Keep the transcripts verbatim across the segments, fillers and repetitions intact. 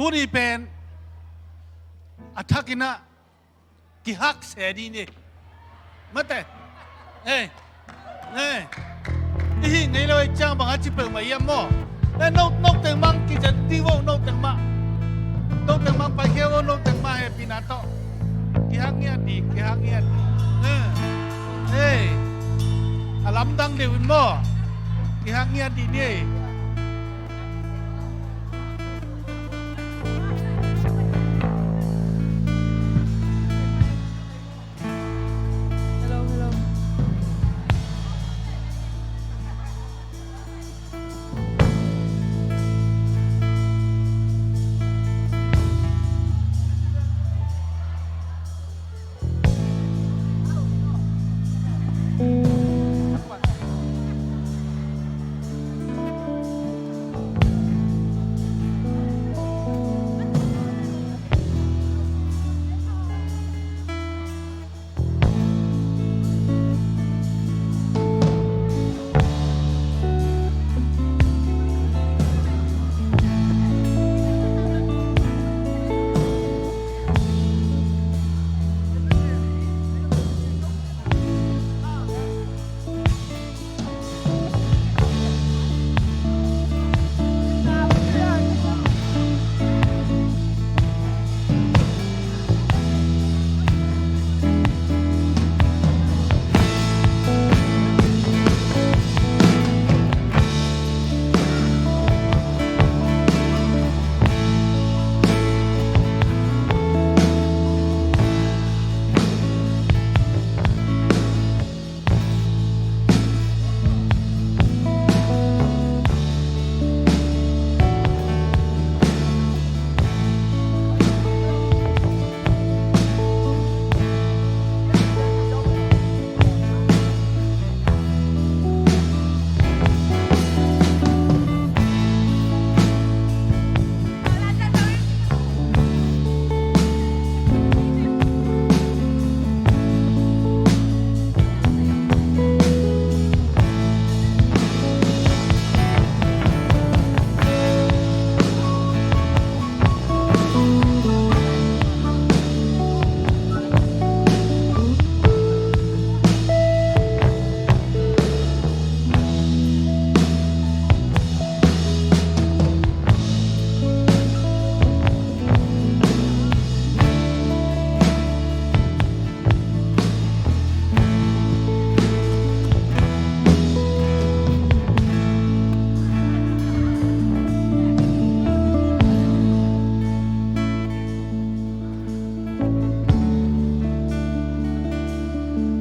Tuni pen a thakin ah kihak se dih ni. Mate. Ei. Ei. I hih ngei lo ei ciang bang a ci peuhmah hiam maw? Ei, no, no teng mang kician dih vo, no teng mah. No teng mang paikhia vo, no teng mah hehpihna tawh. Kihak ngiat dih, kihak ngiat dih. Ei. Ei. A lamdang deuh in maw? Kihak ngiat dih ni ei.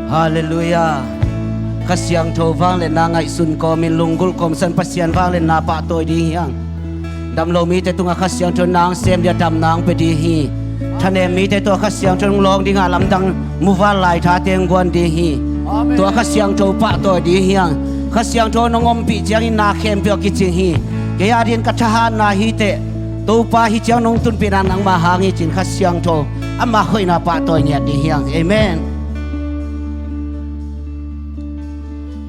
Halleluiah. Kha Siangtho vangliatna ngaihsun kawmin lunggulh kawmsan Pasian vangliatna pahtawi ding hi hang. Damlo mite tungah Kha Siangtho nang sem dih a, damna hong pia dih hi. Thanem mite tawh Kha Siangtho hong lawng dingah lamdang muvanlai thate hong guan dih hi. Amen. Tua Kha Siangtho pahtawi dih hi hang. Kha Siangtho nong ompih ciangin na khempeuh a kicing hi. Kei a dingin ka thahatna hi teh, Topa hi ciang nong tunpihna nangmah hang hi ci-in Kha Siangtho amah hoihna pahtawi ngiat dih hi hang. Amen.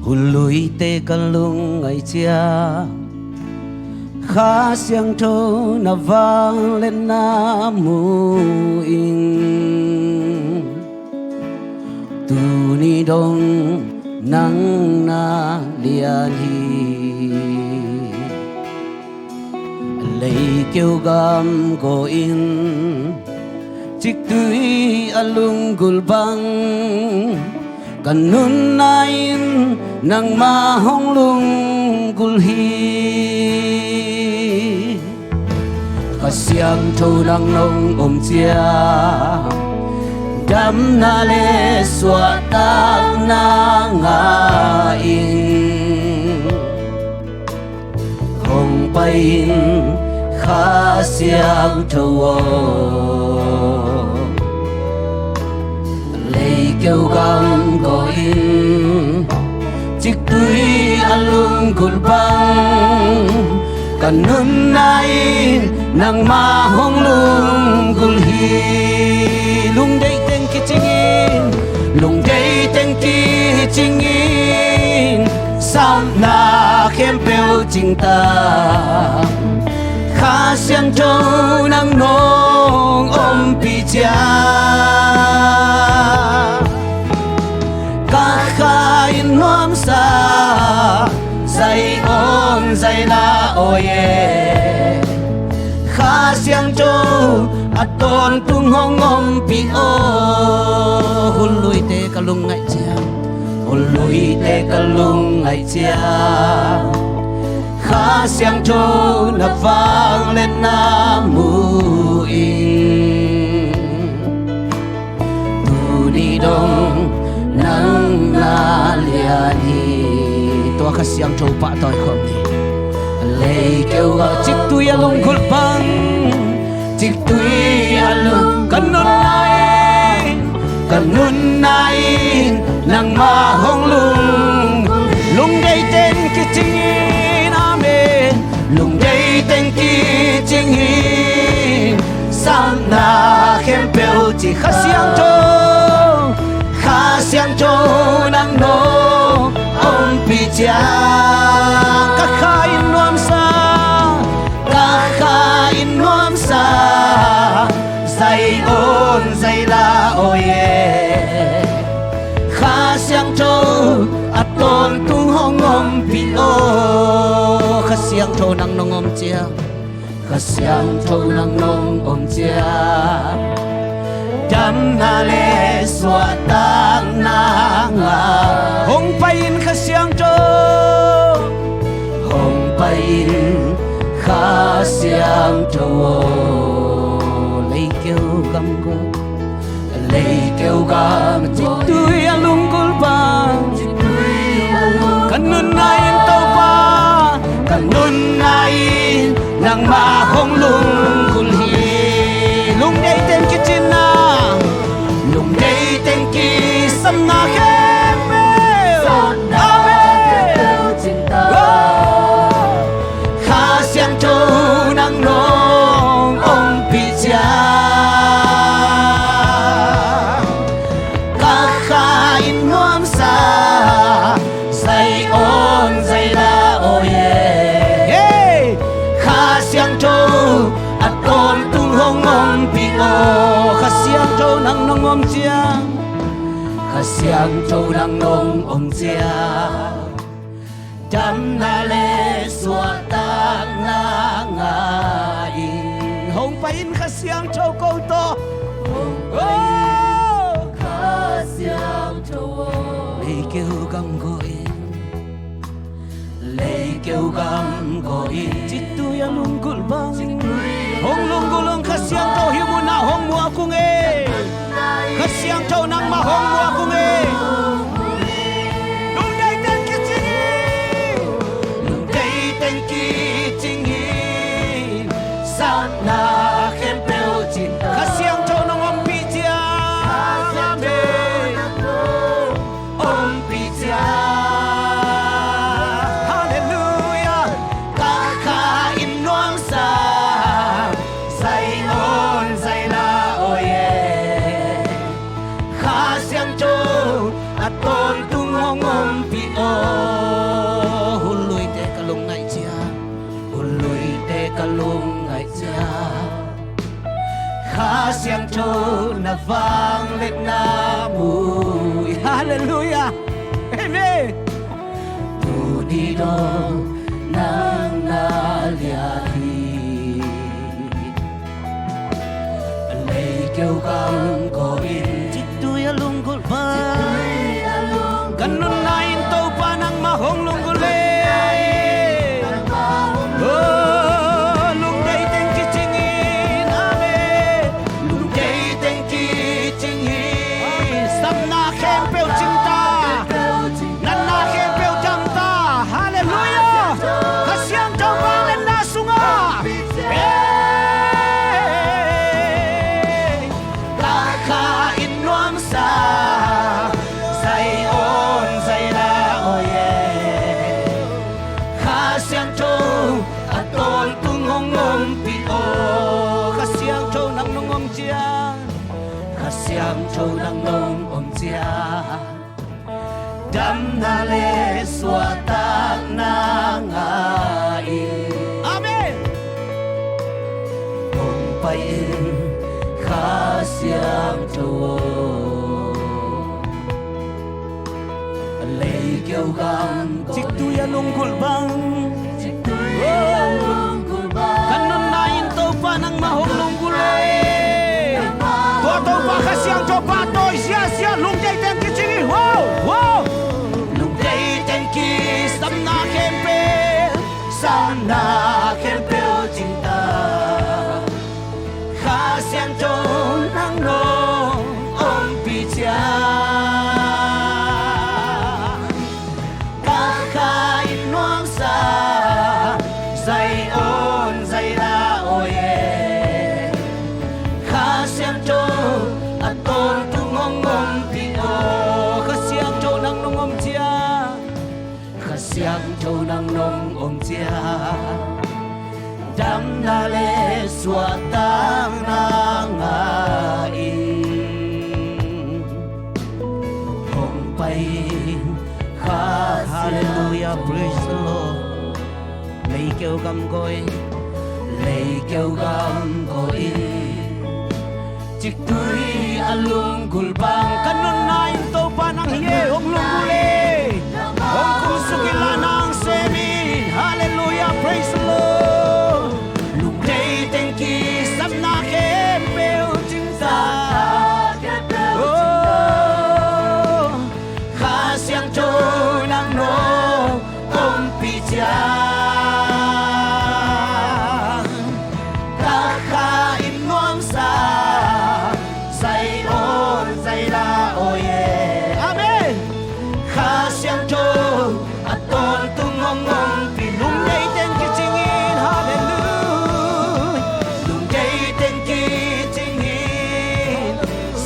Huluite ka lungngaih ciang Kha Siangtho na vangliatna mu ing. Tuni dong nang na lian hi. Leikeu gam gawh in ciktui a lunggulh bang, ka nunna in nangmah hong lunggulh hi. Kha Siangtho nang nong om ciang damna le suahtakna ngah ing. Hong pai in Kha Siangtho aw. Leikeu gam gawh in ciktui a lunggulh bang, ka nunna in nangmah hong lunggulh hi. Lungdeih teng kicing in, lungdeih teng kicing in, sapna khempeuh cingtak Kha Siangtho nang nong ompih ciang ka kha in nuamsa, zai on zai la awi e. Kha Siangtho a tawntung hong ompih aw. Hun luite ka lungngaih ciang, hun luite ka lungngaih ciang Kha Siangtho na vangliatna mu ing. Tuni dong nang na lian hi. Tua Kha Siangtho pahtawi khawm ni. Leikeu ka ciktui a lunggulh bang, ciktui a lung ka nunna in, ka nunna in nangmah hong lung. Lungdeih teng kicing in, amen. Lungdeih teng kicing in, sapna khempeuh ci Kha Siangtho, Kha Siangtho nang nong ompih ciang ka kha in nuamsa, ka kha in nuamsa, zai on zai la awi e. Kha Siangtho a tawntung hong ompih aw. Kha Siangtho nang nong om ciang, Kha Siangtho nang nong om ciang damna le suahtakna ngah. Hong pai in Kha Siangtho, hong pai in Kha Siangtho aw. Leikeu gam gawh, leikeu gam gawh, ciktui a lunggulh bang, ka nunna in Topa, ka nunna in nangmah hong lunggulh hi. Lungdeih teng kicing in, lungdeih teng kicing in, sapna khempeuh, amen. Kha Siangtho nang nong ompih ciang ka kha in nuamsa, zai on zai la awi e. Hey! Kha Siangtho a tawntung hong ompih aw. Kha Siangtho nang nong om ciang, Kha Siangtho nang nong om ciang damna le suahtakna ngah ing. Hong pai in Kha Siangtho ko tawh. Oh! Kha Siangtho aw. Leikeu gam gawh in, leikeu gam gawh in, ciktui a lunggulh bang, hong lunggulh ung. Kha Siangtho hih munah hong muak ung e. Kha Siangtho nangmah hong muak ung e. Lungdeih teng kicing in, lungdeih teng kicing in, sapna khempeuh ci Kha Siangtho nong ompih ciang, amen. Ompih ciang, halleluiah, ka kha in nuamsa, zai on zai la awi e. Kha Siangtho a tawntung hong ompih aw. Hun luite ka lungngaih ciang, hun luite ka lungngaih ciang Kha Siangtho na vangliatna mu ing. Halleluiah. Amen. Tuni dong nang na lian hi. Leikeu gam gawh in, ciktui a lunggulh bang, ka nunna in Topa nangmah hong lunggulh e. Oh, lungdeih teng kicing in, amen. Lungdeih teng kicing in, sapna khempeuh cing ta, natna khempeuh dam ta. Halleluiah. Kha Siangtho vangliatna sungah, hey, ka kha in nuamsa, zai on zai la awi e. Kha Siangtho a tawntung hong ompih aw. Kha Siangtho nang nong om ciang, Kha Siangtho nang nong om ciang damna le suahtakna ngah ing. Amen. Kha Siangtho aw, a lei keu gam, ciktui a lunggulh bang, ciktui a lunggulh bang, ka nunna in Topa nangmah hong lunggulh e. Tua Topa Kha Siangtho pahtawi ziahziah, lungdeih teng kicing hi. Wow, wow. Lungdeih teng kicing, sapna khempeuh, sapna khempeuh cingtak, Kha Siangtho nang nong ompih ciang, ka kha in nuamsa, zai on zai la aw e. Kha Siangtho a tawntung hong ompih aw. Kha Siangtho nang nong om ciang, Kha Siangtho nang nong om ciang, damna le suahtakna ngah in hong pai in. Kha Siangtho. Hallelujah, praise the Lord. Lei keu gam go in, lei keu gam go in, ciktui a lunggulh bang, ka nunna in Topa nang hi e, hong lunggulh e. Hong kumsuk in la, nang sem in. Hallelujah, praise the Lord. Lungdeih teng kicing, sapna khempeuh cingtak, oh, Kha Siangtho nang nong ompih ciang, ka kha in nuamsa, zai on zai la aw e. Amen. Kha Siangtho a tawntung hong ompih, lungdeih teng kicing in. Hallelujah. Lungdeih teng kicing in,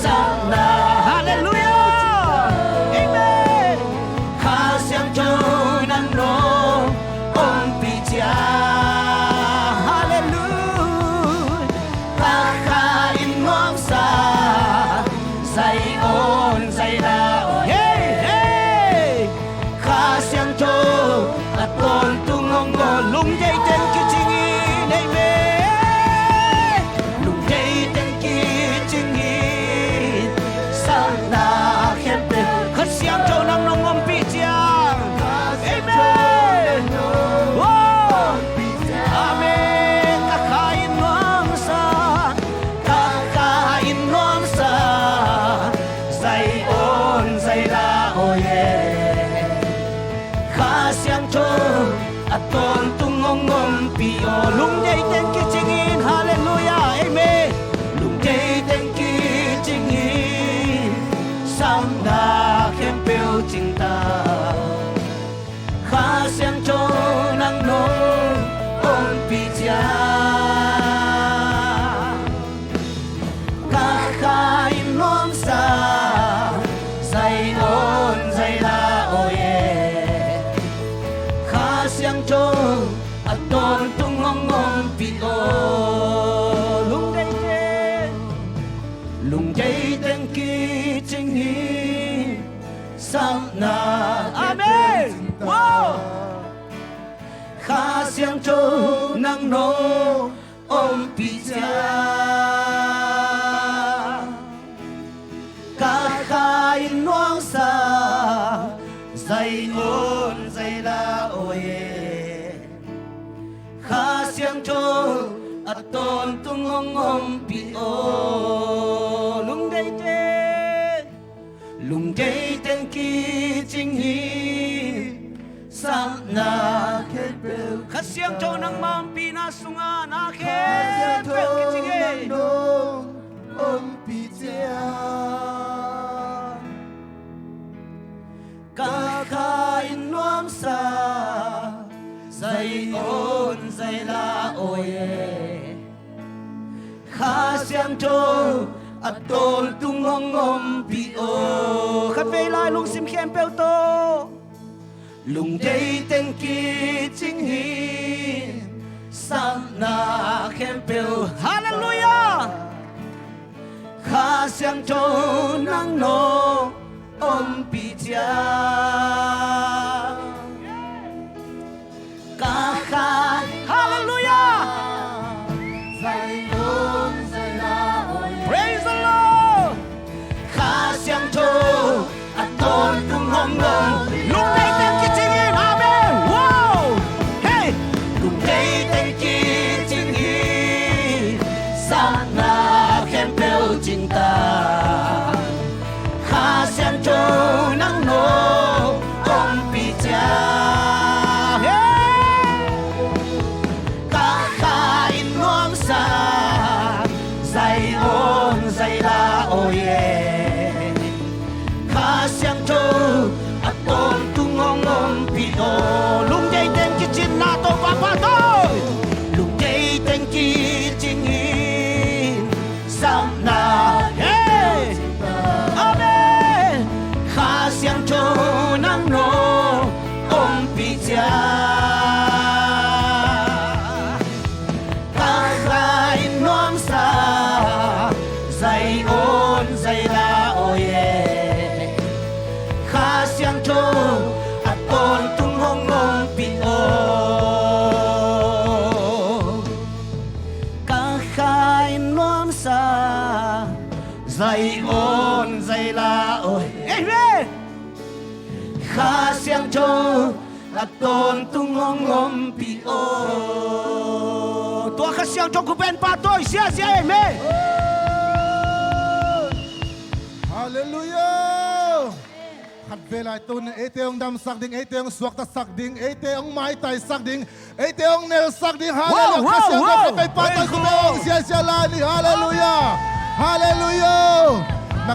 sapna. Hallelujah. Amen. Kha Siangtho nang nong ompih ciang, hallelujah, ka kha in nuamsa, zai on zai la aw e. Hey, hey. Kha Siangtho a tawntung hong om, lungdeih teng kicing in, amen. Lungdeih teng kicing in, sapna khempeuh, Kha Siangtho nang nong ompih ciang, amen. Oh, amen. Ka kha in nuamsa, ka kha in nuamsa, zai on zai la aw e. Kha Siangtho a tawntung hong ompih aw. Lungdeih teng kicing in, hallelujah, amen. Lungdeih teng kicing in, sapna khempeuh cingtak, Kha Siangtho nang nong ompih ciang, ka kha in nuamsa, zai on zai la aw e. Kha Siangtho a tawntung hong ompih aw. Lungdeih teng, lungdeih teng kicing in, sapna. Amen. Wow. Kha Siangtho nang nong ompih ciang, ka kha in nuamsa, zai on zai la aw e. Kha Siangtho a tawntung hong ompih aw. Lungdeih teng, lungdeih teng kicing in, sapna khempeuh. Kha Siangtho nangmah ompihna sungah na khempeuh kicing in, nang nong ompih ciang, ka kha in nuamsa, zai on zai la aw e. Kha Siangtho a tawntung hong ompih aw. Khatvei lai lungsim khempeuh tawh, lungdeih teng kicing in, sapna khempeuh. Hallelujah. Kha Siangtho nang nong ompih ciang, ka kha. Hallelujah. Zai on Zion, Zion la, oi. Amen. Kha Siangtho a tawntung hong ompih aw. Tua Kha Siangtho khupen pahtawi ziazia, amen. Halleluiah. Khat ve lai tun eite hong damsak ding, eite hong suaktasak ding, eite hong maitaisak ding, eite hong nelsak ding. Halleluiah. Wow, wow, Kha Siangtho wow. Khupen pahtawi, praise khupen hong ziazia lai ni. Halleluiah. Amen. Halleluiah. Na,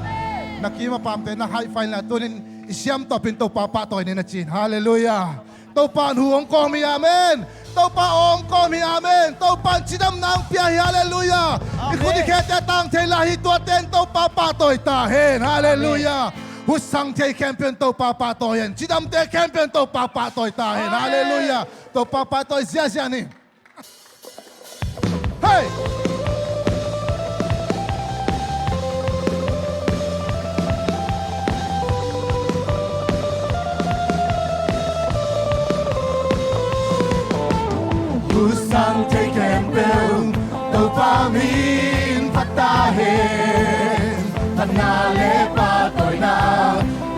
na kim a pamte na high five lai tunin i siam tawpin Topa pahtawi ni na cin. Halleluiah. Topa in hu hong kawm hi, amen. Topa aw hong kawm hi, amen. Topa in cidamna hong pia hi, halleluiah. Amen. I khut i khete tang thei lai hi, tuate in Topa pahtawi ta hen, halleluiah. Amen. Husang thei khempeuh in Topa pahtawi hen, cidamte khempeuh in Topa pahtawi ta hen, amen, halleluiah. Topa pahtawi ziazia ni. Hei! Husang thei khempeuh Topa min phat ta hen. Phatna le pahtawina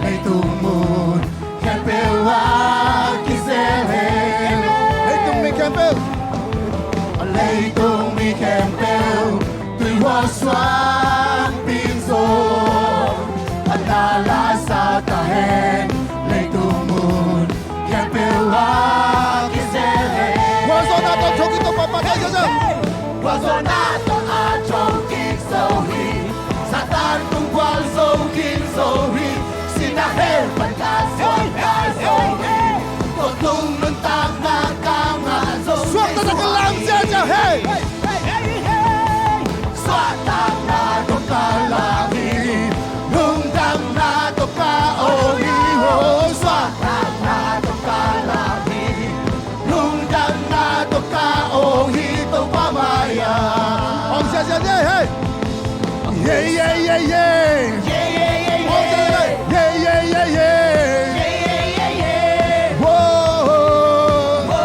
leitung mun khempeuh ah kizel hen. Leitung mi khempeuh, leitung mi khempeuh tuihual suang pingzong, phatna la sa ta hen. Leitung mun khempeuh ah kizel hen. Gualzawhna tawh thokik Topa pahtawi ziazia. Gualzawhna tawh a thokik zo hi. Satan tung gualzo khin zo hi. Sin a hell pan ka suan ka zo hi. Tawntung nuntakna ka ngah zo. Suakta na ka lam ziazia, hey. Suahtakna tawh ka lam hi. Lungdamna tawh ka awng hi, oh. Suahtakna tawh ka lam hi. Lungdamna tawh ka awng hi, Topa mai-ah. Awng ziazia ni, hey. Yeah, yeah, yeah, yeah. Yeah, yeah, yeah, yeah. Awng ziazia ni, hey. Yeah, yeah, yeah, yeah. Yeah, yeah, yeah, yeah. Whoa. Whoa.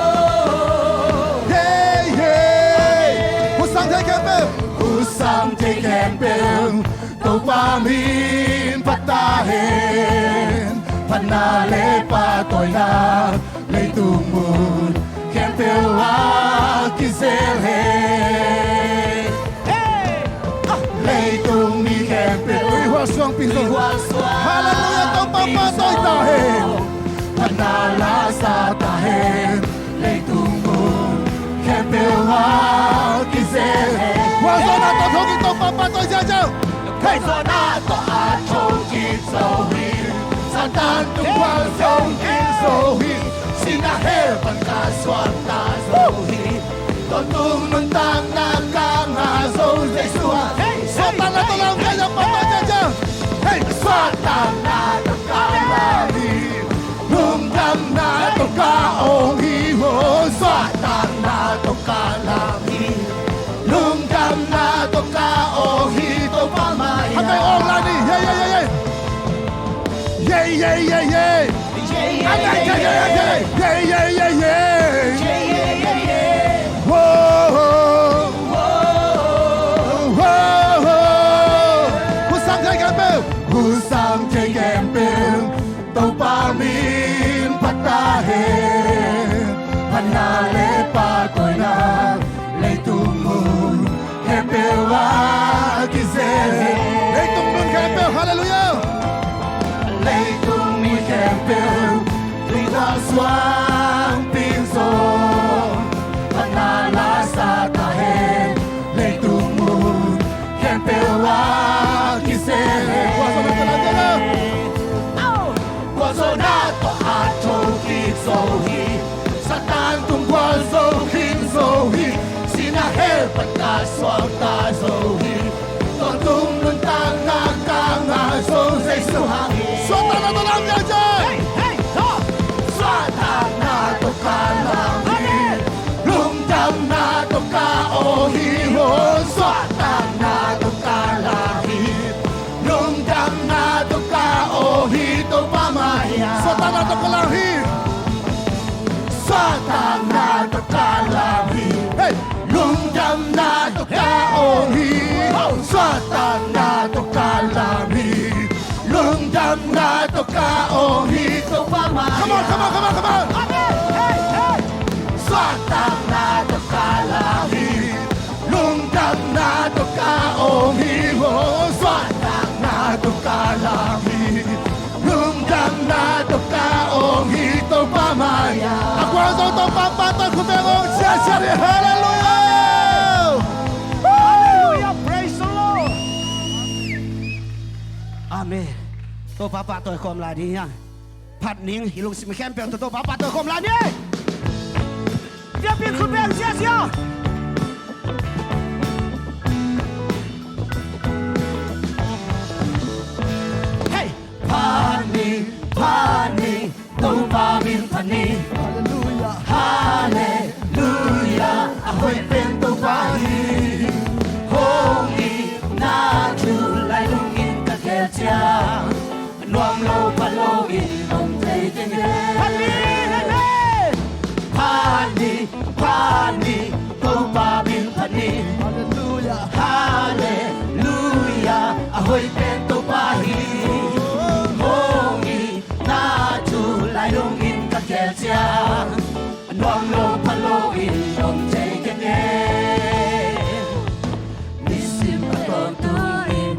Yeah, yeah. Husang thei khempeuh. Husang thei khempeuh Topa min phat ta hen. Phatna le pahtawina leitung mun khempeuh ah kizel hen. Leitung mi khempeuh tuihual suang pingzong. Halleluiah, Topa pahtawi ta hen. Phatna la sa ta hen. Leitung mun khempeuh ah kizel hen. Gualzawhna tawh thokik Topa pahtawi ziazia. Hey. Gualzawhna tawh a thokik zo hi. Satan tung gualzo khin zo hi. Sin a hell pan ka suakta zo hi. Tawntung nuntakna ka ngah zo Jesu ah. Hey, hey, suahtakna tawh lam hi, Topa pahtawi ziazia. Hey. Suahtakna tawh ka lam hi. Lungdamna tawh ka awng hi, oh. Suahtakna tawh ka lam hi. Lungdamna tawh ka awng hi, Topa mai-ah. Hangkai awng la ni. Yeah, yeah, yeah, yeah. Yeah, yeah, yeah, yeah. Yeah, yeah, yeah, yeah. Yeah, yeah, yeah, yeah. Yeah, yeah, yeah, yeah. Whoa. Whoa. Husang thei khempeuh. Husang thei khempeuh Topa min phat ta hen. Phatna le pahtawina leitung mun khempeuh ah kizel hen. Leitung mun khempeuh, halleluiah. Leitung mun khempeuh tuihual suang pingzong, phatna la sa ta hen. Leitung mun khempeuh ah kizel hen. Gualzawhna tawh a thokik zo hi. Satan tung gualzo khin zo hi. Sin a hell pan ka suakta zo hi. Tawntung nuntakna ka ngah zo Jesu hang hi. Suahtakna tawh lam ziazia. Hey, hey, suahtakna tawh ka lam hi. Lungdamna tawh ka awng hi, oh. Suahtakna tawh ka lam hi. Lungdamna tawh ka awng hi, Topa mai-ah. Suahtakna tawh ka lam hi. Suahtakna tawh ka lam hi. Hey. Lungdamna tawh ka awng hi. Suahtakna Topa lam hi, lungdamna topa ong hi Topa mah. Come on, come on, come on, come on. Amen. Hey, hey. Suahtakna topa lam hi, lungdamna topa ong hi, oh, suahtakna topa lam hi, lungdamna topa ong hi Topa mah. A gualzo Topa pahtawi khut beng ong siasia ni. Hallelujah. Hallelujah. Praise the Lord. Amen. Topa pahtawi khawm lai ni hiang. Phat ning, i lungsim khempeuh tawh Topa pahtawi khawm lai ni. Biakpiak khut beng siasia. Hey! Phat ni, phat ni, Topa min phat ni. Hallelujah. Hallelujah. A hoih pen Topa hi. Hong itna thu lai lungin ka gel ciang, nuam lo pha lo in om thei keng e. Phat ni, amen. Phat ni, phat ni, Topa min phat ni. Hallelujah. Hallelujah. A hoih pen Topa hi. Hong itna thu lai lungin ka gel ciang, nuam lo pha lo in om thei keng e. Nisim a tawntung in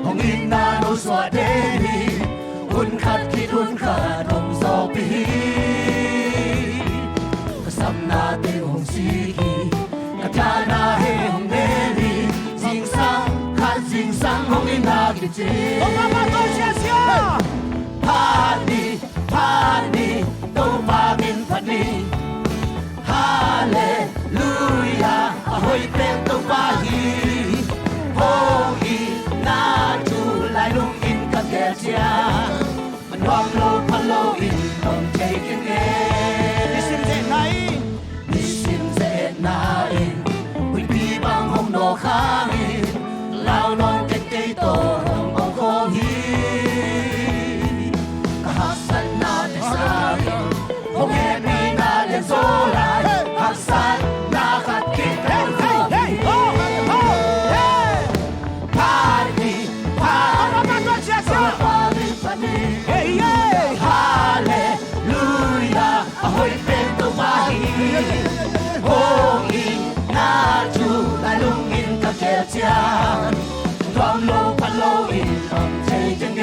hong itna no suah den hi. Hun khat khit hun khat hong zawhpih hi. Ka sapnate hong sik hi. Ka thahna hong nel hi. Zingsang khat zingsang hong itna kici. Topa pahtawi siasia. Phat ni, phat ni, Topa min phat ni. Hallelujah. A hoih pen Topa hi. Hong itna thu lai lungin ka gel ciang, nuam lo pha lo in om thei keng e. Nisim ze-etna in, nisim ze-etna in, huihpi bang hong nawk hangin, lau nawn kei kei tawh hong om khawm hi. Ka haksatnate sangin hong hehpihna lianzaw lai, haksatna khat khit ka hong zawhpih hi. Phat ni, phat ni, Topa min phat ni. Hallelujah. A hoih pen Topa hi. Hong itna thu lai lungin ka gel ciang, nuam lo pha lo in om thei keng e.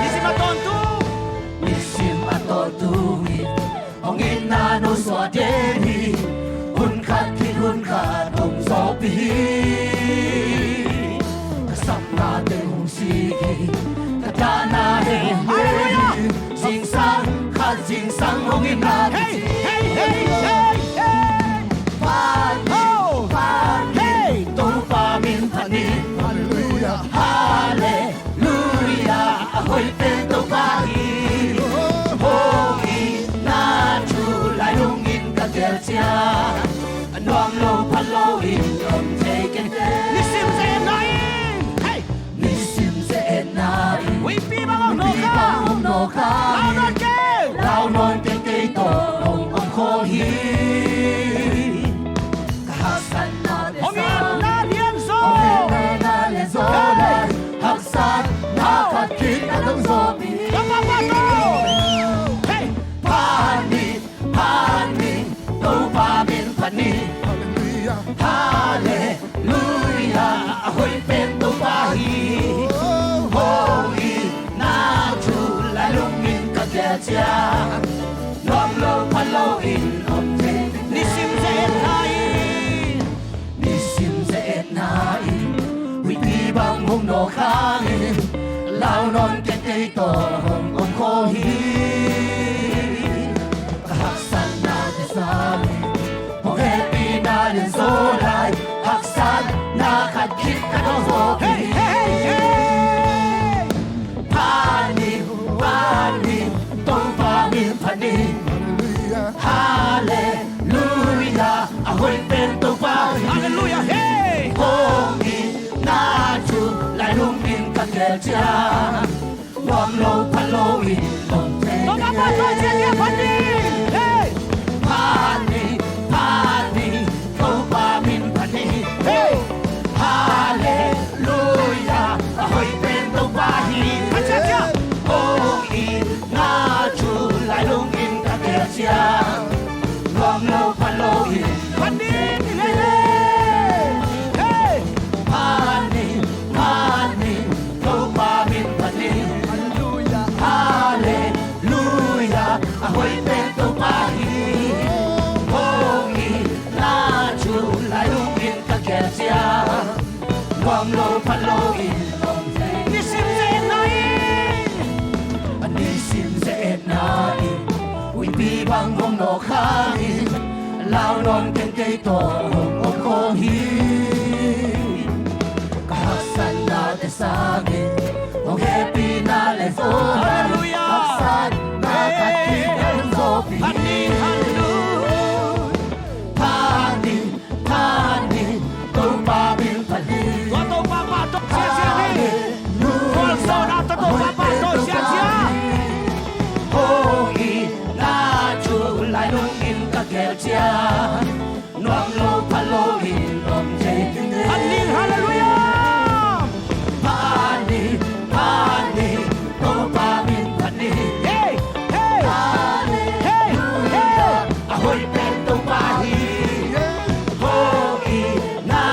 Nisim a tawntung, nisim a tawntung in hong itna no suah den hi. Hun khat khit hun khat hong zawhpih hi. Ka sapnate hong sik hi. Ka thahna hong nel hi. Zingsang khat zingsang hong itna kici. Hey, hey, hey, hey, hey. Phat ni, phat ni, Topa min phat ni. Hallelujah. Hallelujah. A hoih pen Topa hi. Hong itna thu lai lungin ka gel ciang, nuam lo pha lo in om thei keng e. Nisim ze-etna in, hey! Nisim ze-etna in, huihpi bang hong nawk hangin, lau nawn kei, lau nawn kei kei tawh hong om khawm hi. Ka haksatnate sangin, hong itna lianzaw, hong itna lianzaw lai, haksatna khat khit ka hong zawhpih hi. Ka papa to. Hey! Phat ni, phat ni, Topa min phat ni. Hallelujah. Hallelujah. A hoih pen Topa hi. Hong itna thu lai lungin ka gel ciang, nuam lo pha lo in om thei. Nisim ze-etna in, nisim ze-etna in, huihpi bang hong nawk hangin, lau nawn kei kei tawh hong om khawm hi. Ka haksatnate sangin, hong hehpihna lianzaw lai, haksatna khat khit ka hong zawhpih hi. Hey, hey, hey. Phat ni, phat ni, Topa min phat ni. Hallelujah. Hallelujah. A hoih pen Topa hi. Hallelujah. Hey. Hong itna thu lai lungin ka gel ciang, nuam lo pha lo in om thei. Topa phat ni, phat ni. Hey. Phat ni, phat ni, Topa min phat ni. Hey. Hallelujah. Om lo pha lo in om thei. Nisim ze-etna in, nisim ze-etna in, huihpi bang hong nawk hangin, lau nawn keng, kei tawh hong om khawm hi. Ka haksatnate sangin hong hehpihna le, Halleluiah. Haksatna khat kik hong zawhpih. Phat ning, halleluiah. Phat ning, phat ning, Topa min phat ning. Tua Topa pahtawi ziahziah ni. Halleluiah. Gualzawhna tawh Topa pahtawi ziahziah. Hong itna thu lailungin ka gel ciang, nuam lo pha lo in om thei ding hi. Phat ning, halleluiah. Phat ning, phat ning, Topa min phat ning. Hey, hey, hey, hey. A hoih pen Topa hi. Hong itna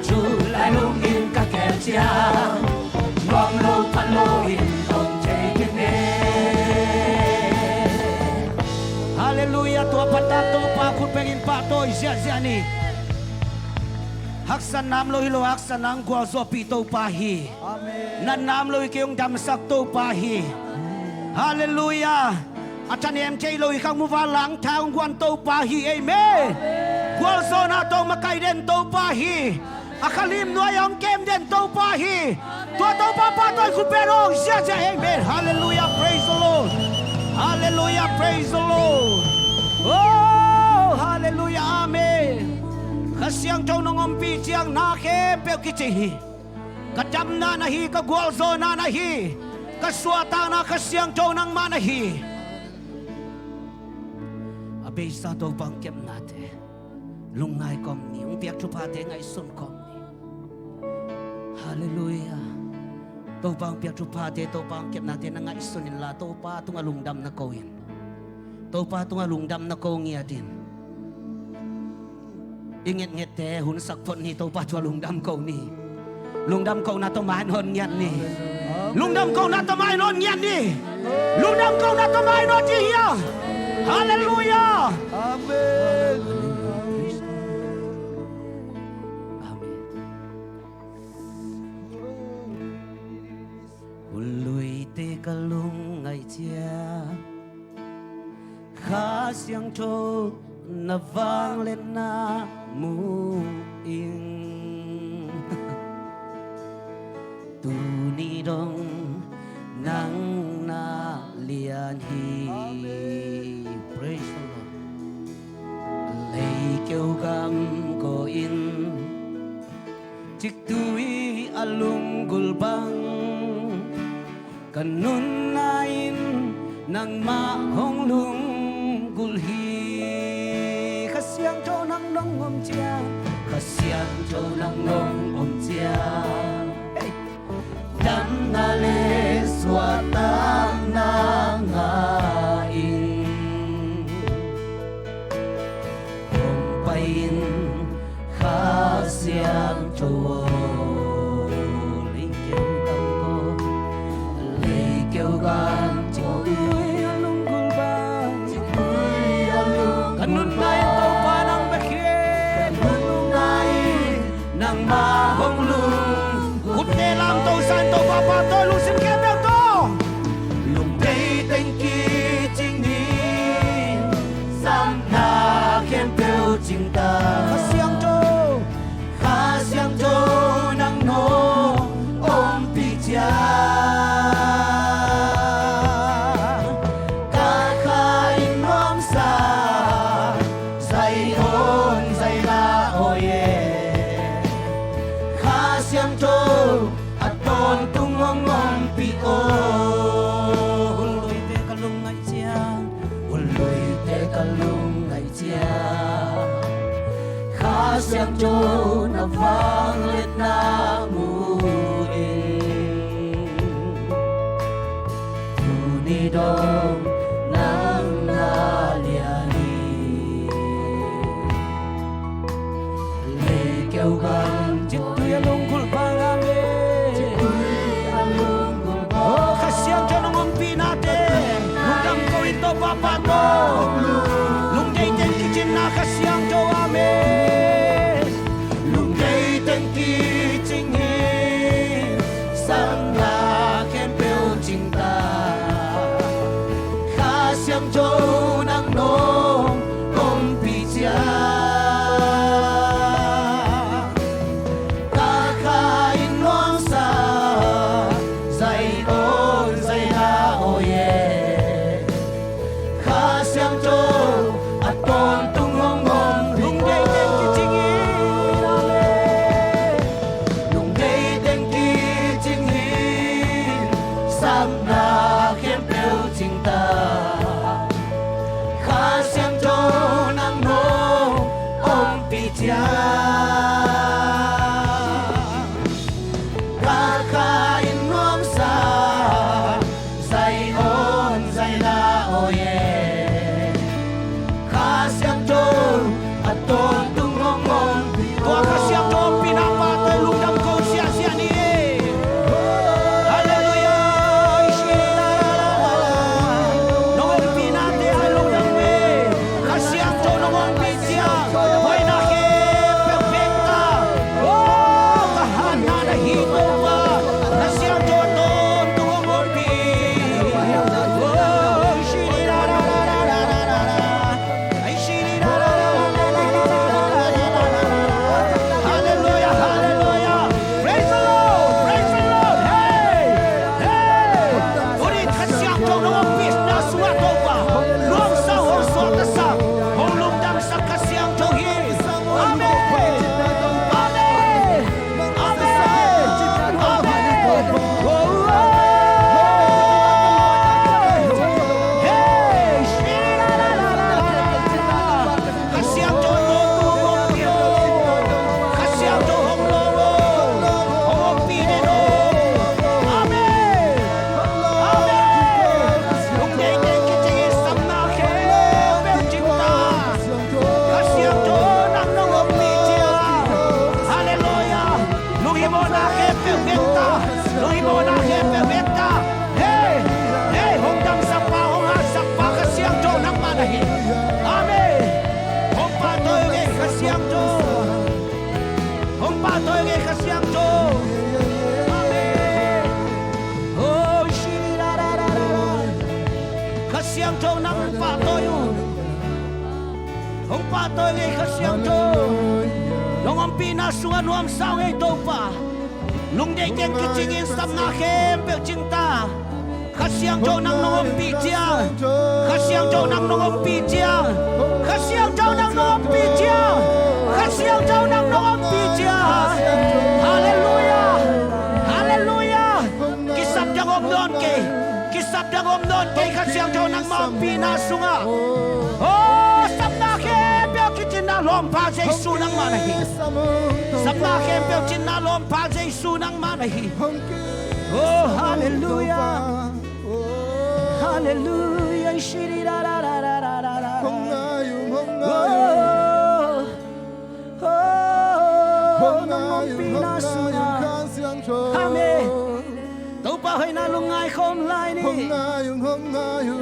thu lailungin ka gel ciang, nuam lo pha lo in om thei ding hi. Halleluiah. Tua phat ta Topa khut bengin pahtawi ziahziah ni. Haksatna om lo hi lo, haksatna hong gualzawhpih Topa hi. Amen. Natna om lo hi kei hong damsak Topa hi. Halleluiah. A thanem thei lo hi khang muva langthang hong guan Topa hi. Amen. Amen. Gualzawhna tawh makaih den Topa hi. A khalim nuai hong kem den Topa hi. Tua Topa pahtawi khut beng hong ziahziah. Amen. Halleluiah. Praise the Lord. Halleluiah. Praise the Lord. Oh, halleluiah. Amen. Kha Siangtho nong ompih ciang na khempeuh kici hi. Ka damna na hi, ka gualzawhna na hi, ka suahtakna Kha Siangtho nangmah na hi. A beisa Topa hong kepnate lungngai kawm ni, hong piak thuphate ngaihsun kawm ni. Halleluiah. Topa hong piak thuphate, Topa hong kepnate na ngaihsun inla, Topa tungah lungdam na ko in. Topa tungah lungdam na ko ngiat in. I ngetngette hunsak phot ni, Topa tungah lungdam ko ni. Lungdam kohna tawh mai nawn ngiat ni. Lungdam kohna tawh mai nawn ngiat ni. Lungdam kohna tawh mai nawn ding hi a. Halleluiah. Amen. Amen. Huluite ka lungngaih ciang Kha Siangtho na vangliatna mu ing. Tuni dong nang na lian hi. Amen. Praise the Lord. Leikeu gam ko in ciktui a lunggulh bang, ka nunna in nangmah hong lunggulh hi. Kha Siangtho nang nong om ciang, Kha Siangtho nang nong om ciang, hey, damna le suahtakna ngah ing. Hong pai in Kha Siangtho aw. Leikeu gam ko, leikeu gam ko, ciktui a lunggulh bang, ciktui a lunggulh bang, ka nunna in Topa nang bek hi. Ka nunna in nangmah hong lunggulh. Khutte lamto sa in Topa pahtawi, lungsim khempeuh tawh. Lungdeih teng kicing ni, samna khempeuh cing ta. Kha Siangtho, Kha Siangtho nang nong ompih ciang, ka kha in nuamsa zai on zai la aw e. Kha Siangtho a tawntung hong ompih aw. Huluite ka lungngaih ciang, huluite ka lungngaih ciang, Kha Siangtho na vangliatna mu ing. Tuni dong nang na lian hi. Leikeu gam ciktui a lunggulh bang, amen. Ciktui a lunggulh bang. Oh, Kha Siangtho nong ompihnate lungdam ko in Topa pahtawi. Lungdeih teng kicing na Kha Siangtho, amen. Lungdeih teng kicing hi. Himawhna khempeuh bek ta. Lunghimawhna khempeuh bek ta. Hei, hei, hong damsakpa, hong haksakpa Kha Siangtho nangmah na hi. Amen. Hong pahtawi ngei Kha Siangtho. Hong pahtawi ngei Kha Siangtho. Amen. Oh, shi da da da da da. Kha Siangtho nang pahtawi uh. Hong pahtawi ngei Kha Siangtho. Nong ompihna sungah nuamsa ngei Topa. Lungdeih teng kicingin, sapna khempeuh cingta. Kha Siangtho nang nong ompih ciang. Kha Siangtho nang nong ompih ciang. Kha Siangtho nang nong ompih ciang. Kha Siangtho nang nong ompih ciang. Halleluiah. Halleluiah. Kisap dang om nawn kei. Kisap dang om nawn kei Kha Siangtho nangmah ompihna sungah. Oh, sapna khempeuh kicinna lawmpha Jesu nangmah na hi. Sapna khempeuh cinna lawmpha Jesu nangmah na hi. Oh, halleluiah. Halleluiah. Shiri da da da da da da da. Oh, oh, nong ompihna sungah. Amen. Topa hoihna lungngai khawm lai ni.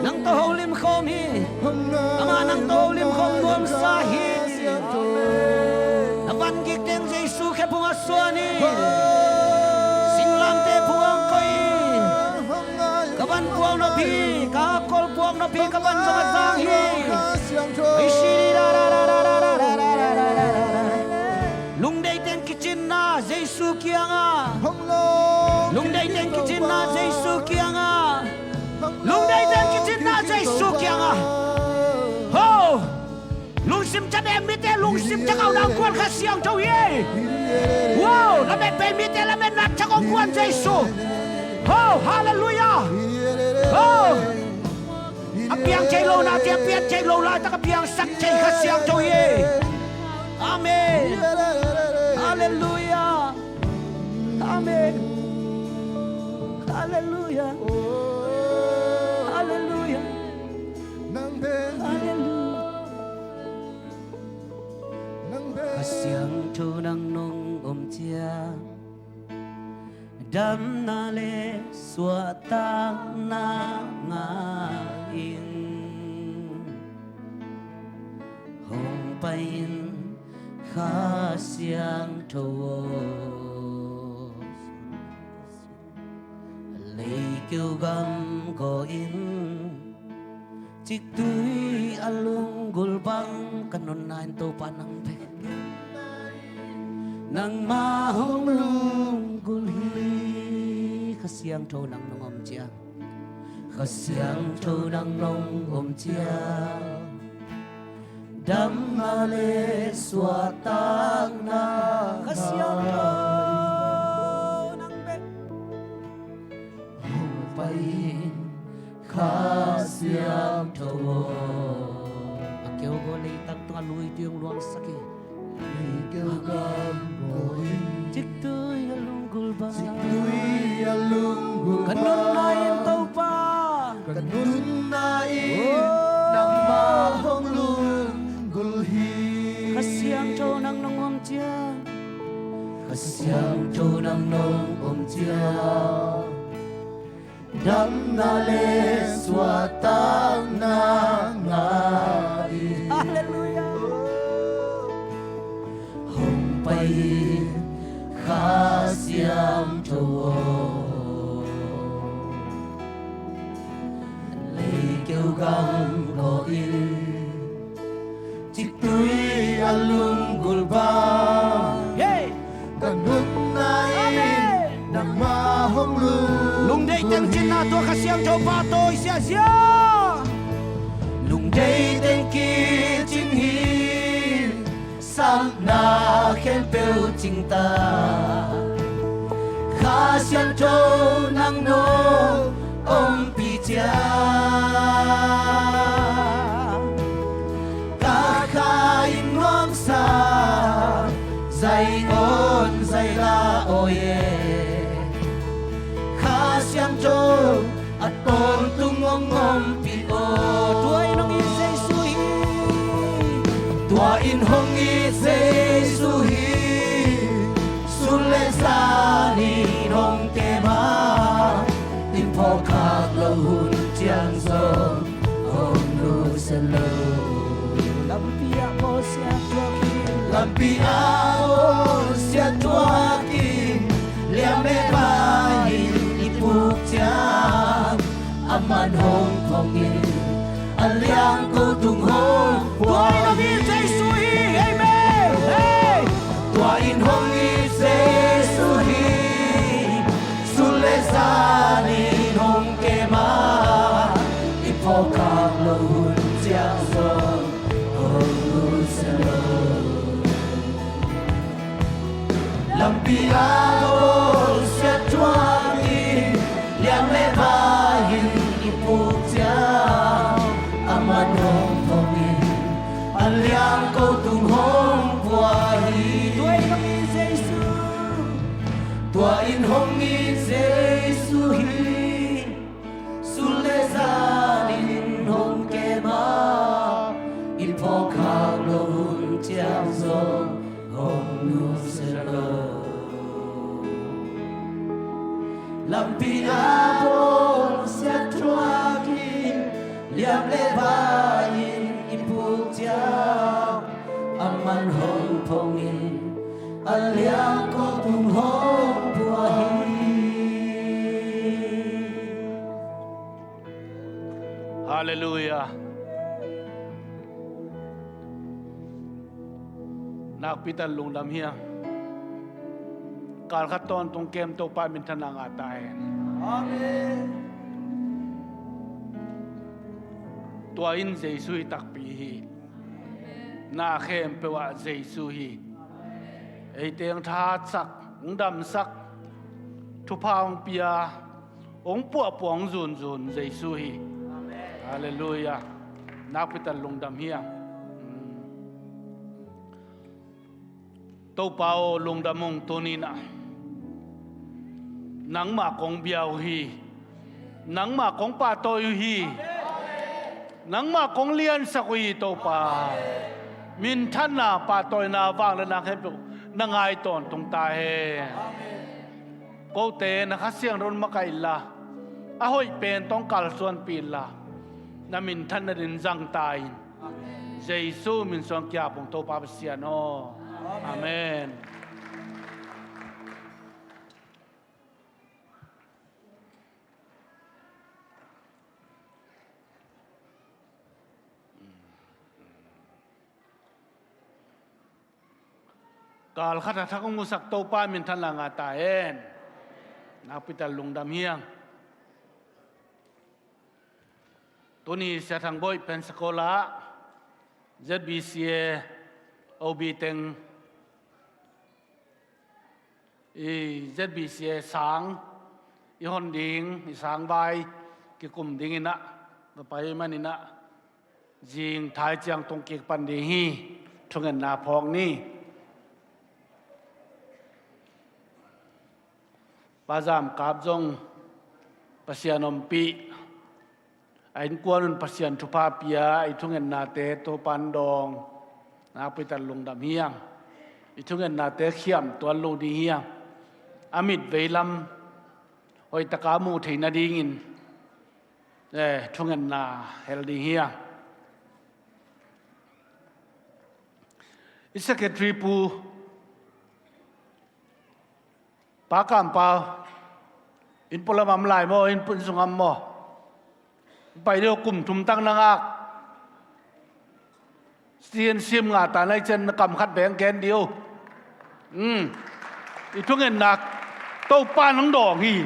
Nang tawh holim khawm hi. Amah nang tawh holim khawm nuamsa hi. Na van gik teng Jesu khephung ah suan hi. Singlamteh phung ah koih hi. Ka van puak nop hi. Ka kol puak nop hi. Ka van zong a zang hi. Ei si da da da da da da da da da. Lungdeih teng kicinna Jesu kiangah. Lungdeih teng kicinna Jesu kiangah. Lungdeih teng kicinna Jesu kiangah. Ho! Lungsim ca nem mite, lungsim ca kau nang kuan Kha Siangtho hi. Wow! Lamet bei mite, lametna ca kong kuan Jesu. Ho! Halleluiah! Ho! A piang thei lo nate a pian thei lo laitak a piangsak thei Kha Siangtho hi. Amen. Halleluiah. Amen. Halleluiah. Halleluiah. Halleluiah. Kha Siangtho nang nong om ciang damna le suahtakna ngah ing. Hong pai in Kha Siangtho aw. Leikeu gam gaw in. Ciktui a lunggulh bang ka nunna in Topa nang bek. Nangmah hong lunggulh hi. Kha Siangtho nang nong om ciang. Kha Siangtho nang nong om ciang. Damna le suahtakna Kha Siangtho nang bek. Hong pai in Kha Siangtho aw. A keu gaw leitang tungah lui tui hong luangsak hi. Leikeu gam gaw in. Ciktui a lunggulh bang. Ciktui a lunggulh bang. Ka nunna in Topa. Ka nunna in. Oh. Nangmah hong lunggulh hi. Kha Siangtho nang nong om ciang. Kha Siangtho nang nong om ciang. Damna le suahtakna ngah in. Halleluiah. Hong pai in Kha Siangtho aw. Leikeu gam gaw in. Ciktui a lunggulh bang. Hey! Ka nunna in. Amen. Nangmah hong lunggulh hi. Lungdeih teng cinna tua Kha Siangtho pahtawi ziahziah. Lungdeih teng kicin hi. Sapna khempeuh cingta. Kha Siangtho nang nong ompih ciang. Ka kha in nuamsa, zai on zai la aw e. Kha Siangtho a tawntung hong ompih aw. Tua in hong it Jesu hi. Tua in hong it Jesu hi. Sun le za Pi a bawlsia thuakin liam le vai-in i puk ciang, aman hong phongin a liang ko tung hong pua hi. Tua in hong it Jesu hi. Amen. Hey! Tua in hong it Jesu hi. Sun le zan in hong kem a, i phawk khak loh hun ciang zong hong nusia lo. Lampi a bawlsia thuakin liam le vai-in i puk ciang, aman hong phongin a liang ko tung hong pua hi. Tua in hong it Jesu. Tua in hong it Jesu hi. Sun le zan in hong kem a, i phawk khak loh hun ciang zong hong nusia lo. Lampi a bawlsia thuakin liam le vai-in i puk ciang, aman hong phongin a liang ko tung hong pua hi. Halleluiah. Nakpi tak lungdam hi a, kal khat tawntung kem Topa minthanna ngah ta hen. Amen. Tua in Jesu hi takpi hi. Na khempeuh ah Jesu hi. Ei teng thahatsak, hong damsak, thupha hong pia, hong puahpuah, hong zunzun Jesu hi. Halleluiah. Nakpi tak lungdam hi a. Topa aw, lungdam ung, tuni-in ah nangmah kong bia uh hi. Nangmah kong pahtawi uh hi. Nangmah kong liansak uh hi, Topa. Minthanna, pahtawina, vangliatna khempeuh na ngai tawntung ta hen. Kote na Kha Siangtho in makaih inla, a hoih pen tawh kalsuanpih inla, na minthanna dingin zang ta in. Jesu min suang kiap ung, Topa Pasian aw. Amen. Kal khat a thak hong musak Topa minthanna ngah ta hen. Nakpi tak lungdam hi a. Tuni Sia Thang Bawi Pensacola, Z B C A, O B teng, i Z B C A sang i hon ding, i sangvai kikum dingin ah va pai manin ah, zing thai ciang tung kik pan ding hi. Thungetna phawk ni. Pa Zam Kap zong Pasian ompih, a innkuan un Pasian thupha pia, i thungetnate Topa'n dawng. Nakpi tak lungdam hi a. I thungetnate khiam tuan lo ding hi a. A mit veilam hoih takin muh theih nadingin, eh, thungetna hel ding hi a. I secretary pu, Pa Kam Pau, inn pualam ah om lai maw, inn pun sung ah om maw? Pai dih o, kum thum tak na ngak. Sian sim ngah ta na hih ciang kam khat bek gen dih o. Um. I thungetna Topa'n hong dawng hi.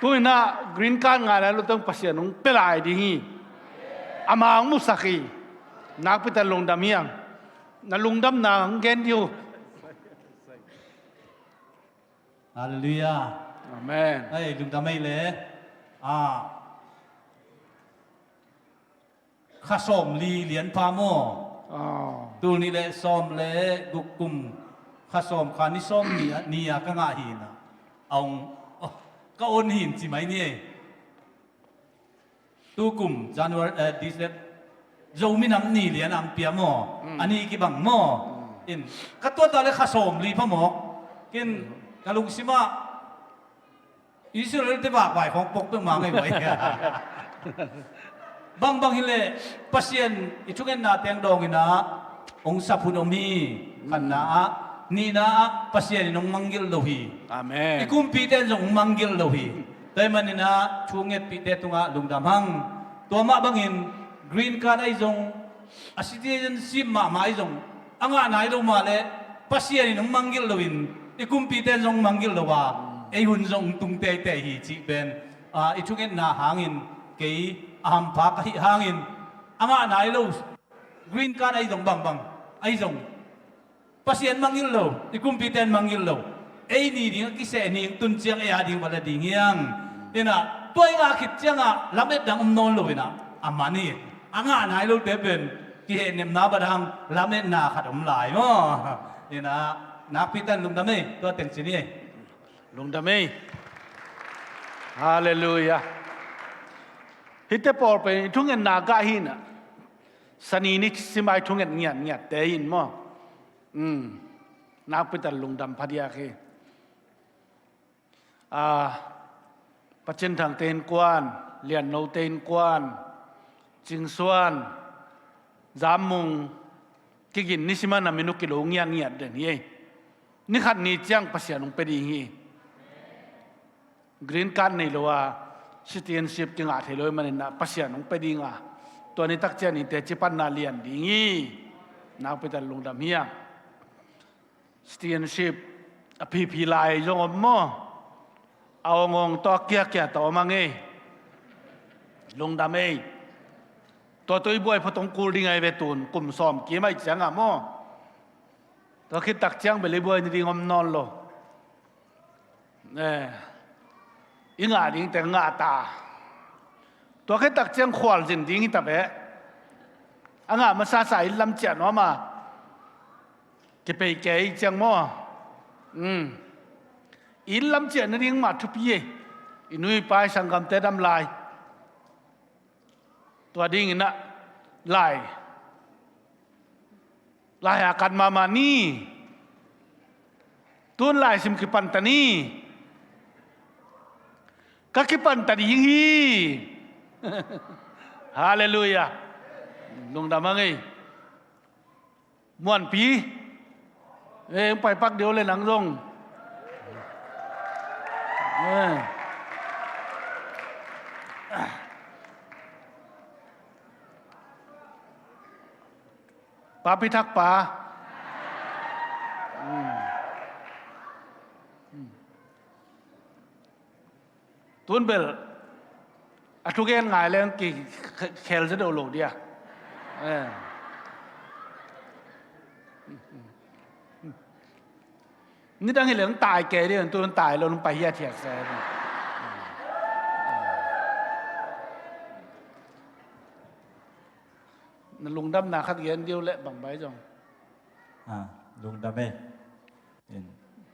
Tu-in ah green card ngah nai lo teng Pasian hong pia lai ding hi. Ama hong musak hi. Nakpi tak lungdam hi a. Na lungdamna hong gen dih o. Halleluiah. Amen. Hei, lungdam ei le. Ah. Kha sawmli lian pha maw? Ah. Tul nih le sawm le guk kum, kha sawm kha ni sawm ni a, ni a ka ngah hi na. A hong, oh, ka on hi ci mai ni ei. Tu kum January, eh, December, Zomi Nam Ni lian a hong pia maw? Mm. A ni kibang maw? Mm. In, ka tuat ta le kha sawmli pha mawk. Ken, mm, ka lungsim ah Israel te vakvai khawng pok peuhmah ngei vai. Bangbang hi leh Pasian i thungetna teng dawng in ah, hong sap hun om hi. Khatna ah, nihna ah Pasian in hong mangngilh lo hi. Amen. I kumpite in zong hong mangngilh lo hi. Tua ahih manin ah thu ngetpihte tungah lungdam hang. Tua mah bangin green card ahi zong, a citizenship mahmah ahi zong, a ngah nai lo mah leh Pasian in hong mangngilh loin i kumpite in zong hong mangngilh lo a, ei hun zong hong tung teitei hi cih pen, ah, i thungetna hangin kei a hampha ka hih hangin, a ngah nai lo green card ahi zong, bangbang ahi zong, Pasian mangngilh lo, i kumpite in mangngilh lo. Ei ni ding a kiseh ni tun ciang ei a ding va la ding hi hang. Inah tua i ngah khit ciangah lamet dang om nawn lo inah a man hi. A ngah nai lote pen kihehnepna bang hang lametna khat om lai maw. Inah nakpi takin lungdam ei, tua teng ci ni ei. Lungdam ei. Halleluiah. Hihte pawl pen i thungetna gah hi inah, sani ni sim a i thunget ngiatngiatte in maw. Um, nakpi takin lungdam phadiak hi. Ah, Pa Cin Thangte innkuan, Lian Note innkuan, Cing Suan, Zam Mung, kigin ni sim a na minute kilo ngiatngiat den hi ei. Ni khat ni ciang Pasian hong pia ding hi. Green card nei lo a, citizenship kingah thei lo ahih manin ah Pasian hong pia ding a, tua ni tak ciang in teci panna lian ding hi. Nakpi takin lungdam hi hang. Citizenship a phiphi lai zong om maw. A awngawng tawh a kiakia tawh om hang ei. Lungdam ei. Tua tawh i buai phot hong kul ding ahi ve tun, kum sawm kim ahih ciangah maw. Tua khit tak ciang bel i buai ni ding om nawn lo. Eh, i ngah dingte ngah ta. Tua khit tak ciang khualzin ding hi ta ve. A ngah masasa inn lam ciah nuam a, kipei kei ciang maw. Um, inn lam ciah nading mah thupi ei. I nu i pa i sanggamte dam lai. Tua dingin ah lai, lai a kan mahmah ni. Tun laisim kipanta ni. Ka kipanta ding hi. Halleluiah. Lungdam hang ei. Muanpi. Eh, hong pai pak deuh le nang zong. Eh. Papi Thak pa. Hmm. Hmm. Tun bel a thugen ngai leng ki khel zaw deuh lo dia. Eh. Nidang hi leng tai kei dia, tun tai lo nung pai hiathiat se. Na lungdamna khat gen diu leh bang bai zong. Ah, lungdam ei. In,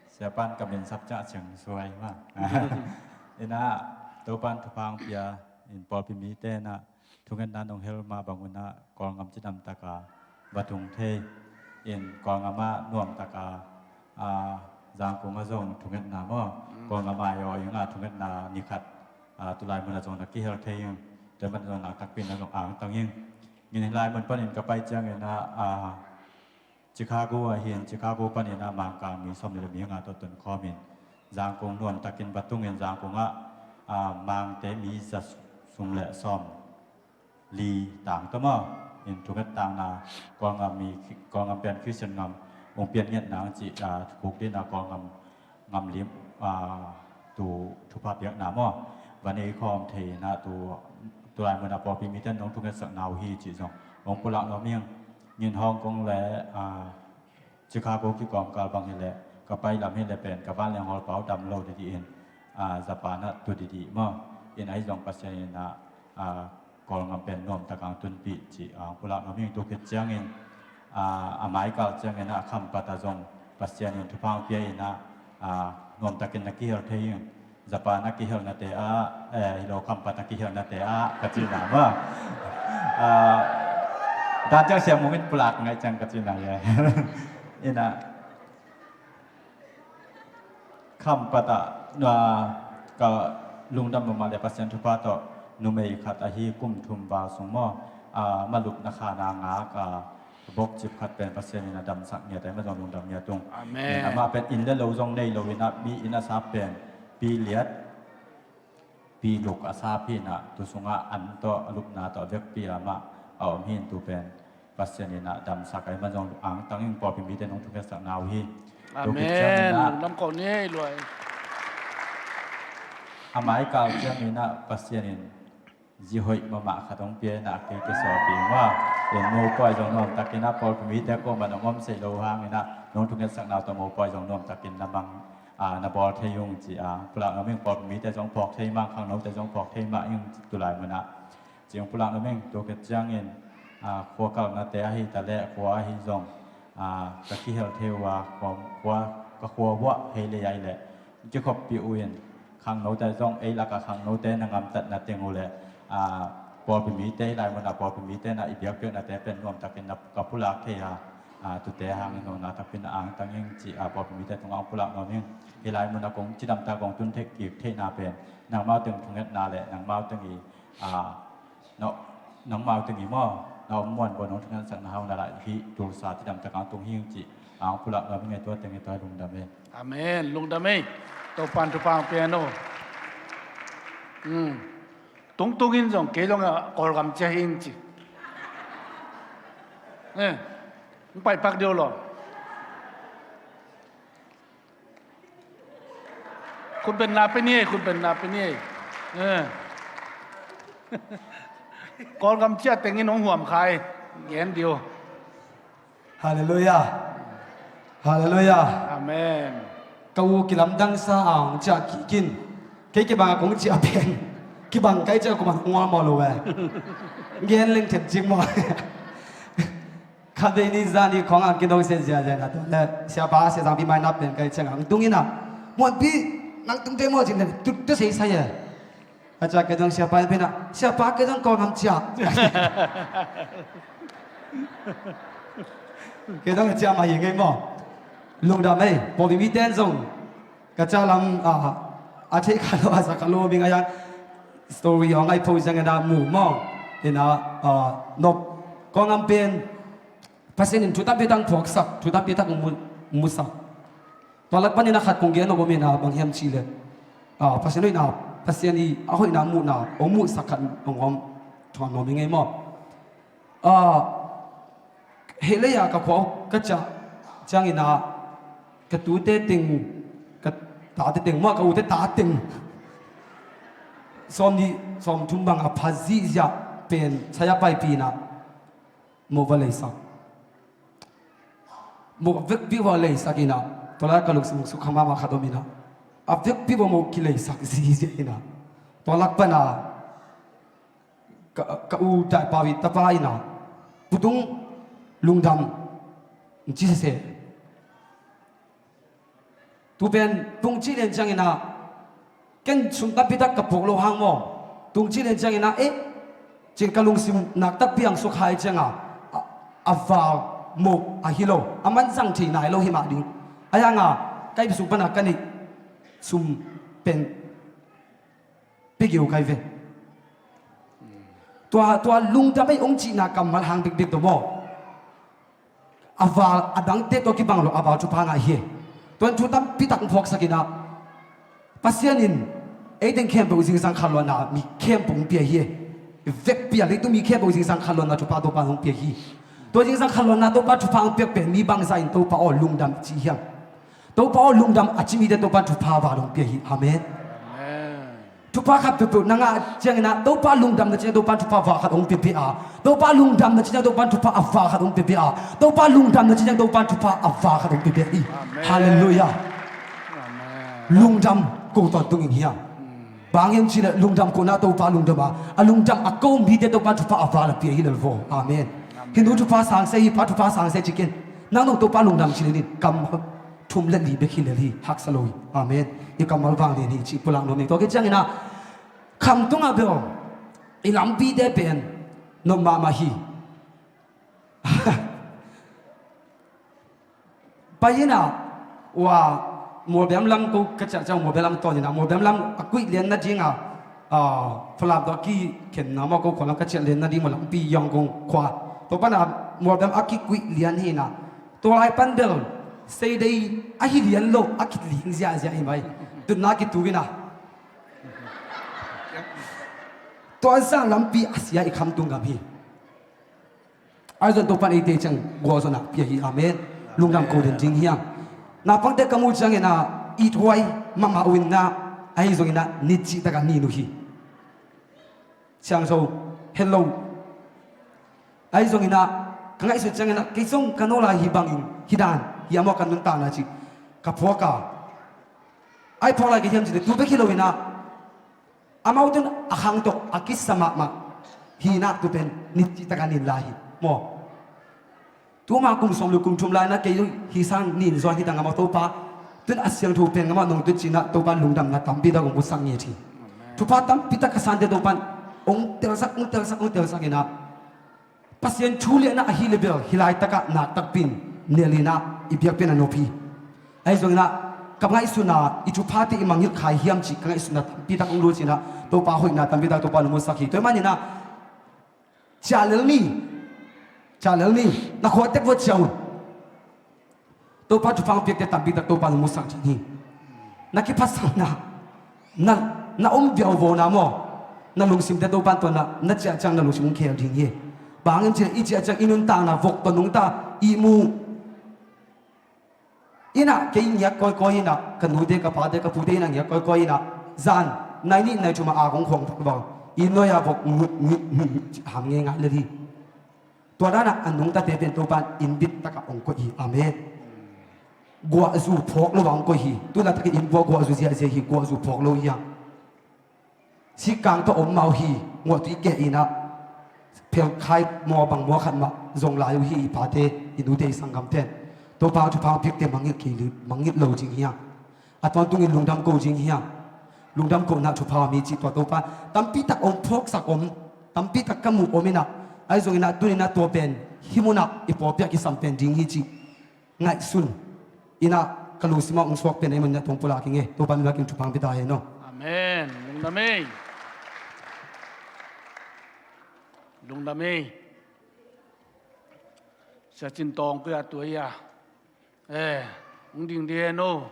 siapan ka min sap ciah ciang suai mah. Inah, Topan thupha hong pia, in pawlpi mite inah, thungetna nong hel mah bangun ah, Kawlngam cidam taka va tung thei. In Kawlngam ah nuam taka, ah, Zangkung ah zong thungetna maw. Mm. Kawlngam ah i aw ing ah thungetna ni khat, ah, tulai mun ah zong na kihel thei ing. Tua man zong na takpi na zong angtang ing. Ngin hih lai mun panin ka pai ciangin ah, ah, Chicago ah hin, Chicago panin ah Mangkang mi sawm le mi nga tawh tonkhawm in, Zangkong nuam takin va tungin Zangkong ah, ah, Mangte mi za sum le sawm li tang tawh maw. In thunget tangna, Kawlngam mi, Kawlngam pen Christian ngam hong pian ngiat nang cih, ah, kuk dina Kawlngam ngam lim, ah, tu thupha piakna maw. Van ei khawm thei na tu, tulai mun a pawlpi mite nong thungetsak na uh hi cih zong hong pulak nuam ing. Ngin Hong Kong le, ah, Chicago kikawmkal bang hileh, ka pai lam hileh pen, ka vanleng hawlpa uh dam lo didi in, ah, Japan ah tu didi maw. In ahi zong Pasian in ah, ah, Kawlngam pen nuam takang tunpih cih, ah, pulak nuam ing tu khit ciangin, ah, a maikal ciangin ah, Khampat ah zong Pasian in thupha hong pia in ah, ah, nuam takin na kihel thei ing. Japan a kihelnate ah, eh, hi lo Khampat a kihelnate ah, ka cihna maw. Ah, dan ciang siam mungin pulak ngaih ciang ka cihna le. Inah, Khampat ah, ah, ka lungdam mahmah le Pasian thupha tawh numei khat ahi kum thum val sung maw. Ah, malupna khana ngak a, Bawkcip khat pen Pasian in a damsak ngiat a, amah zong lungdam ngiat ung. Amen. Amah pen inn le lo zong nei lo in a, mi inn a sap pen pi liat pi luk a sap hi in a, tu sungah an tawh a lupna tawh a vekpi a amah a om hi in, tu pen Pasian in a damsak a, amah zong angtang ing. Pawlpi mite nong thukhensak na uh hi. Amen. Tu khit ciangin a, lungdam ko ni ei luai. A mai kal ciangin a Pasian in zi hoih mahmah khat hong pia in a, kei kisuapih ing a. In mopawi zong nuamtakin a, pawlpi mite kuamah nong om sei lo hangin a, nong thukhensak na uh tawh mopawi zong nuamtakin na mang, a, na bawl thei ung ci a, pulak nuam ing. Pawlpi mite zong phawk thei mah, khangnote zong phawk thei mah ing, tulai munah ci ung. Pulak nuam ing. Tu khit ciangin, a, khua kalnate ahi ta leh khua ahi zong, a, ka kihel thei uh a, khua, khua, ka khua uah hei lei ahi leh kikhoppih uh in, khangnote zong, ei lakah khangnote na ngamtatna teng uh leh, a, pawlpi mite, hih lai munah pawlpi mite na i biakpiaknate pen nuamtakin na ka pulak thei a, a, tute hangin nong na takpi in a angtang ing ci a, pawlpi mite tungah hong pulak nuam ing. Hih lai munah kong cidamtak kong tun theih kik theihna pen nangmau teng thungetna le nangmau teng i, a, na, nangmau teng i maw, na om muan bawl nong thungetsak na hau na lai hi, tulsa cidamtak ang tung hing ci ang pulak nuam ing e. Tua teng i tua lungdam e. Amen. Lungdam e. Topan thupha ang pian o. Hmm. Tungtung in zong kei zong a Kawlgam cia hi ing ci. Eh, hong pai pak deuh lo. Khutbenna pe ni ei, khutbenna pe ni ei. Eh. Kawlgam cia tengin hong huam khai. Gen dih o. Halleluiah. Halleluiah. Amen. Ka u kilamdangsa a hong ciah kik in. Kei kibang a kong ciah pen kibang kai ciah kuman hong ngawlmawh lo e. Gen leng thep cik maw. Khatvei ni zani khawng a kinong se ziazia na tua le siapa Sia Zangpi mai nap pen kai ciang ang tung in a, Muanpi, nang tung te maw cin le tu, tu seisai e. A ciah kei zong siapa in pen a, siapa kei zong Kawlgam ciah. Kei zong a ciah mah hi ngei maw. Lungdam ei, pawlpi mite in zong ka ca lam, a, a theih kha lo, a za kha lo, mi ngai a story hong ai pho ciangin a mu maw. In a, a, nop kawngam pen Pasian in thu tampi tak hong phuaksak, thu tampi tak hong mu, musak. Tua lak panin a khat kong gen nop om in a, bang hiam cih leh, a, Pasian hoihna, Pasian i a hoihna muhna hong muhsak khat hong om, thuan nuam hi ngei maw. A, heh lei-a ka khua uh ka ciah ciangin a, ka tute teng, ka tate teng maw, ka ute ta teng sawmnih sawmthum bang a pha zihziah pen saya paipih in a, moh va leisak. Moh vekpi va leisak in a, tua lai ka lungsim sukha mahmah khat om in a, a vekpi va moh kileisak zihziah in a, tua lak pan a ka, ka u Dai Pau i tapa in a, Pu Tung, lungdam, ci sese. Tu pen tung cih lian ciangin a, ken sum tampi tak ka puak lo hang maw. Tung cih lian ciangin a, eh, cin ka lungsim nak takpi ang sukha hi ciang a, a, a val moh ahi lo, a man zang thei nai lo hi mah ding. A yang a, ka ip sung pan a ka neih sum pen pia geu kai ve. Tua, tua lungdam ei hong cihna kammal hang bikbik tawh maw. A val, a dangte tawh kibang lo, a val thupha ngah hi. Tua in thu tampi tak hong phuaksak in a, Pasian in ei teng khempeuh zingsang khanluanna mi khempeuh hong pia hi. Vekpi a leitung mi khempeuh zingsang khanluanna thupha Topa in hong pia hi. Tua zingsang khanluanna Topa thupha hong piak pen mi bangzah in Topa aw lungdam ci hiam? Topa aw lungdam a ci mite Topa in thupha val hong pia hi. Amen. Amen. Thupha khat peuhpeuh na ngah ciangin a, Topa lungdam na ci ciang Topa in thupha val khat hong piapia a. Topa lungdam na ci ciang Topa in thupha a val khat hong piapia a. Topa lungdam na ci ciang Topa in thupha a val khat hong piapia hi. Amen. Halleluiah. Amen. Lungdam ko tawntung ing hiam? Hmm. Bang hiam cih leh lungdam kohna Topa lungdam a, a lungdam a ko mite Topa in thupha a val a pia hi lel vo. Amen. Amen. Hi nu thupha sang se hi, pa thupha sang se ci ken. Nang nong Topa lungdam ci lel in kam thum le li bek hi lel hi, haksa lo hi. Amen. I kammal vang lian hi cih pulak nuam ing. Tua khit ciangin a, khamtung ah bel i lampite pen nop mahmah hi. Pai in a, ua, Mualbem lam ko ka ciah ciang Mualbem lam tawn in a, Mualbem lam a kuih lian nading a, a, Falam tawh a kikhenna maw, ko khua lam ka ciah lian nading maw, lampi Yangon khua. Tua pan a Mualpem a kikuih lian hi inah, tua lai pan bel seidei ahi lian lo a kiling ziahziah hi mai. Tutna kituk inah, tua zah lampi a sia i khamtung gam hi. Ahi zong Topan eite ciang gualzawhna pia hi. Amen. Lungdam ko den ding hiam? Naupangte ka muh cianginah ithuai mahmah uh inah, ahi zonginah nitcih takah nin uh hi. Siangso, hello. Ahi zonginah ka ngaihsut cianginah kei zong ka nawl lai hi bangin hih dan hiam aw ka nuntakna cih ka phuak a. Ahi phuak lai ka hiam cih leh tu bek hi loinah amaute in a khang tawh a kisa mahmah hi inah tu pen nitcih takah nin lai hi maw? Tuma kum sawm le kum thum lai inah kei hih sang nin zaw hi ta ngam a Topa. Tu-in a siangtho pen ngam a nong tut cinah Topan lungdamna tampi tak hong musak nget hi. Thupha tampi tak ka sante Topan hong telsak, hong telsak, hong telsak inah Pasian thu lianah ahi le bel hih laitakah nak takpi in nel inah i biakpiakna nop hi. Ahi zonginah ka ngaihsutna i thuphate i mangngilh kha hiam cih ka ngaihsutna tampi tak hong lut cinah Topa hoihna tampi tak Topa hong musak hi. Tua ahih maninah ciah lel ni. Ciah lel ni. Na khua tek vua ciah un. Topa thupha hong piakte tampi tak Topa hong musak ding hi. Na kiphatsakna, na, na om viauvawna maw, na lungsimte Topa in tua na, na ciah ciang na lungsim hong khel ding hi. Bang hang hiam cih leh i ciah ciang i nuntakna vok tawh nungta ihmu inah kei ngiat kawikawi inah ka nute ka pate ka pute inah ngiat kawikawi inah zan nai nih nai thum a ak hong khuang vakvak i nuai-a vok ngut ngut ngut ngut cih ham ngeingai lel hi. Tua danah a nungtate pen Topan innbit takah hong koih hi. Amen. Guahzu phawk lo-a hong koih hi. Tuna takin innbuah guahzu ziahziah hi. Guahzu phawk lo hi hang. Sikkang tawh om mah uh hi. Nguahtui keh inah phelkhai mua bang mua khat mah zong lai uh hi. I pate, i nute, i sanggamten Topa thupha hong piakte mangngilh kei, mangngilh lo ding hi hang. A tawntungin lungdam ko ding hi hang. Lungdam ko inah thupha mi cih tua Topa tampi tak hong phawksak om, tampi tak ka muh om inah, ahi zonginah tuninah tua pen hih munah i pawlpi a kisam pen ding hi cih ngaihsun inah ka lungsimah hong suak pen ahih maninah tua hong pulak ing e. Topa min bangin thupha hong pia ta hen aw. Amen. Lungdam ei. Lungdam ei. Sia Cin Tawng koi a tua hi a. Eh, hong ding ding hen aw.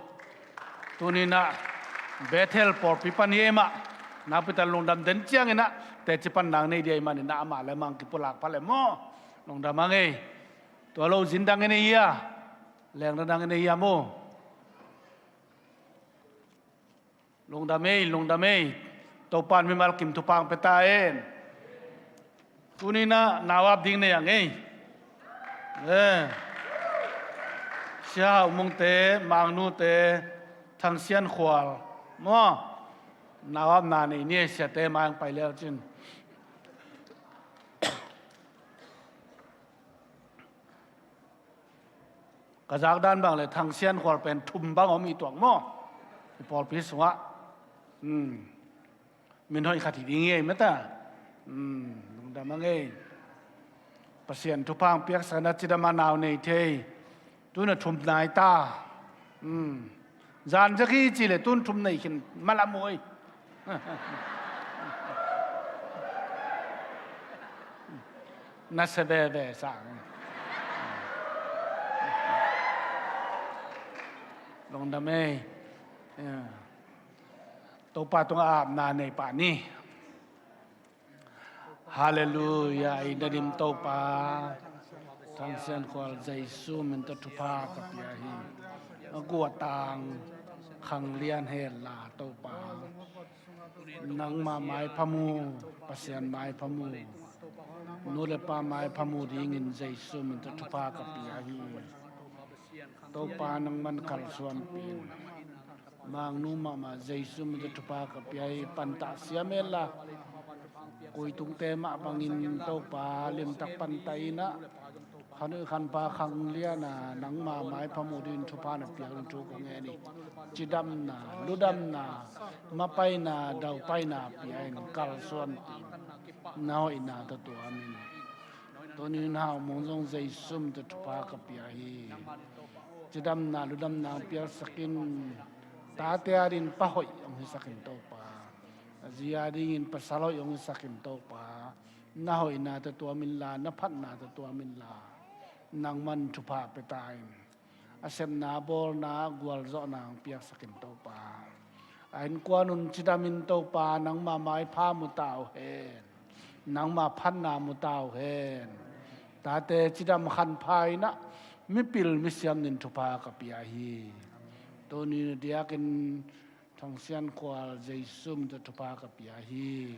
Tuninah Bethel pawlpi pan hi ei mah. Nakpi tak lungdam den cianginah teci pan nang nei ding ahih maninah amah le amah hong kipulak pha le maw. Lungdam hang ei. Tua lo zin dang i nei hi a. Leng dang i nei hi a maw. Lungdam ei, lungdam ei. Topan mimal kim thupha hong pia ta hen. Tuninah nau ap ding nei ang ei. Eh. Sia Hau Mungte, Mangnute, Thang Sian Khual maw. Nau apna nei ni ei, siate mai hong pai lel cin. Ka zak dan bang le Thang Sian Khual pen thum bang om i tuak maw? I pawlpi sungah. Hmm. Min hoih khat hi ding hi ei mata. Hmm. Lungdam hang ei. Pasian thupha hong piaksak inah cidam a nau nei thei. Tuna thum nai ta. Hmm. Zan zek hi cih leh tun thum nei khin malam uh ei. Na se veve sang. Lungdam ei. Topa tungah apna nei pah ni. Halleluiah, ei na dim Topa. Thang Sian Khual Jesu min tawh thupha ka pia hi. A guahtang khang lian hen la Topa. Nangma maipha mu, Pasian maipha mu. Nu le pa maipha mu dingin Jesu min tawh thupha ka pia hi. Topa nangman kalsuanpih in. Mangnu mahmah Jesu min tawh thupha ka pia hi. Pantah siam hen la. Kuitungte mah bangin Topa limtak pantah inah. Khan uh khan pa khang liana nangma maipha mu dingin thupha na piak ding thu ka ngen hi. Cidamna, ludamna, mapaina, daupaina pia in kalsuanpih in. Na hoihna tawh tuam in. Tunin Hau Mung zong Jesu min tawh thupha ka pia hi. Cidamna, ludamna hong piaksak in. Tate adingin pa hoih hong hisak in Topa. A zi adingin pasal hoih hong hisak in Topa. Na hoihna tawh tuam inla, na phatna tawh tuam inla. Nangman thupha pia ta in, a sepna bawlna gualzawhna hong piaksak in Topa. A innkuan un cidamin Topa nangma maipha mu ta uh hen. Nangma phatna mu ta uh hen. Tate cidam khanpha in ah mipil misiam nin thupha ka pia hi. Tuni na diakin Thongsian Khual Jesu min tawh thupha ka pia hi.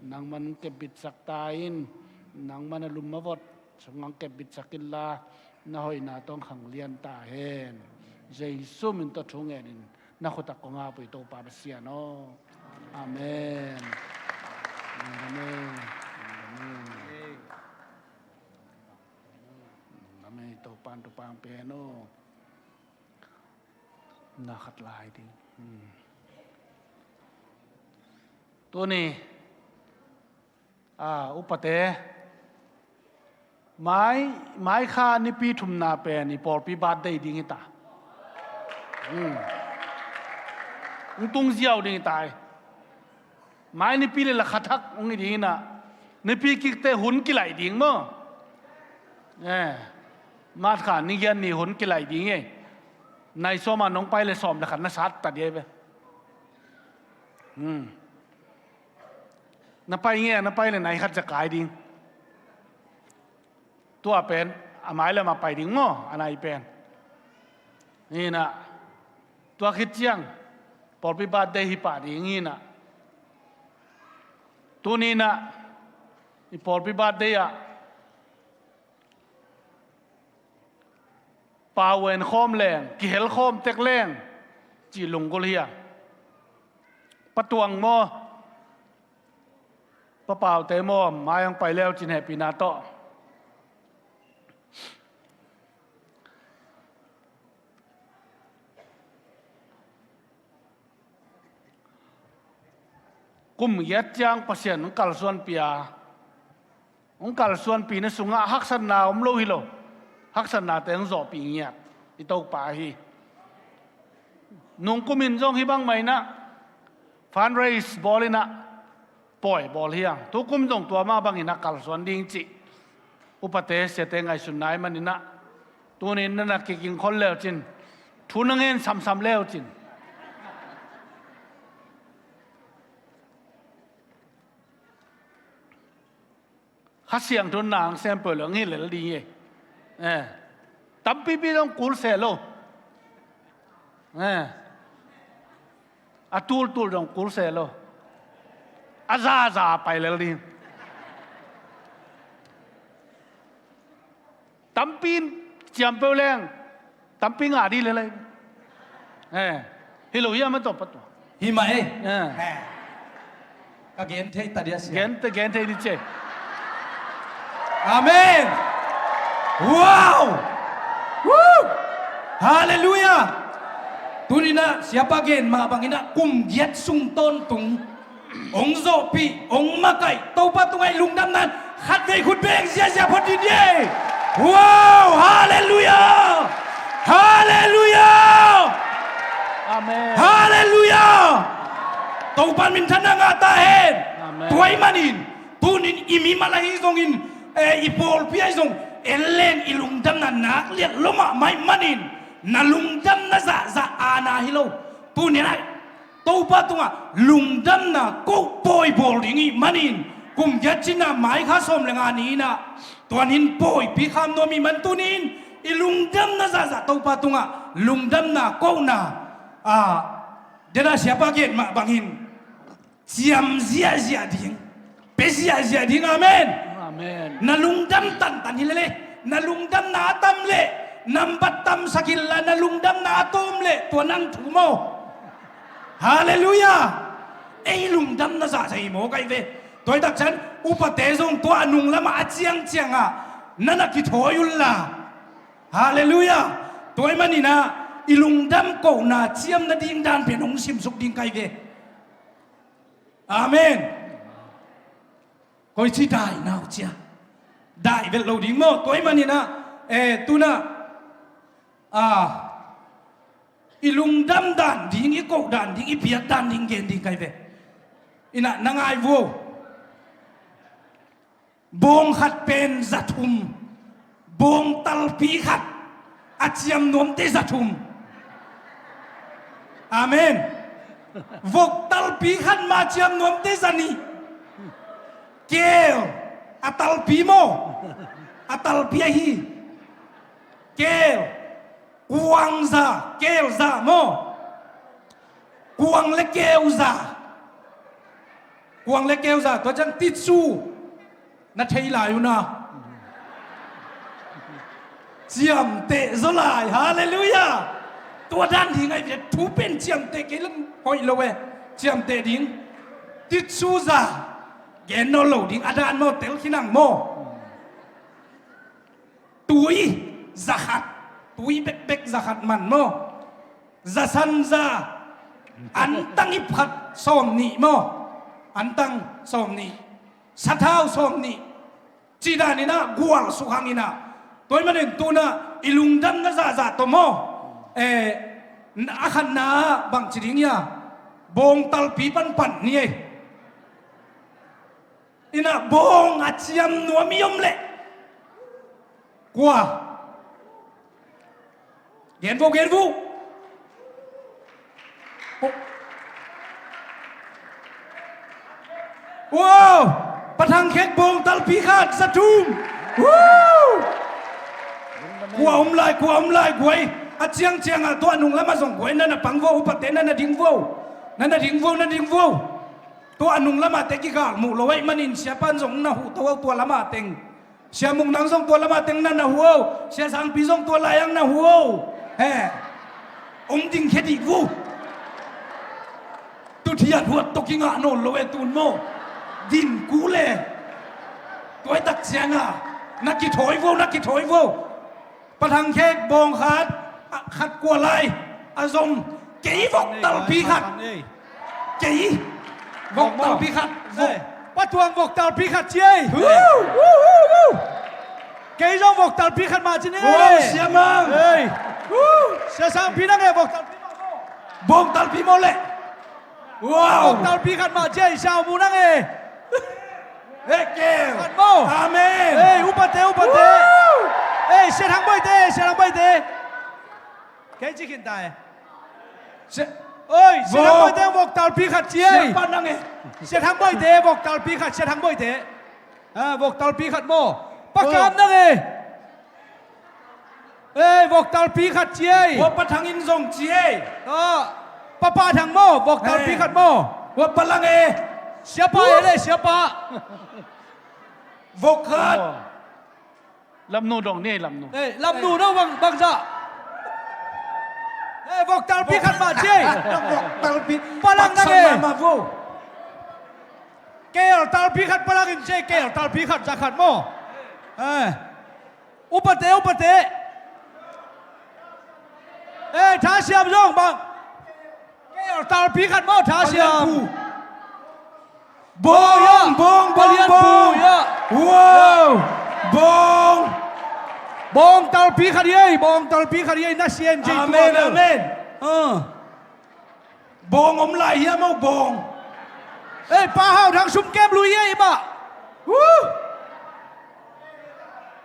Nangman kepbitsak ta in, nangman a lum a vot sungah kepbitsak inla, na hoihna tawh hong khanglian ta hen. Jesu min tawh thu ngenin na khut ah kong ap uh hi Topa Pasian aw. Amen. Amen. Amen. Amen. Topa in thupha hong pia hen aw. Na khat lai ding. Hmm. Tuni, ah, upate, mai, mai kha nipi thumna pen i pawlpi birthday ding hi ta. Hmm. Hong tung ziau ding hi ta hi. Mai nipi le la kha thak hong hi ding in ah, nipi kikte hun kilaih ding maw? Eh, March kha ni giat ni hun kilaih ding e. Nai sawm a nong pai le sawm le khat na sat ta ding e ve. Hmm. Na pai nge, na pai le nai khat za kai ding. Tua pen a mai lam a pai ding maw, a nai pen. Hi in ah, tua khit ciang pawlpi birthday hi pah ding hi in ah. Tuni in ah i pawlpi birthday ah pau en khawm leng, kihel khawm tek leng cih lunggulh hi a. Pa Tuang maw, Pa Paute maw, mai hong pai leu cin hehpihna tawh. Kum giat ciang Pasian hong kalsuanpih a, hong kalsuanpihna sungah haksatna om lo hi lo. Haksatnate hong zawhpih ngiat i Topa hi. Nungkum in zong hih bang mah in ah fundraise bawl in ah pawi bawl hi hang. Tukum zong tua mah bangin a kalsuan ding cih upate siate ngaihsutna ahih manin ah, tuni in na na kiging khol leu cin, thu na ngen samsam leu cin. Kha Siangtho in na hong sem peuh leh hong hi lel ding hi. Eh. Tampipi zong kul se lo. Eh. A tultul zong kul se lo. A zaza pai lel ding. Tampi in ciam peuh leng, tampi ngah ding lel hi. Eh, hi lo hiam a tawh Pa Tuang? Hi mah ei. Eh. Eh. Ka gen thei ta dia sia. Gen, gen thei ni ce. Amen. Wow. Woo. Hallelujah. Tuni in ah siapa gen mah bangin ah kum giat sung tawntung hong zawhpih, hong makaih Topa tungah i lungdamna in khatvei khut beng ziahziah phot dih ni ei. Wow, halleluiah! Halleluiah! Amen. Halleluiah! Topa in minthanna ngah ta hen. Amen. Tua ahih manin, tunin i mimal ahi zongin, eh, i pawlpi ahi zong, en leng i lungdamna nak liat lo mahmah ahih manin, na lungdamna zahzah aana hi lo. Tunin ah Topa tungah lungdamna koh pawi bawl ding ih manin, kum giat cin ah May kha sawm le nga ni in ah, tua ni in pawipi kham nuam ih man tuni in i lungdamna zahzah Topa tungah lungdamna kohna, ah, dena siapa gen mah bangin ciam ziahziah ding, pia ziahziah ding. Amen. Amen. Na lungdam tantan hi lel e. Na lungdamna a tam leh nambat tamsak inla, na lungdamna a tawm leh tua nang thu maw. Halleluiah. Ei lungdamna zahzah hi maw kai ve. Tua hi tak ciang upate zong tua a nunglamah a ciangciangah na na kithawi unla. Halleluiah. Tua ahih manin ah i lungdam kohna ciamna ding dan pen hong simsuk ding kai ve. Amen. Koici dai nau cia. Dai velh lo ding maw. Tua ahih manin ah, eh, tu in ah, ah, i lungdam dan ding, i koh dan ding, i biak dan ding gen ding kai ve. In ah na ngai vuo. Bawng khat pen za thum. Bawng talpi khat a ciam nuamte za thum. Amen. Vok talpi khat mah ciam nuamte za nih. Keel a talpi maw? A talpi ahi. Keel. Kuang za, keel za maw? Kuang le keel za. Kuang le keel za, tua ciang titsu na thei lai uh na. Ciamteh zaw lai, halleluiah. Tua dan ding ahi ve, thu pen ciamteh kei lam hoih lo e. Ciamteh ding. Titsu za. Gen nawn lo ding, a dan maw, tel khin ang maw? Tui za khat, tui bekbek za khat man maw? Za san za, antang ip khat sawm nih maw? Antang sawm nih, sathau sawm nih. Cih danin ah gual suk hangin ah, tua ahih manin tu-in ah i lungdamna zahzah tawh maw? Eh, a khatna ah bangci ding hiam? Bawng talpi panpan ni ei. In ah bawng a ciam nuam i om leh kua? Gen vo, gen vo. Wow! Pa Thang Khek bawng talpi khat za thum. Woo! Kua om lai, kua om lai, guai. A ciangciang ah tua nung lamah zong guai, na na pang vo, upate na na ding vo. Na na ding vo, na ding vo. Tua nung lamah te kigal muh lo ahih manin siapa'n zong na huh to, tua lamah teng. Sia Mung Nang zong tua lamah teng na na huh o. Sia Sangpi zong tua lai-ah na huh o. He. Om ding khia dih vo. Tu thiat huat tawh kingah nawn lo e tu-in maw? Din kul e. Tua ahih tak ciangin ah na kithawi vo, na kithawi vo. Pa Thang Khek bawng khat, a khat kua lai, a zom, kei vok talpi khat. Kei vok talpi khat. Vok. Eh, Pa Tuang vok talpi khat ci ei. Woo, woo, woo, woo. Kei zong vok talpi khat mah ci ni. Wow, ei. Sia Mang. Ei. Woo. Sia Sangpi nang e vok talpi mah maw? Bawng talpi maw leh? Wow. Vok talpi khat mah ci ei, Sia Mu nang e. Hei, keel. Khat maw? Amen. Ei, upate, upate. Woo! Ei, Sia Thang Boite, Sia Thang Boite. Kei ci khin ta e. Sia, oi, Sia Thang Boite, vok talpi khat ci ei. Sia Pa nang e. Sia Thang Boite, vok talpi khat, Sia Thang Boite. Ah, vok talpi khat maw? Pa Kam nang e. Ei, vok talpi khat ci ei. Ua Pa Thang in zong ci ei. Ah, Pa Pa Thang maw, vok talpi khat maw? Ua Pa Lang e. Siapa e le, siapa. Vok khat. Lamnu dong ni, Lamnu. Ei, Lamnu no bang, bangzah. Ei, vok talpi khat mah ci ei. Vok talpi. Pa Lang nang e. Keel talpi khat Pa Lang in ci ei, keel talpi khat za khat maw? Ei. Upate, upate. Ei, Tha Siam zong bang. Keel talpi khat maw, Tha Siam. Bawng, bawng, bawng, bawng. Wow. Bawng. Bawng talpi khat ei, bawng talpi khat ei, na sian ci ei. Amen, amen. Ah. Bawng om lai hiam maw, bawng? Ei, Pa Hau Thang sum kem lui ei mah. Woo!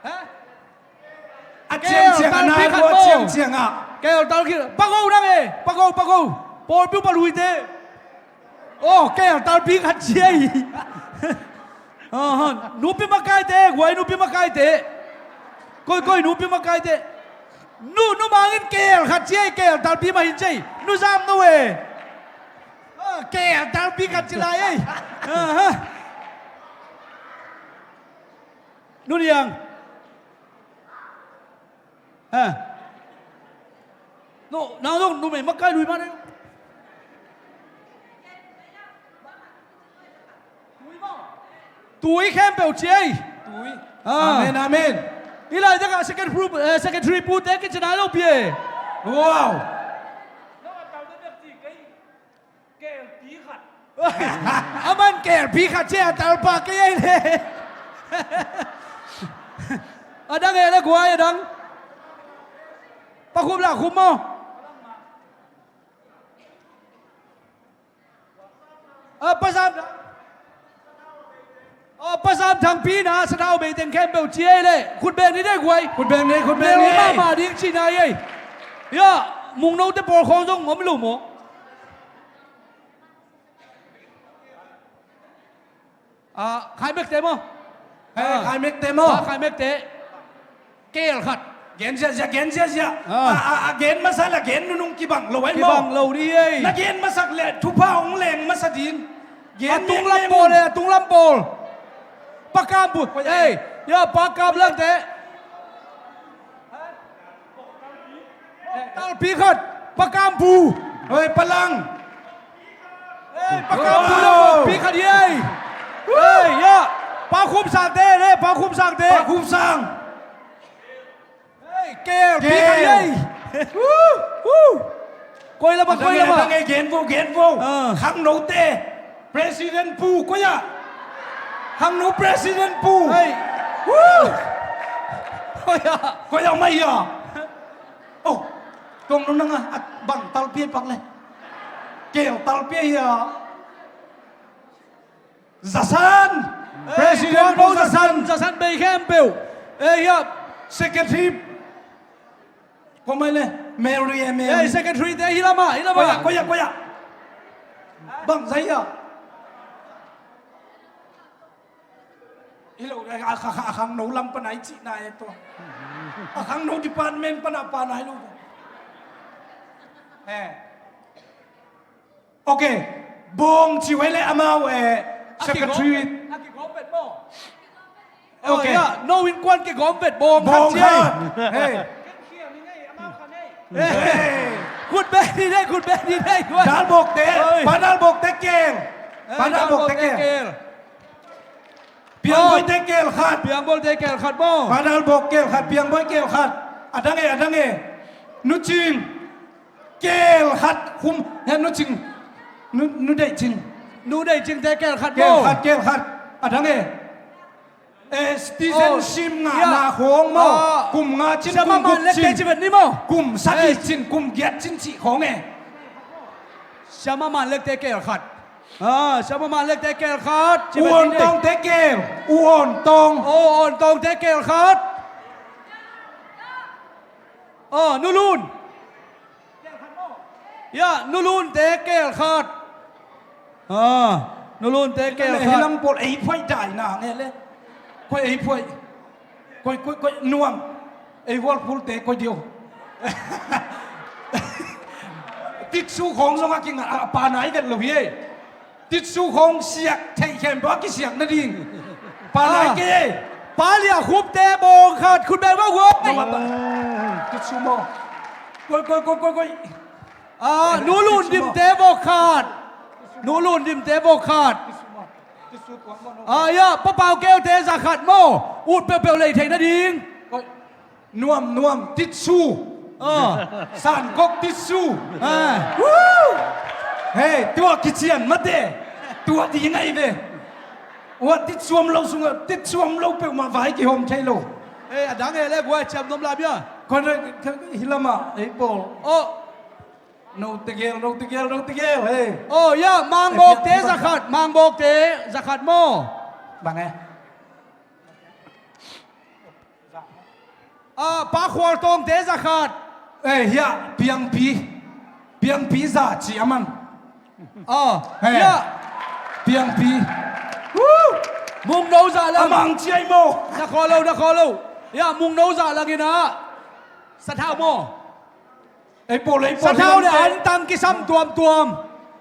Ha? A ciangciang a na, a ciangciang a. Keel talpi khat. Pa Go nang e, Pa Go, Pa Go. Pawlpi upa luite. Oh, keel talpi khat ci ei. Aha, nupi makaite, guai nupi makaite. Koi, koi, nupi makaite. Nu, Nu Mang in keel khat ci ei, keel talpi mah hi ci ei. Nu Zam no e. Ah, keel talpi khat ci lai ei. Aha. Nu Niang. Ha. No, nang zong numei makai lui mah na. Tui khempeuh ci ei. Tui. Ah. Amen, amen. Hih lai takah secretary pu, eh, secretary pute kicina lo pi e. Wow. Aman keelpi khat ci a talpa kei ei le. A dang e le guai a dang. Pa Khup la Khup maw? A, Pa Zam. A, Pa Zam Thangpi na sathau bei teng khempeuh ci ei le. Khut beng ni dei guai. Khut beng ni, khut beng ni. Neu mahmah ding cihna ei. Ya, Mungno te pawl khawng zong om lo maw? Ah, Khai Mek te maw? Eh, ah. Khai Mek te maw? Ah, Khai Mek te. Keel khat. Gen ziahziah, gen ziahziah. Ah. A, a, a gen masa le gen nunung kibang lo ei maw? Kibang lo ding ei. Na gen masak le thupha hong leng masa ding. Gen a tung lam pawl ei, a tung lam pawl. Pa Kam Pu. Ei, ya, Pa Kam Lang te. Talpi khat, Pa Kam Pu. Hei, Pa Lang. Hei, Pa Kam Pu, wow. Talpi khat ei. Hei, ya. Pa Khum Sang te, hei, Pa Khum Sang te. Pa Khum Sang. Hei, keel, pi khat ei. Woo, woo. Koi lama, koi lama. Adang ei, gen vo, gen vo. Ah. Khangno te. President pu, koi ah. Khangno president pu. Hei. Woo. Koi ah. Koi ah mai ah. Oh. Kong no nang ah, bang talpi pak le. Keel talpi ah. Zasan. Hei, president pu Zasan. Zasan bei khempeuh. Eh, ya. Secretary. Kua mai le, Mary e, Mary. Eh, secretary te, hi lama, hi lama. Koi ah, koi ah, koi ah. Bang zai ah. Hi lo, a, a, a, a khangno lam pana i cihna e tua. A khangno department pana pana hi lo. Eh. Ok, bawng ci uh ei le amau, eh, secretary. A kigawm vet maw? Ok. Oh, ya, no innkuan kigawm vet bawng khat ci ei. Bawng khat. Hei. Hei. Khut beng ni dei, khut beng ni dei. Dal Bawk te, oi. Pa Dal Bawk te keel. Hei, Pa Dal Bawk te keel. Piang Bawi te keel khat. Piang Bawi te keel khat maw? Pa Dal Bawk keel khat, Piang Bawi keel khat. A dang e, a dang e. Nu Cing. Keel khat khum, he Nu Cing. Nu, Nu Deih Cing. Nu Deih Cing te keel khat maw? Keel khat, keel khat. A dang e. Eh, citizenship ngahna khawng maw? Ah. Kum nga cin, kum guk cin. Siama Man Lek te ci vet ni maw? Kum sagih cin, kum giat cin cih khawng e. Siama Man Lek te keel khat. Ah, Siama Man Lek te keel khat. U Awn Tawng te keel. U Awn Tawng. Oh, Awn Tawng te keel khat. Ah, Nu Lun. Ya, Nu Lun te keel khat. Ah, Nu Lun te keel khat. Hi lam pawl ei phuai dai na nge le. Koi ei phuai. Koi, koi, koi nuam. Ei Walpool te koi dio. Titsu khawng zong a kinga, a pa nai vet lo hi ei. Titsu khawng siak theih khempeuh a kisiak nading. Pa nai kei ei. Pa Lia Khup te bawng khat, khut beng maw guai. Titsu maw? Koi, koi, koi, koi, koi. Ah, Nu Lun Dim te vawk khat. Nu Lun Dim te vawk khat. Ah, ya, Pa Pau Keu te za khat maw. Ut peuhpeuh lei thei nading. Nuam, nuam, titsu. Ah. Sankok titsu. Ah. Woo! Hei, tua kician mate. Tua ding ai ve. Ua titsuam lo sunga, titsuam lo peuhmah vai kihawm thei lo. Eh, a dang e le guai ciam nuam lai bia. Koi na, hi lama, ei pawl. Oh. No tegel, no tegel, no tegel, hei. Oh, ya, Mang Bawk te za khat, Mang Bawk te za khat maw? Bang e. Ah, Pa Khual Tawng te za khat. Eh, hiah, Piangpi. Piangpi za ci a man. Ah, hiah. Piangpi. Woo! Mungno za lang. A mang ciai maw? Na khaw lo, na khaw lo. Hiah, Mungno za lang in ah. Sathau maw? Ei pawl, ei pawl. Sathau le antang kisam tuamtuam.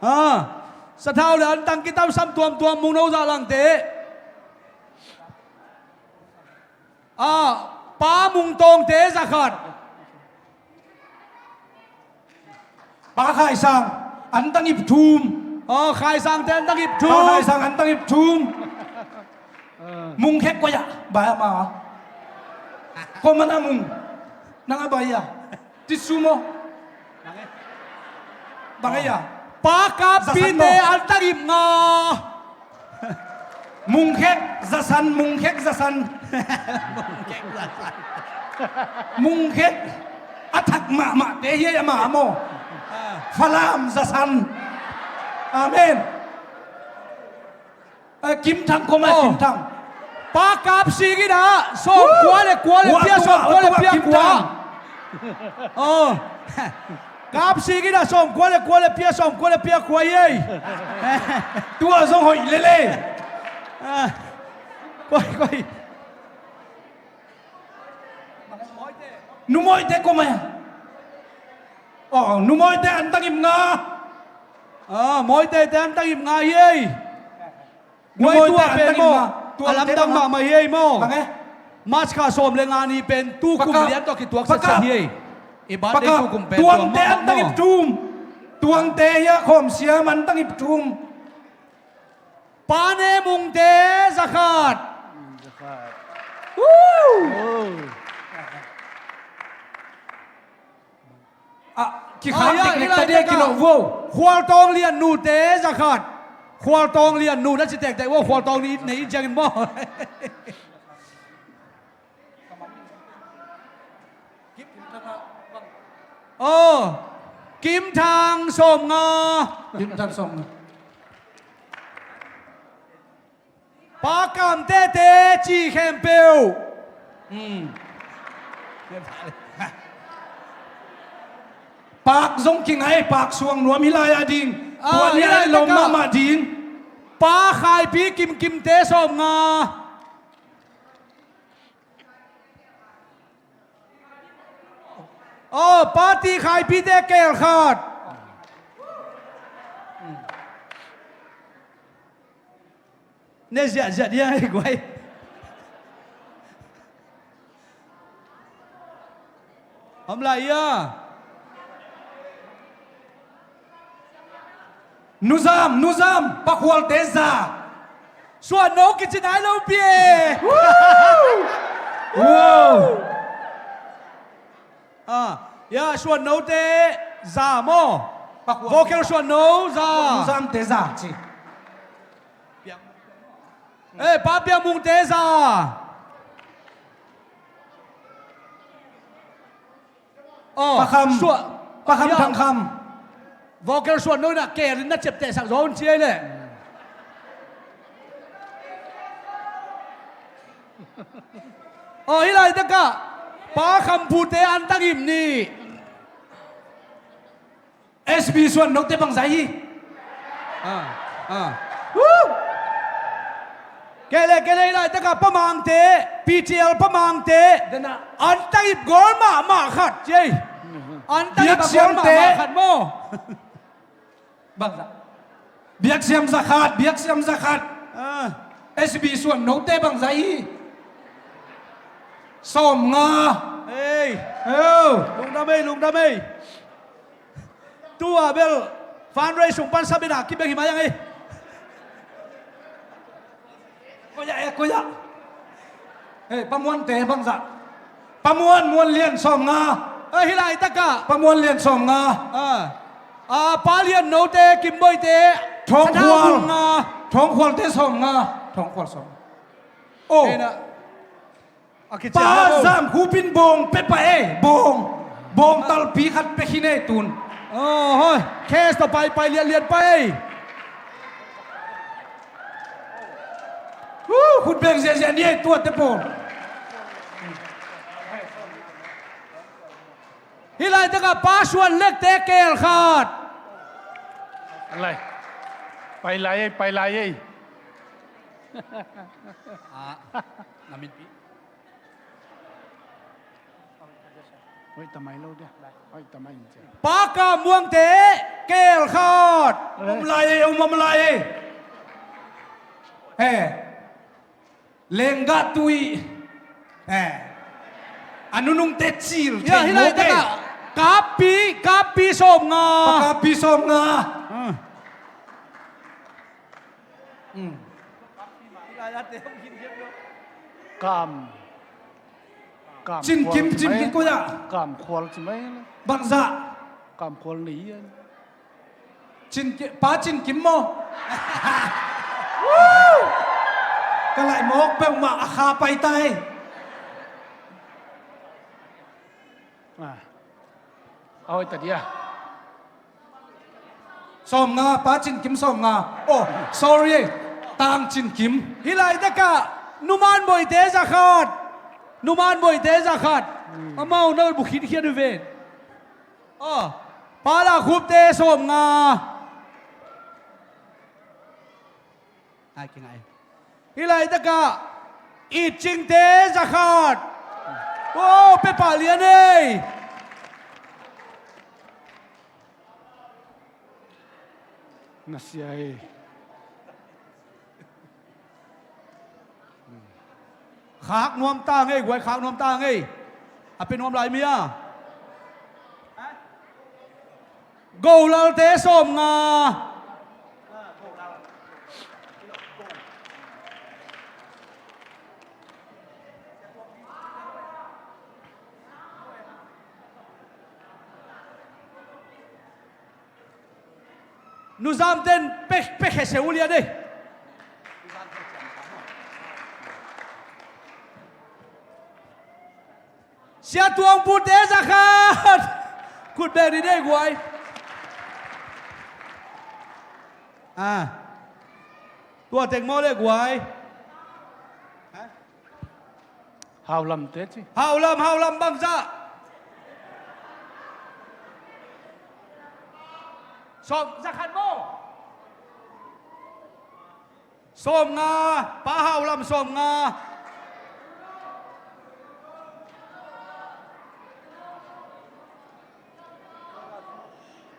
Ah. Sathau le antang kisam tuamtuam, Mungno za lang te. Ah, Pa Mung Tawng te za khat. Pa Khai Sang, antang ip thum. Oh, Khai Sang te antang ip thum. Pa Khai Sang, antang ip thum. Mung Khek koi ah, bai a ma. Koi man a Mung. Nang a bai a. Titsu maw? Bang e ya. Pa Kap Pi te antang ip nga. Mung Khek za san, Mung Khek za san. Mung Khek za san. Mung Khek a thak mahmah te hi a ma maw. Ah. Falam za san. Amen. Eh, Kim Thang koi mai, oh. Kim Thang. Pa Kap Sing in ah sawmkua le kua le pia, sawmkua le pia kua. Oh. Kap Sing in ah sawmkua le kua le pia, sawmkua le pia kua ei. Tua zong hoih lele. Ah. Koi, koi. Numawite kua mai a? Oh, numawite an tangip nga. Ah, mawite te an tangip nga hi ei. Guai tua pen maw, a lamdang mahmah hi ei maw. March kha sawm le nga ni pen tukum lian tawh kituak setset hi ei. I birthday tukum pen tuangte an tangip thum. Tuangte hi a, khawm siam an tangip thum. Pa Ne Mungte zakhat. Ah, kikham tek nek ta dia kino vo. Khualtawng Lian nute zakhat. Khualtawng Lian nu na ci tektek vo, Khualtawng ni nei in ciangin maw. Oh, Kim Thang sawm nga. Kim Thang sawm nga. Pa Kam Tete ci khempeuh. Pak zong kingai, pak suang nuam hi lai a ding. Ah, tua ni hi lai a lom taka mahmah ding. Pa Khaipi Kim Kimte sawm nga. Oh, Pa Ti Khaipite kel khat. Ne ziahziah dia ei guai. Om lai ia. Nuzam, nuzam, Pa Khualte za. Suan no kici nai lo pie. Wow. Ah, ya, suan note za maw. Vocal suan no za. Nuzamte za ci. Eh, Pa Piang Mungte za. Oh, Pakham, Pakham Thangkham. Vocal suan no inah kel in na ciaptehsak zaw un ci ei leh. Oh, hih laitakah Pa Kham Phute an tangip nih. S B suan note bangzah hi. Ah, ah. Kele, kele, hih laitakah Pa Mangte, P T L Pa Mangte. An tangip gawl mahmah khat ci ei. An tangip gawl mahmah khat maw. Bangzah. Biaksiam zakhat, biaksiam zakhat. Ah. S B suan note bangzah hi. Sawm nga. Ei. Oh. Lungdam ei, lungdam ei. Tua bel fundraise sung pan sabina kibeng hi mai ang ei. Koya, eh, koya. Eh, Pa Muante bangzah. Pa Muan, Muan Lian sawm nga. Eh, hih laitakah Pa Muan Lian sawm nga. Ah. Ah, Pa Lian note, Kimboite. Thawng Khual. Thawng Khualte sawm nga. Thawng Khual sawm. Oh. Pa Zam Khupin bawng pia pah ei, bawng. Bawng talpi khat pia khin ei tun. Oh, hoi. Cash tawh paipai lianlian pah ei. Khut beng ziahziah ni ei tuate pawl. Hih laitakah Pa Suan Lekte kel khat. Lai. Pai lai ei, pai lai ei. Ah, na minpi. Hoih tamai lo dia. Hoih tamai in cia. Pa Kam Muangte kel khat. Om lai ei, om, om lai ei. He. Lenggah tui. Eh. A nunungte cil. Ya, hih laitakah Kapi, Kapi sawm nga. Pa Kapi sawm nga. Kam. Kam Cin Kim, Cin Kim koi ah. Kam Khual ci mai. Bangzah. Kam Khual nei. Cin Kim, Pa Cin Kim maw? Ka laih mawk peuhmah a kha pai tai. A hoih ta dia. Sawm nga, Pa Cin Kim sawm nga. Oh, sorry. Tang Cin Kim. Hih laitakah Numan Boite zakhat. Numan Boite zakhat. Amau na bu khitkhiat uh ven. Aw, Pa Lakhupte sawmnga. Ai, kingai. Hih laitakah It Cingte zakhat. Aw, pia pah lian ei. Na sia hi. Khak nuam ta ngei, guai, khak nuam ta ngei. A pia nuam lai mi a. Golalte sawmnga. Nuzamten pek, pek he se ulia dei. Sia Tuang Pute zakhat. Khut beng ni dei, guai. Ah. Tua teng maw le, guai. Haulam te ci. Haulam, Haulam bangzah. Sawm, zakhat maw? Sawmnga, Pa Haulam sawmnga.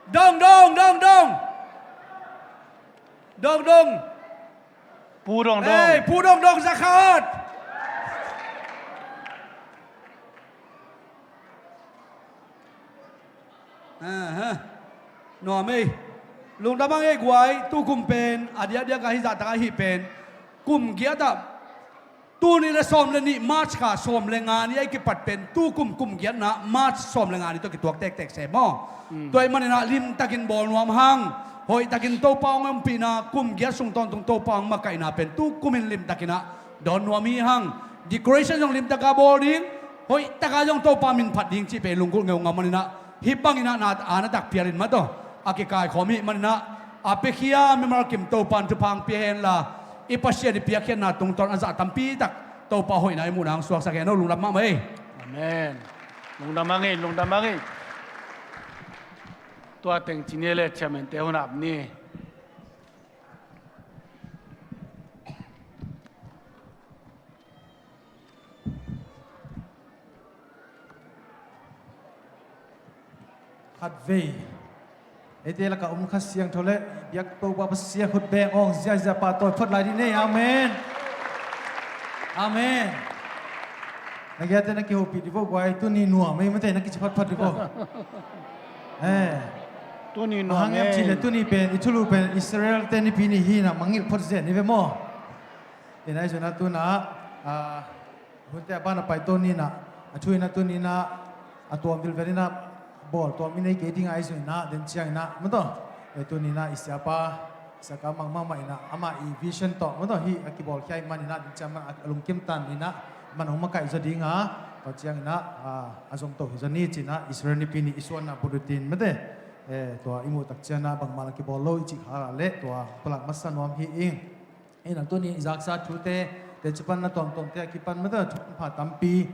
Dong, dong, dong, dong. Dong, dong. Pu Dong Dong. Ei, Pu Dong Dong zakhat. Aha. Nuam ei. Lungdam ang ei, guai, tukum pen a diakdiak a hih zahtak a hih pen kum giat ah. Tuni le sawm le nih March kha sawm le nga ni a i kipat pen tukum kum giatna March sawm le nga ni tawh kituak tektek se maw? Tua ahih manin ah limtakin bawl nuam hang. Hoihtakin Topa hong ompihna, kum giat sung tawntung Topa hong makaihna pen tukum in limtakin ah dawn nuam hi hang. Decoration zong limtaka bawl ding, hoihtaka zong Topa min phat ding cih pen lunggulh ngeungau manin ah, hih bangin ah na, a na takpial in mataw a kikaikhawm hi manin ah, a piakhia mimal kim Topa in thupha hong pia henla, i Pasian i piakkhiatna tungtawn a zah tampi tak Topa hoihna i muhna hong suaksak hen. Aw, lungdam mahmah ei. Amen. Lungdam hang ei, lungdam hang ei. Tua teng ci ni le chairman te hun ap ni. Khatvei eite lakah um Kha Siangtho le biak Topa Pasian khut beng awng ziazia pahtawi phot lai dih ni. Amen. Amen. Na giate na kihopih dih vo guai, tuni nuam ei mate na kici phatphat dih vo. Eh. Tuni nuam ei. Ahang em cih le tuni pen i thulu pen Israel te nipi ni hi na mangngilh phot zen hi ve maw? Ina i zona tuna, ah, hunte a ban a paito nina, a thu ina tunina, a tuam vilvel ina bawl tuam i nei kei dinga i zona den ciang ina mataw. E tunina i siapa, i siaka mang mahmah ina, ama i vision tawh mataw hi a kibawl khia i man ina den ciang man a lungkim tan ina, man hong makaih zaw dinga, tua ciang ina, ah, a zong to hi zaw ni cina, Israel nipi ni i suanna bulletin mate. E, tua i muh tak ciana bangmah la kibawl lo i cih kha le tua palak masa nuam hi ing. Ina tuni i zaksa thute, teci pan na tuamtuamte a kipan mataw, thu pha tampi,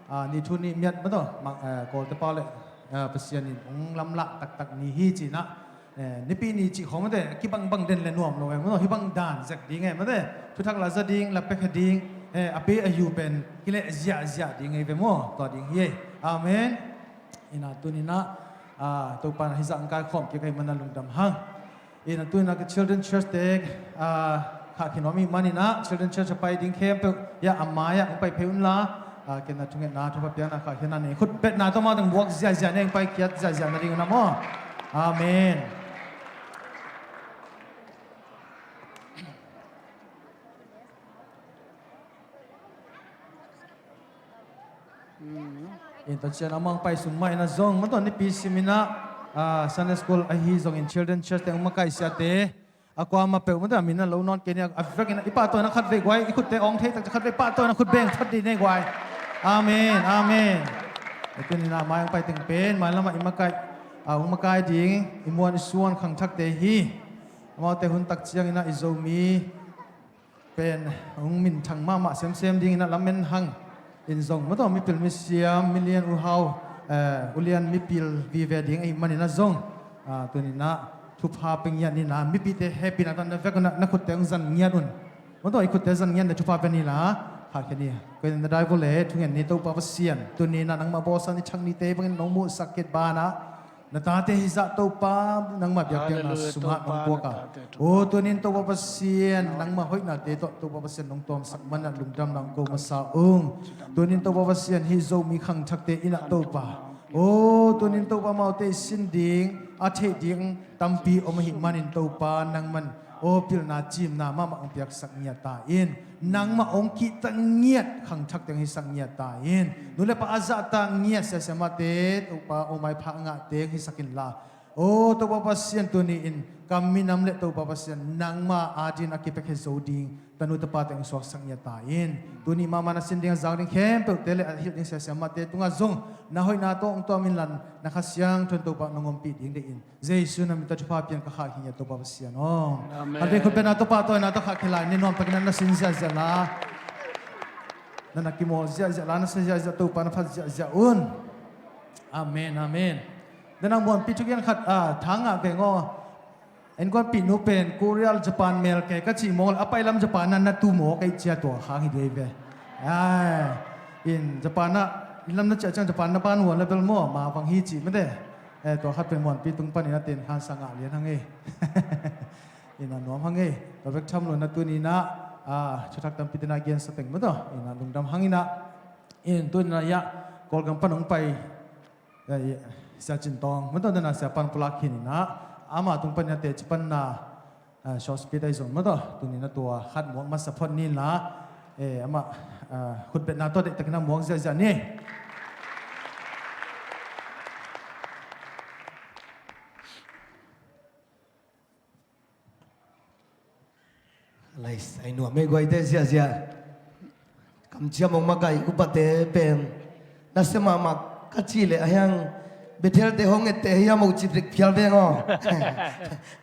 ah, ni thu ni miat mataw, mang, eh, Kawlte pau le, eh, Pasian in hong lamlah taktak ni hi cina, eh, nipi ni cih khawng mate, kibangbang den le nuam lo e mataw, hih bang dan zek ding e mate, thuthak la za ding, la pekhe ding, eh, a pe a yu pen kileh ziahziah ding e ve maw, tua ding hi e. Amen. Ina tunina, ah, Topa na hih zah ang kai khawm kik ahi mana lungdam hang. Ina tuina ka Children Church te, ah, khah khin om i manina, Children Church a pai ding khempeuh, ya a mai ah hong pai phei unla, ah, kena thungetna, thupha piakna khah khin a nei. Khut betna tawh mah teng buak ziazia nei, hong pai kiat ziazia na ding una maw. Amen. Ina tua cian a mang pai sung mah ina zong, mataw nipi simina, ah, Sunday school ahi zongin Children Church te hong makai siate, a kuamah peuh mataw mina lo nawn kei ni a vekina, i pahtawina khatvei guai, i khutte awng thei tak khatvei pahtawina khut beng phat dih nei guai. Amen, amen. Tunina mai hong pai teng pen, mai lamah i makai, ah, hong makai ding, i muan i suan khangthakte hi. Amaute hun tak ciangina i Zomi pen hong minthang mahmah semsem dingin a lamen hang in zong, mawtaw, mipil misiam, milian uhau, eh, ulian mipil vive ding ahih manin a zong, ah, tuninah thupha pe ngiat nina, mipite hehpihna tawh na vek unah na khutte hong zan ngiat un. Mawtaw, i khutte zan ngiat na thupha pe nila, khat khia ni. Koin na dai vua le thungen ni, Topa Pasian, tuninah nangmah bawlsa ni thak nite bangin nong muhsak khit banah na tate hizah Topa, nangmah biakpiakna sungah nong puak a. O tunin Topa Pasian, nangmah hoihnate tawh Topa Pasian nong tawmsak manah lungdamna hong ko masa ung. Tunin Topa Pasian, hih Zomi khangthakte innah Topa, o tunin Topa, amaute i sin ding a theih ding tampi om ahih manin Topa, nangman o pilna cimna mahmah hong piaksak ngiat ta in. Nangmah hong kihta ngiat khangthak teng hisak ngiat ta in. Nu le pa a zahta ngiat siasiamate Topa, o maipha a ngah teng hisak inla, o Topa Pasian, tuni in ka minam le Topa Pasian, nangma adin a kipekhe zo ding tanu tapa teng suaksak ngiat ta in. Tuni mahmah na sin ding a zak ding khempeuhte le a hilh ding siasiamate tungah zong na hoihna tawh hong tuam inlan, na Kha Siangtho in Topa nong ompih ding deih in. Jesu na min tawh thupha pian ka khah hi ngiat Topa Pasian aw. Amen. Hal vei khut bengna tawh pahtawina tawh khah khia lai ni, nuamtakin na sin ziahziah la, na na kimawl ziahziah la, na sa ziahziah Topa na phat ziahziah un. Amen, amen. Dena muanpi thugen khat, ah, thangah veng aw. Innkuanpih nu pen Korea, Japan mel kei ka cih mawk le a pailam Japan ah na tu mawk ei cia, tua khang hi dei ve. Ai, in Japan ah, in lam na ciah ciang Japan na ban hua le bel maw, ma vang hi cih mate. Eh, tua khat pen muanpi tung panin a ten khansa ngah lian hang ei. Ina nuam hang ei. Tua bek tham lo na tuninah, ah, thuthak tampi tena gensa teng mataw, ina lungdam hang ina. In tuninah iah Kawlgam pan hong pai, eh, Sia Cin Tawng mataw, tena Sia Pan Pulak khin ina, ama tung panin a teci panna, ah, short speech ahi zong mataw, tuninah tua khat muak masa phot ni la, eh, ama, ah, khutbetna tawh deihtakin a muak ziahziah ni. Lai sai nuam ei guaite ziahziah. Kamciam hong makaih upate pen nasia mahmah ka cih leh a hiang Bethel-te hong etteh hiam, oh ciprik phial veng aw.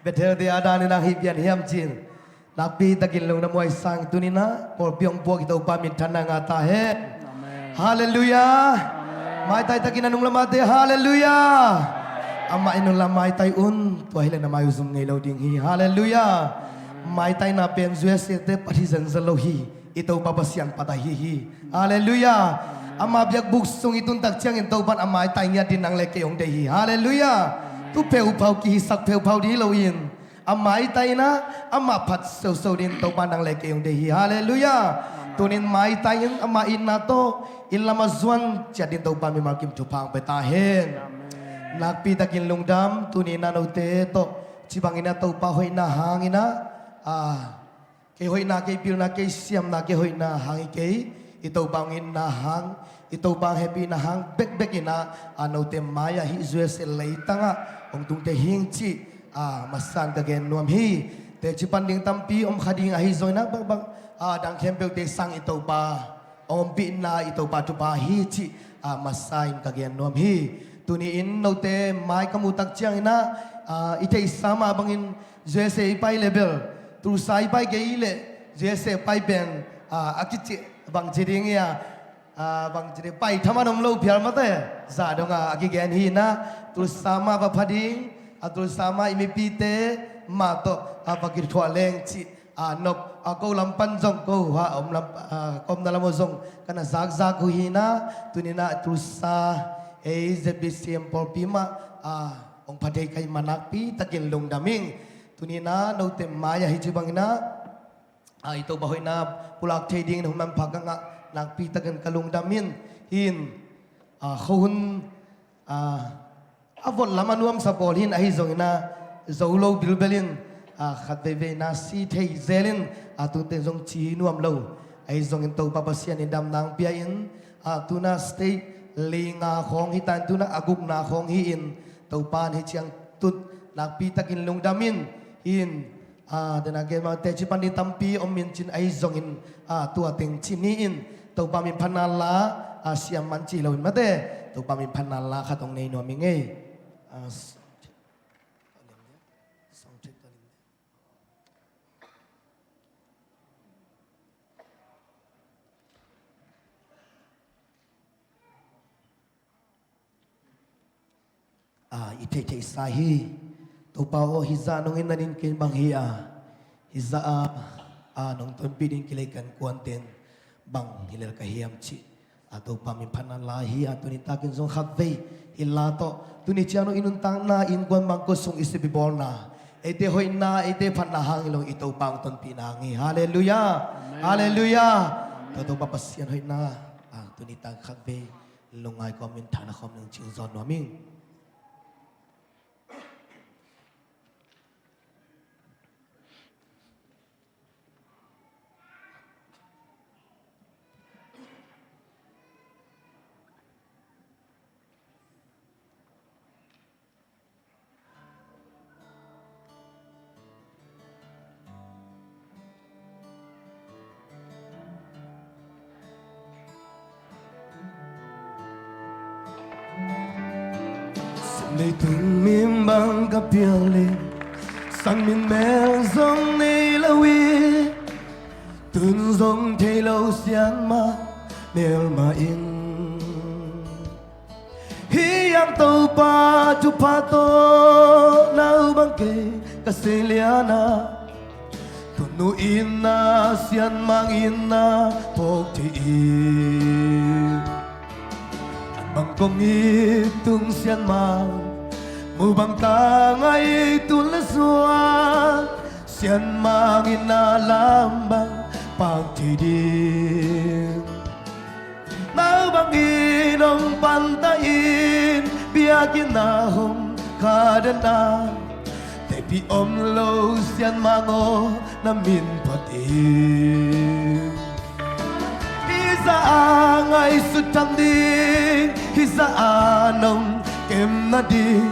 Bethel-te a danin a hih pian hiam cin. Nakpi takin lungdam huai sang tuninah pawlpi hong puak i Topa minthanna ngah ta hen. Amen. Halleluiah. Amen. Maitai takin a nunglamate halleluiah. Amah i nunglam maitai un, tua hileh na mai uh zum ngei lo ding hi. Halleluiah. Amen. Maitaina pen U S A-te pat hi zenzen lo hi. I Topa Pasian pat ahi hi. Halleluiah. Amen. Ama biakbuk sung i tuntak ciangin Topan a maitai ngiat din nang le kei hong deih hi. Halleluiah. Amen. Tu pheuphau kihisak pheuphau ding hi loin a maitaina amah phat seuhseuh din Topa nang le kei hong deih hi. Halleluiah. Amen. Tunin maitai in ama itna tawh inn lam a zuan ciat din Topa mimal kim thupha hong pia ta hen. Amen. Nakpi takin lungdam, tuninah note tawh ci bangin a Topa hoihna hangin a, ah, kei hoihna, kei pilna, kei siamna, kei hoihna hang hi kei, i Topa hong itna hang, i Topa hong hehpihna hang bekbek inah, a, note mai-ah hih U S A leitangah hong tungte hing cih, a, masa-in ka gen nuam hi. Teci pan ding tampi om kha ding ahi zongin ah bangbang, a, dang khempeuhte sang i Topa hong ompihna, i Topa thupha hi cih, a, masa-in ka gen nuam hi. Tuni-in note mai ka muh tak ciangin ah, a, i theihsa mah bangin U S A i pai leh bel, Tulsa i pai kei leh U S A pai pen, a, a kici bangci ding hi a, a, bangci ding, pai thaman om lo phial mate, zah dong a, a kigen hi inah, Tulsa mah va pha ding, a, Tulsa mah i mipite mah tawh, a, va kithuah leng cih, a, nop, a, ko lam pan zong, ko hua om lam, a, ka omna lam uh zong ka na zakzak uh hi inah, tuninah Tulsa ei Z B C M pawlpi mah, a, hong pha thei ka hih mah nakpi takin lungdam ing. Tuninah note mai-ah hih ci bangin ah, a, i Topa hoihna pulak thei dingin hun manpha ka ngah nakpi takin ka lungdam in. Hin, a, khuahun, a, a vot lam a nuamsa pawl hin ahi zongin ah, zo lo bilbel in, a, khat veivei na si thei zel in, a, tute zong ci nuam lo. Ahi zongin Topa Pasian in damna hong pia in, a, tuna state li nga khawng hi ta in, tuna a gukna khawng hi in, Topa in hih ciang tut nakpi takin lungdam in. Hin, a, dena gen mah teci pan ding tampi om in cin ahi zongin, a, tua teng ci ni in, Topa min phatna la, a, siam man ci lo in mate, Topa min phatna la khat hong nei nuam ing ei. A, s-, song check ta lim de. a, i theihtheihsa hi. Topa aw, hih zah nong itna ding ken bang hi a, hih zah a, a, nong tonpih ding kilei kan kuanten bang hi lel ka hiam cih, a, Topa min phatna la hi a, tuni takin zong khatvei hih la tawh tuni ciang nong i nuntakna innkuan bangkua sung i sepbawlna, eite hoihna, eite phatna hang hi lo, i Topa hong tonpihna hang hi. Halleluiah. Amen. Halleluiah. Amen. Tua Topa Pasian hoihna, a, tuni tak khatvei lungngai kawmin thahna khawm nong cing zawn nuam ing. Sim leitun min bang ka pial in, sang min mel zong nei lo in, tun zong thei lo siangma melma in. Hih ang Topa thupha tawh nau bang kei ka sei lian a, tunu itna Sianmang itna phawk thei in. An bang kong it tung Sianmang, mu bang ta ngai tun le suan, Sianmang itna lam bang pak thei ding. Nau bangin hong panta in, biakinn ah hong kha den a, tepi om lo Sianmang aw, na min phat in. Hih zah a ngaihsut tham ding, hih zah a nong kemna ding,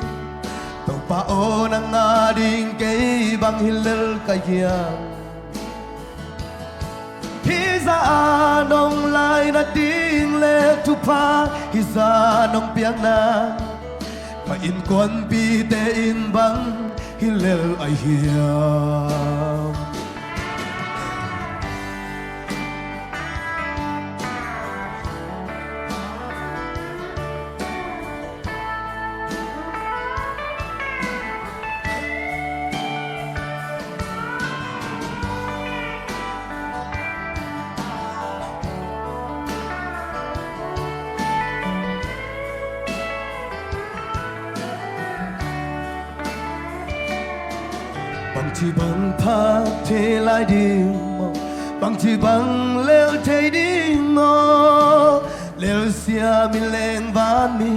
Topa aw, nang a ding kei bang hi lel ka hiam. Hih zah a nong laina ding le thupha, hih zah nong piakna, ka innkuanpihte in bang hi lel a hiam. Bangci bang phak thei lai ding maw? Bangci bang lel thei ding maw? Lelsia mi leng vanmi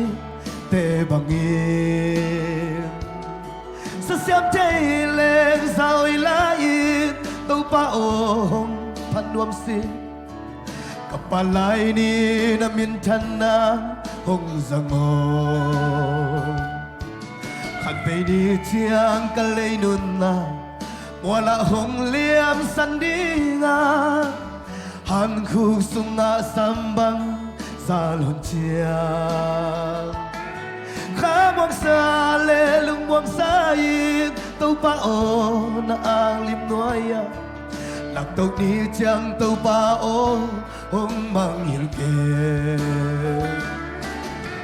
te bangin sasiam thei leng zawi lai-in, Topa aw, hong phat nuam sih. Ka pa lai ni na minthanna hong zang aw. Khatvei ni ciang ka lei nunna mualah hong liamsan ding a, hankhuk sungah sam bang zal hun ciang, kha muangsa le lung muangsa in, Topa aw, na anglim nuai-ah, naktok ni ciang Topa aw, hong manghilh kei.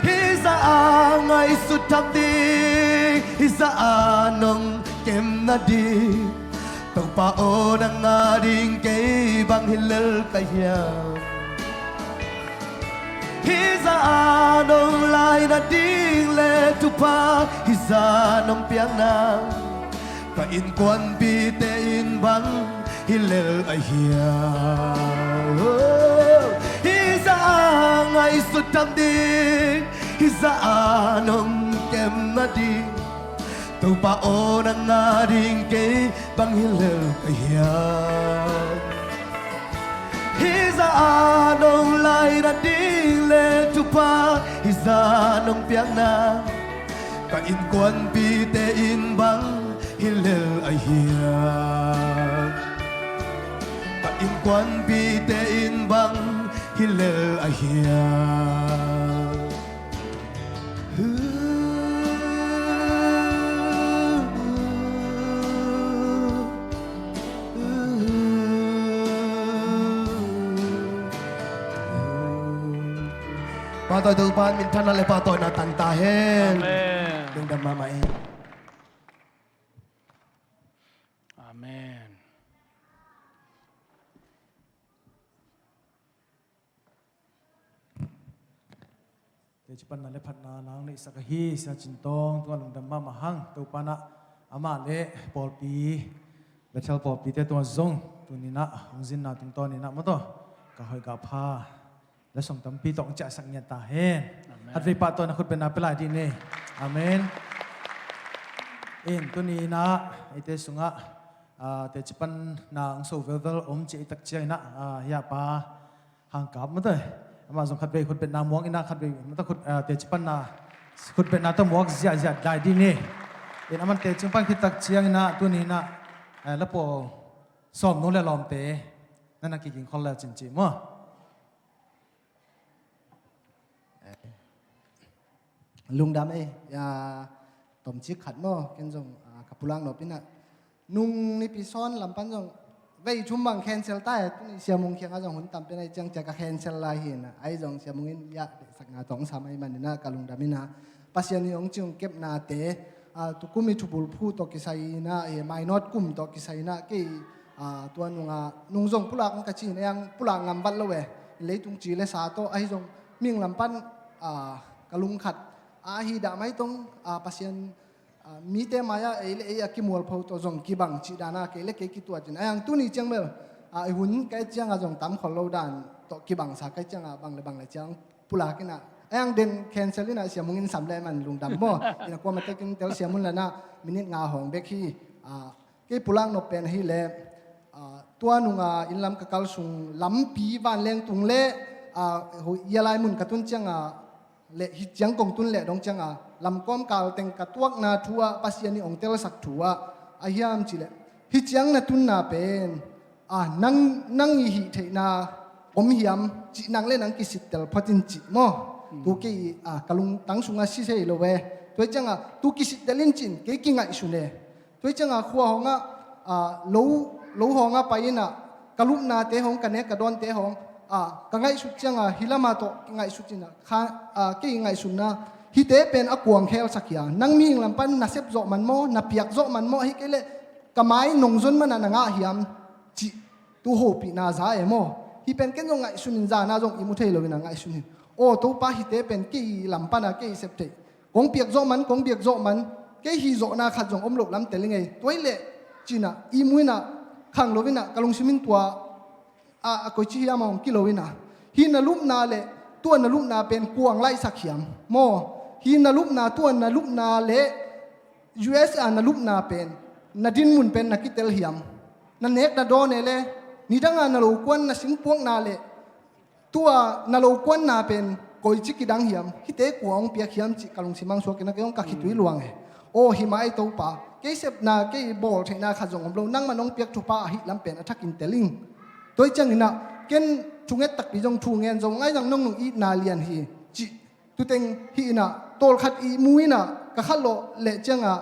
Hih zah a ngaihsut tham ding, hih zah a nong kemna ding, Topa aw, nang a ding kei bang hi lel ka hiam. Hih zah a nong laina ding le thupha, hih zah nong piakna, ka innkuanpihte in bang hi lel a hiam. Hih zah a ngaihsut tham ding, hih zah a nong kemna ding, Topa aw, nang a ding kei bang hi lel ka hiam. Hih zah a nong laina ding le thupha, hih zah nong piakna, ka innkuanpihte in bang hi lel a hiam. Ka innkuanpihte in bang hi lel a hiam. Pahtawi Topa'n minthanna le pahtawina tang ta hen. Amen. Lungdam mahmah hi. Amen. Teci panna le phatna nang neihsak ahi Sia Cin Tawng tungah lungdam mahmah hang. Topa in ah amah le pawlpi, Bethel pawlpite tungah zong tuni in ah hong zinna tungtawn in ah maw taw, ka hoih ka pha, la song tampi tawh hong ciahsak ngiat ta hen. Amen. Khatvei pah tawh na khutbetna pia lai dih ni. Amen. In tuni in ah eite sungah, ah, teci panna hong so velvel om ci i tak ciangin ah, ah, hia pa Hang Kap maw taw, amah zong khatvei khutbetna muak in ah khatvei maw taw khut, ah, teci panna khutbetna tawh muak ziahziah lai dih ni. In aman teci hong pan khit tak ciangin ah tuni in ah, ah, la pawl sawm nu le lawmte na na kiging khol le cin ci maw. Lungdam ei, a, tomcik khat maw, ken zong, a, ka pulak nop in ah nung Nipi sawn lam pan zong vei thum bang cancel ta e, tuni Sia Mung kiangah zong hun tam pen ahih ciang cia ka cancel lai hi in ah, ahi zong Sia Mung in, ya, deihsakna tawh hong sam ahih manin ah ka lungdam in ah, Pasian in hong ci hong kepnate, a, tukum i thubulphu tawh kisai in ah, e, mainawt kum tawh kisai in ah, kei, a, tua nungah nung zong pulak hong ka ci in ah, pulak ngam vat lo e, leitung ci le sa tawh, ahi zong mihing lam pan, a, ka lungkhat, a, hi dah maitong, a, Pasian, a, mite mai-ah ei le ei a kimualpho tawh zong kibang cih dan a kei le kei kituat in, a, hang tuni ciang bel, a, i hun ka et ciangah zong tam khol lo dan tawh kibangsa ka et ciangah bang le bang le ciang pulak in ah, a, hang den cancel in ah Sia Mung in sam le man lungdam maw. In ah kuamah tekin tel Sia Mung la in ah minute nga hawng bek hi, a, kei pulak nop pen ahih leh, a, tua nungah inn lam ka kal sung lampi vanleng tung le, a, ia lai mun ka tun ciangah le hih ciang kong tun leh dong ciangah lamkawm kal teng ka tuakna thu ah Pasian in hong telsak thu ah a hiam cih leh, hih ciang na tunna pen, a, nang, nang i hih theihna om hiam cih nang le nang kisittel phot in cih maw. Hmm. Tu kei, a, ka lungtang sungah si thei lo e. Tua ciangah tu kisittel in cih in kei kingaihsun e. Tua hi ciangah khua hawngah, a, lo, lo hawngah pai in ah ka lupnate hawng, ka nek ka dawnte hawng, a, ka ngaihsut ciangah hih lamah tawh ngaihsut in ah kha, a, kei ngaihsutna hihte pen a kuang khelsak hiam? Nang mihing lam pan na sep zawh man maw, na piak zawh man maw, ahih kei leh ka mai nong zon man ah na ngah hiam cih tu hopihna za e maw. Hih pen ken zong ngaihsun in zan ah zong ihmu thei lo in ah ngaihsun in, aw Topa, hihte pen kei lam pan ah kei sep theih, kong piak zawh man, kong biak zawh man, kei hih zawhna khat zong om loh lam tel ing ei. Tua hi leh ci in ah ihmu in ah khang lo in ah ka lungsim in tua, a, a koici hiam a hong kilo in ah, hih na lupna le tua na lupna pen kuang laihsak hiam maw? Hih na lupna, tua na lupna le U S A na lupna pen, na dinmun pen na kitel hiam? Na nek na dawn e le, nidang a na lokuan na singpuakna le tua na lokuanna pen koici kidang hiam? Hihte kua hong piak hiam cih ka lungsim ah hong suak in ah kei hong ka khitui luang e. Aw, hi mah ei Topa, kei sepna, kei bawl theihna khat zong om lo, nangman hong piak thupha ahih lam pen a thakin tel ing. Tua hi ciangin ah ken thunget takpi zong thu ngen zong ngai zang nong nung itna lian hi cih tu teng hi in ah, tawlkhat ihmu in ah ka khat lawh leh ciangah,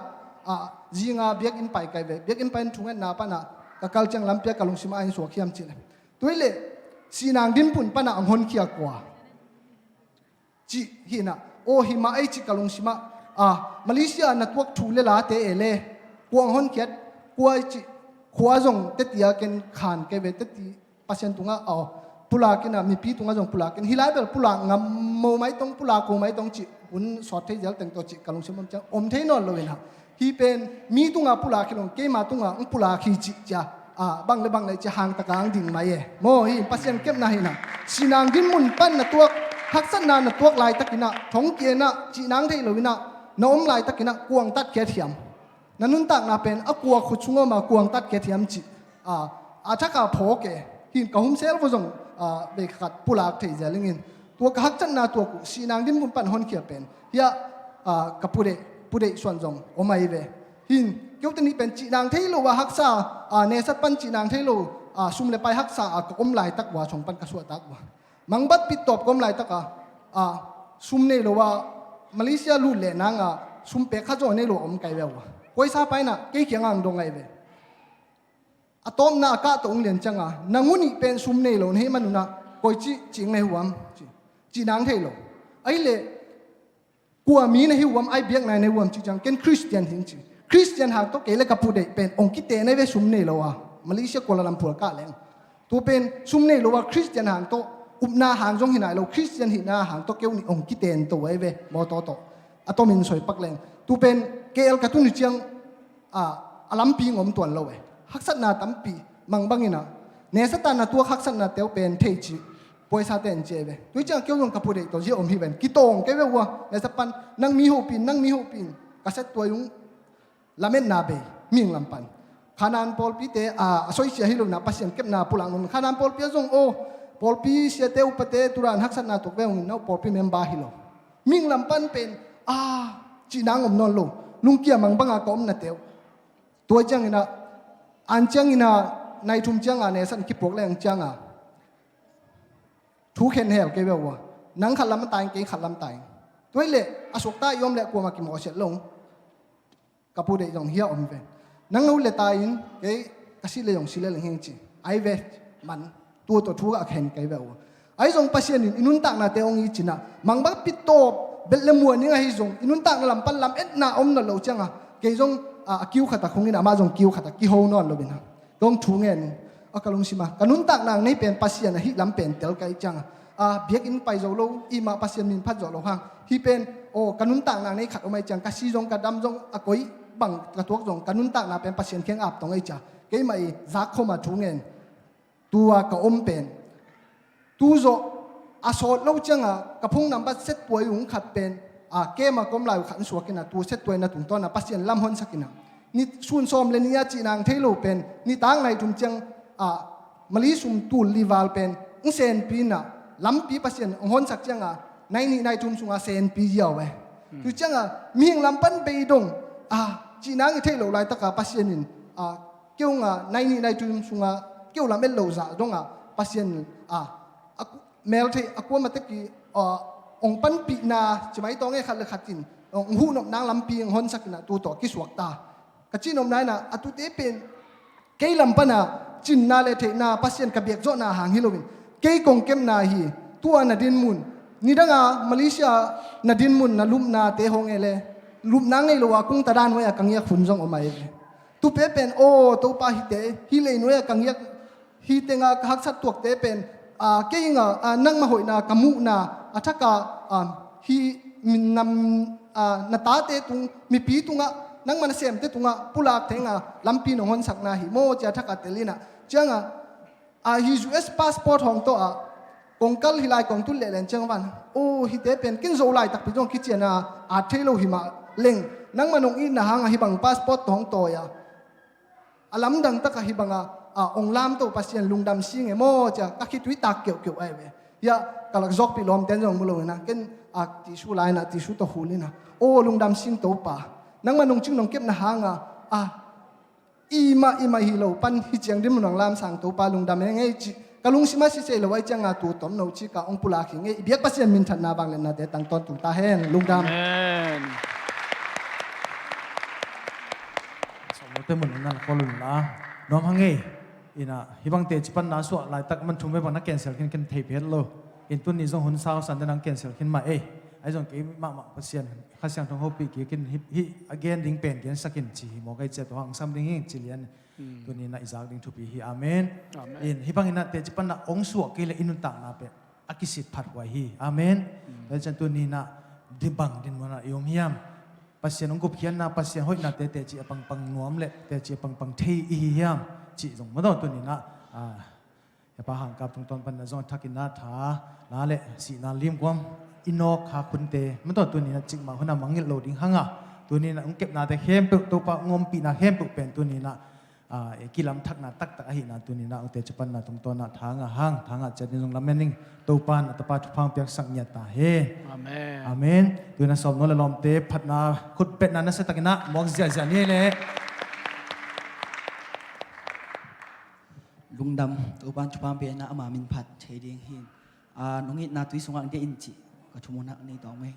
a, zinga biakinn pai kai ve, biakinn pai in thungetna pan ah ka kal ciang lampi ah ka lungsim ah a in suak hiam cih leh, tua hi leh sihnang dinmun pan ah hong honkhia kua cih hi in ah, aw hi mah ei cih ka lungsim ah, a, Malaysia na tuak thu le late e le, kua hong honkhiat, kua cih, khua zong teti ah ken khan kei ve, teti Pasian tungah, aw, pulak in ah, mipi tungah zong pulak in, hih lai bel pulak ngam mo maitong, pulak ko maitong cih hun sawt thei zel teng tawh cih ka lungsim om ciang om thei nawn lo in ah, hih pen mi tungah pulak hi lo, keima tungah hong pulak hi cih cia, a, bang le bang le cia hang taka hong ding mai e. Maw, hih Pasian kepna hi in ah, sihnang dinmun pan na tuak, haksatna na tuak laitakin ah, thongkia in ah, cihnang thei lo in ah na om laitakin ah kuang tatkhiat hiam? Na nuntakna pen a kua khut sung om a kuang tatkhiat hiam cih, a, a thak a phawk e. Hih in ka humsel vua zong, a, bei khat pulak thei zel ing in, tua ka haksatna tuak uh, sihnang dinmun pan honkhia pen, hiah, a, ka pu deih, pu deih suan zong om ahi ve. Hih in keu teni pen cihnang thei lo a haksa, a, nesat pan cihnang thei lo, a, sum le pai haksa a ka om laitak uh a, song pan ka suahtak uh a, mangbat pittawp ka om laitak a, a, sum nei lo a, Malaysia lut leh nang a, sum pek khat zaw nei lo a om kai ve uh a, koi sa pai in ah kei kiangah hong dong ahi ve. A tawpna a kah tawh hong lian ciangah, nang uh nih pen sum nei lo na hih man un ah koici cih hong nei uh hiam? Ci, cihnang thei lo. Ahih leh Kua mi na hi uam, ai biakna na hi uam ci ciang, ken Khristian hi ing ci. Khristian hang tawh kei le ka pu deih pen ong kiten ai ve, sum nei lo a. Malaysia Kuala Lumpur kah leng. Tua pen sum nei lo a, Khristian hang tawh, upna hang zong hi nai lo, Khristian hihna hang tawh keu nih ong kiten to ai ve, mawtaw tawh. A tomin soi pak leng. Tua pen K L ka tun hi ciang, a, a lampi ong om tuan lo e. Haksatna tampi mang bangin a, nesa tan na tuak haksatna teu pen thei ci, puaisa ten ci ai ve. Tua ciang keu zong ka pu deih tawh zia om hi ven. Kitawng kei ve ua, nesa pan, nang mi hopin, nang mi hopin, ka set tuai ung. Lametna bei, mihing lam pan. Khanan pawlpite, a, a soisia hi lo na, Pasian kepna pulak nung. Khanan pawlpi ah zong, aw, pawlpi siate upate turan haksatna tuak ve ung in, nau pawlpi member hi lo. Mihing lam pan pen, a, cih nang om nawn lo. Lungkia mang banga ka omna teu. Tua ciangin a, an ciangin a, nai thum cianga, nesa in kipuak leng cianga, thu khen hel kei ve ua. Nang khat lam a tai, kei khat lam tai. Tua hi leh, a suakta i om leh kuama kimawhsiat lo. Ka pu deih zong hia om ve. Nang no le tai in, kei ka si le zong si le leng hing ci. Ai ve, man, tua tawh thu a khen kei ve ua. Ai zong Pasian in i nuntaknate ong i cina, mang bang pi tawp, belh le muan ing ahi zong, i nuntakna lam pan lametna om nawn lo cianga, kei zong, a, a kiu khat a khong in, amah zong kiu khat a kiho nawn lo in a. Dong thu ngen, a ka lungsim a, ka nuntakna nei pen Pasian ahi lam pen tel ka i cianga, a, biakinn pai zo lo, i mah Pasian min phat zo lo hang. Hi pen, aw, ka nuntakna nei khat om ai ciang, ka si zong, ka dam zong, a koi bang ka tuak zong, ka nuntakna pen Pasian kiang ap tong ai cia. Keimah i zak khoma thu ngen. Tua ka om pen. Tu zawh a sawt lo cianga ka phone number set tuai ung khat pen, a, kema ka om lai uh khat in suak in a, tu set tuai na tungtawn a Pasian lam honsak in a. Ni sun sawm le nih a cih nang thei lo pen, nitak nai thum ciang, a, mali sum tul li val pen, ung senpi in a, lampi Pasian ong honsak cianga, nai nih nai thum sunga senpi ziau e. Tu cianga, mihing lam pan bei dong, a, cih nang i theih lo laitaka Pasian in, a, keu nga, nai nih nai thum sunga, keu lam et lo zah donga, Pasian, a, a ku-, mel thei, a kuama tek i, a, ong panpihna, ci mai tawng e khat le khat in, ong huh nop nang lampi ong honsak in a tu tawh kisuak ta. Ka cih nopna in a, a tute pen, kei lam pana, cinna le theihna, Pasian ka biak zawhna hang hi loin, kei kong kemna hi, tua na dinmun, nidanga, Malaysia na dinmun, na lupna te hong e le, lupna ngei lo a kung ta dan nuai a ka ngiak hun zong om ai ve. Tupe pen, aw, Topa hite, hi lei nuai a ka ngiak, hi tenga ka haksat tuakte pen, a, kei nga, a, nangma hoihna ka muhna, a thaka, a, hi min nam, a, na tate tung, mipi tunga, nangma na semte tunga, pulak tenga, lampi nong honsakna hi, maw cia thaka telina. Cianga, a, hi U S passport hong to a, kong kal hi lai kong tun leh len ciang van. Aw, hite pen, kin zo lai takpi zong kiciana, a thei lo hi mah leng. Nangma nong itna hanga hi bang passport tawh hong tawi a. A lamdang taka hi banga, a, ong lamto Pasian lungdam sing e maw cia, ka khitui tak keuhkeuh ai ve. Hia, ka lak zawkpih lawmten zong mu lo ina, ken, a, tisu laina, tisu tawh hulina. Aw, lungdam sing Topa. Nangma nong cing nong kepna hanga, a, ima, ima hi lo pan hi ciang dinmun ong lamsang Topa lungdam e ngei ci. Ka lungsima sisei lo ai cianga tu tom no cika ong pulak hi ngei. I biak Pasian minthanna vangliatnate tang tawntung ta hen. Lungdam. Amen. Sawm lote mun in na la kol un la. Nuam hang ei. Ina, hi bang teci panna suah laitak man thum ve bang na cancel khin ken thei phet lo. In tuni zong hun sau san den ang cancel khin mah ei. Ai zong kei mahmah Pasian Kha Siangtho hopih kik in hi, hi a gen ding pen gensak in ci hi maw kei cia tua hang sam ding hi ci lian. Tuni na i zak ding thupi hi. Amen. Amen. In hi bangin na teci panna ong suah kei le i nuntakna pen a kisit phat huai hi. Amen. Tua cian tuni na di bang dinmun a i om hiam? Pasian ong gupkhiatna, Pasian hoihnate teci a pangpang nuam le teci a pangpang thei i hi hiam? Cih zong madaw tuni na, a, Hepa Hangkap tungtawn panna zong a thakin na tha, na le sihna limguam i nawk kha khunte madaw tuni na cikmah huna mangngilh lo ding hanga. Tuni na ong kepnate khempeuh, Topa ong ompihna khempeuh pen tuni na, a, e kilam thakna taktak ahihna tuni na ong teci panna tungtawn na tha nga hang, tha nga ciat in zong lamen ning. Topa na Tapa thupha piaksak ngiat ta hen. Amen. Amen. Tuna sawm no le lawmte phatna khut betna na sa takin na muak ziahziah ni le. Lungdam, Topan thupha piakna ama min phat thei ding hin. A, nong itna tui sungah dia in cih ka thumuhna nei tawng mei.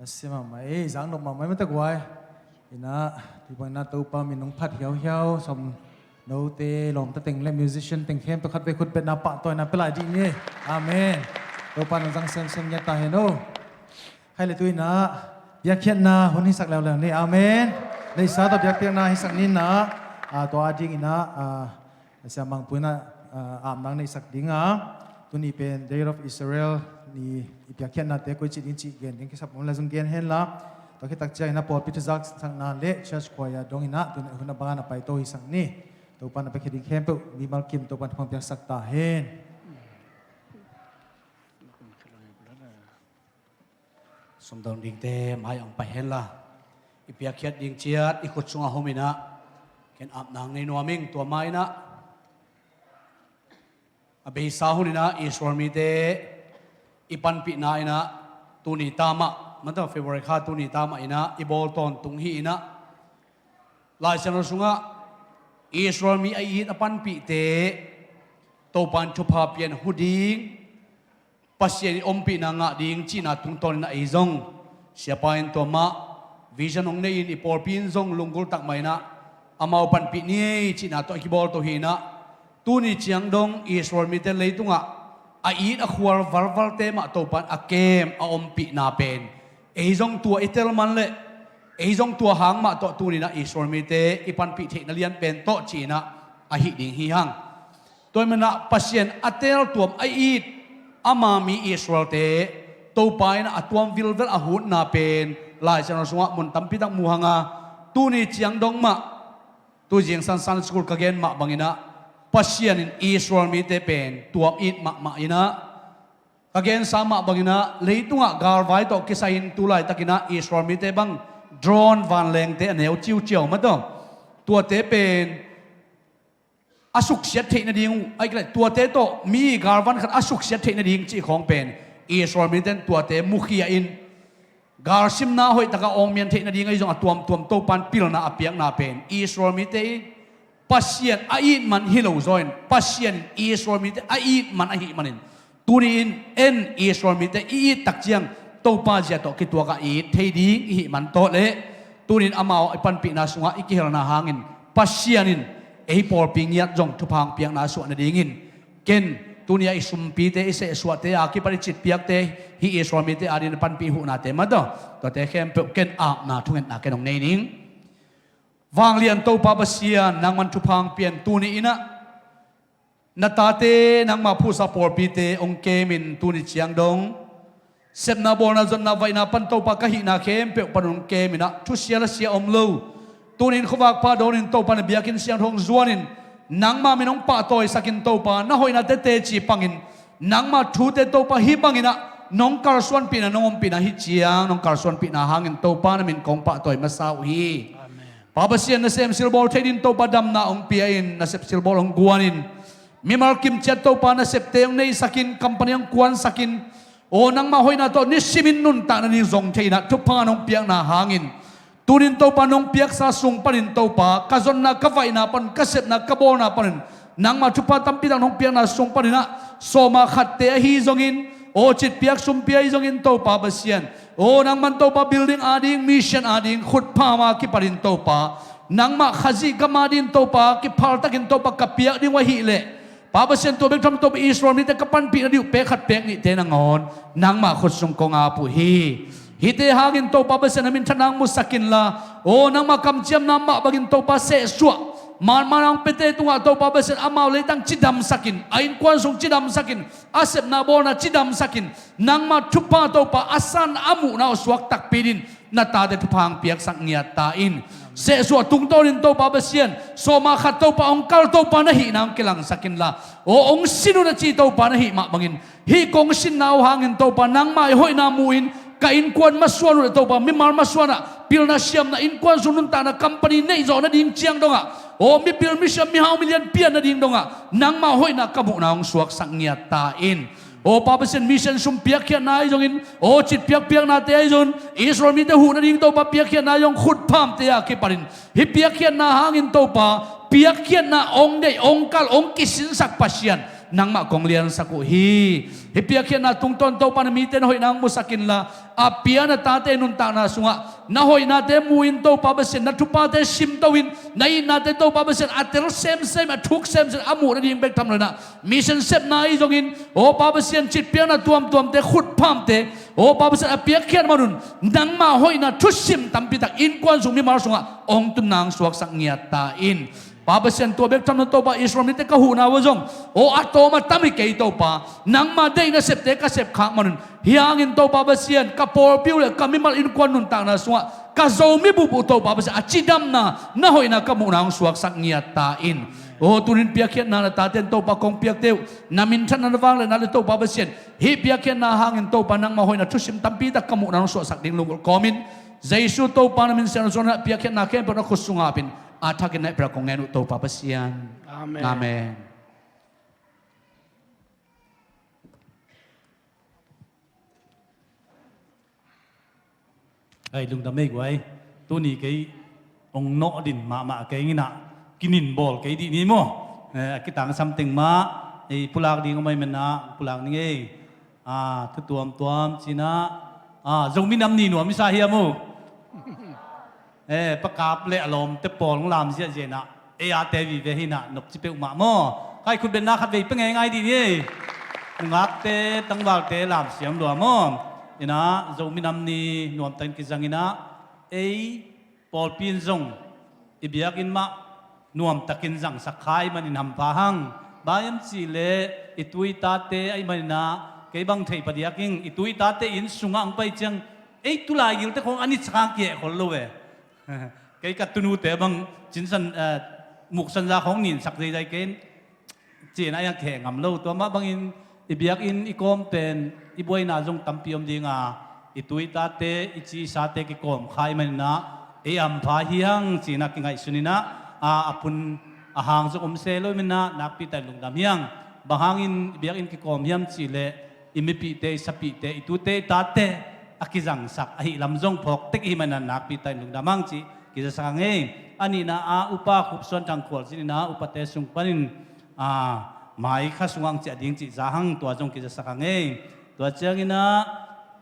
Na sia mahmah ei, zang nop mahmah ei mate guai. Ina, tui bang ina Topa min hong phat hiauhiau, sawm note, lawmta teng le musician teng khempeuh khatvei khut betna pahtawina pia lai dih ni. Amen. Topa nang zang semsem ngiat ta hen o. Khai le tu ina, piakkhiatna hun hisak leuleu ni. Amen. Neihsa tawh piakpiakna hisak ni ina, a, tua a ding ina, a, Sia Mangpu ina, ah, apna neihsak ding a, tuni pen Day of Israel ni i piakkhiatnate koi ci ding cih gen ding kisap om le zong gen hen la, tua khit tak ciang ina pawlpi thuzaksakna le church choir dong ina tuni hun a bang a na paito hisak ni. Topa na piakkhiat ding khempeuh mimal kim Topa na hong piaksak ta hen. Sumdong dingte mai hong pai hen la, i piakkhiat ding ciat i khut sungah hum ina, ken apna nei nuam ing. Tua ma ina, a beisa hun ina Israel mite i panpihna in ah tuni tamah, mata February kha tuni tamah in ah i bawl tawntung hi in ah, Lai Siangtho sungah Israel mi a it a panpihte Topa in thupha pian hu ding, Pasian in ompihna ngah ding cihna tungtawn in ah ei zong siapa in tua mah vision hong nei in i pawlpi in zong lunggulh tak mah in ah amau panpih ni ei cihna tawh i kibawl to hi in ah, tuni ciang dong Israel mite leitungah a it a khual valvalte mah Topa in a kem a ompihna pen ei zong tua i tel man leh ei zong tua hang mah tawh tuni in ah Israel mite i panpih theihna lian pen tawh ci in ah ahi ding hi hang. Tua ahih manin ah Pasian a teeltuam a it ama mi Israelte Topa in ah a tuam vilvel a hutna pen Lai Siangtho sungah mun tampi tak mu hang a, tuni ciang dong mah tu zingsang Sunday school ka gen mah bangin ah Pasian in Israel mite pen tuam it mahmah in ah, ka gensa mah bangin ah leitungah galvai tawh kisai in tu laitakin ah Israel mite bang drone vanlengte a neu ciuciau mah tawh, tuate pen a suksiat theih nading uh, ahih kei leh tuate tawh mi galvan khat a suksiat theih nading cih khawng pen Israel mite in tuate mukhia in galsimna hoih takah awngmian theih nading ahi zong a tuamtuam Topa in pilna a piakna pen Israel mite in Pasian a it man hi lo zaw in Pasian in Israel mite a it man ahih manin, tuni in en Israel mite i it tak ciang Topa zia tawh kituak a i it thei ding i hih man tawh leh tuni in amau i panpihna sungah i kihelna hangin Pasian in ei pawlpi ngiat zong thupha hong piakna suah nadingin ken tuni a i sumpite i sehsuahte a kipan i citpiakte hih Israel mite adingin a panpih huhnate mah tawh tuate khempeuh ken apna thungetna ken hong nei ning. Vanglian Topa Pasian, nangman thupha hong pian tuni in ah na tate nangmah phuhsa pawlpite hong kemin tuni ciang dong sepna bawlna zonna vaihna pan Topa ka hihna khempeuh pan hong kemin ah thusia lasia om lo. Tuni in khuavak pha dawnin Topa na biakinn siangtho hong zuanin nangmah min hong pahtawisakin Topa na hoihnate teci pangin nangmah thute Topa hih bangin ah nong kalsuanpihna nong ompihna hih ciang nong kalsuanpihna hangin Topa na min kong pahtawi masa uh hi. Amen. Pa Pasian nasem silbawl thei din Topa damna hong pia in nasep silbawl hong guanin mimal kimciat Topa nasepte hong neisakin company hong kuansakin aw nangmah hoihna tawh nisimin nuntakna ding zong thei in ah thupha nong piakna hangin tunin Topa nong piaksa sung panin Topa ka zonna ka vaihna panin ka sepna ka bawlna panin nangmah thupha tampi tak nong piakna sung panin ah sawma khatte ahi zongin aw citpiak sumpia ahi zongin Topa Pasian aw nangman Topa building ading mission ading khutphama kipanin Topa nangmah Khazih gam adingin Topa kiphaltakin Topa ka piak ding uh ahih leh Pa Pasian tua bek tham Topa Israel mite ka panpih nading uh pek khat pek nihte nangawn nangmah khut sung kong ap uh hi. Hihte hangin Topa Pasian na minthanna hong musak inla aw nangmah kamciamna mah bangin Topa sehsuah manmana hong piate tungah Topa Pasian amau leitang cidamsakin a innkuan sung cidamsakin a sepna bawlna cidamsakin nangmah thupha Topa a san a muhna uh suak takpi din na tate thupha hong piaksak ngiat ta in. Sehsuah tungtawnin Topa Pasian sawma khat Topa hong kal Topa na hihna hong kilangsak inla aw hong sin uh na ci Topa na hih mah bangin hih kong sinna uh hangin Topa nangmah i hoihna mu-in ka innkuan masuan uh le Topa mimal masuanah pilna siamna innkuan sung nuntakna company neihzawh nading ciang dongah aw mipil misiam mihau milian pian nading dongah nangmah hoihna ka muhna hong suaksak ngiat ta in. Aw Pa Pasian mission sum piakkhiatna ahi zongin aw citpiak piaknate ahi zongin Israel mite huh nading Topa piakkhiatna ahi zong khutphamte a kipanin hih piakkhiatna hangin Topa piakkhiatna hong deih hong kal hong kisinsak Pasian nangmah kong liansak uh hi. Hih piakkhiatna tungtawn Topa na mite na hoihna hong musak inla a pia na tate nuntakna sungah na hoihnate mu-in Topa Pasian na thuphate simto in na itnate Topa Pasian a tel semsem a thuk semsem a muh nading bek tham lo in ah mission sepna ahi zongin aw Pa Pasian citpiakna tuamtuamte khutphamte aw Pa Pasian a piakkhiat manun nangmah hoihna thusim tampi tak innkuan sung mimal sungah hong tunna hong suaksak ngiat ta in. Pa Pasian tua bek tham lo Topa Israel mite ka huhna uh zong aw a tawm a tam hi kei Topa nangmah deih nasepte ka sepkhak manun hih hangin Topa Pasian ka pawlpi uh le ka mimal innkuan nuntakna sungah ka Zomi bup uh Topa Pasian a cidamna na hoihna ka muhna hong suaksak ngiat ta in. Aw tunin piakkhiatna na taten Topa kong piakte uh na minthanna na vangliatna le Topa Pasian hih piakkhiatna hangin Topa nangmah hoihna thusim tampi tak ka muhna hong suaksak ding lunggulh kawmin Jesu Topa na min siangtho suangin piakkhiatna khempeuh na khut sungah apin a thakin na hehpihna kong ngen uh Topa Pasian. Amen. Amen. Hei, lungdam ei guai. Tuni kei ong nawh din mahmah kei inah kinin bawl kei dih ni maw? Eh, a kitangsam teng mah ei pulak ding om ei manah pulak ning ei. Ah, thu tuamtuam cinah, ah, Zomi Nam Ni nuam i sa hiam uh? Eh, Pa Kap le a lawmte pawl hong lam ziahziah inah ei ate vive hi inah nopci peuhmah maw? Kai khutbetna khat vei pia ngeingai dih ni ei. Nungakte tangvalte lamsiam lua maw? Inah Zomi Nam Ni nuamtakin kizang inah ei pawlpi in zong i biakinn mah nuamtakin zangsak kha ahih manin hampha hang. Bang hiam cihleh i tu i tate ahih maninah kei bang theih padiak ing, i tu i tate inn sungah hong pai ciang ei tulai gilte khong a nitsak hang kiheh khol lo ve. Kei ka tunute bang cinsan, eh, muksanza khong ninsak zeizai kei. Cihna a kiheh ngam lo. Tua mah bangin i biakinn i kawm pen i buaina zong tampi om dinga, i tu i tate, i ci i sate kikawm kha ahih maninah ei hampha hiang cihna kingaihsun inah, a, a pun a hang zong om se lo ahih maninah nakpi takin lungdam hiang. Bang hangin i biakinn kikawm hiam cihleh i mipihte, i sapihte, i tute, i tate a kizangsak ahih lam zong phawk tek i hih maninah nakpi takin lungdam hang cih kizasak hang ei. A nihna ah Upa Khup Suan Thang Khualzin inah upate sung panin, a, mai kha sungah hong ciah ding cih za hang, tua zong kizasak hang ei. Tua cianginah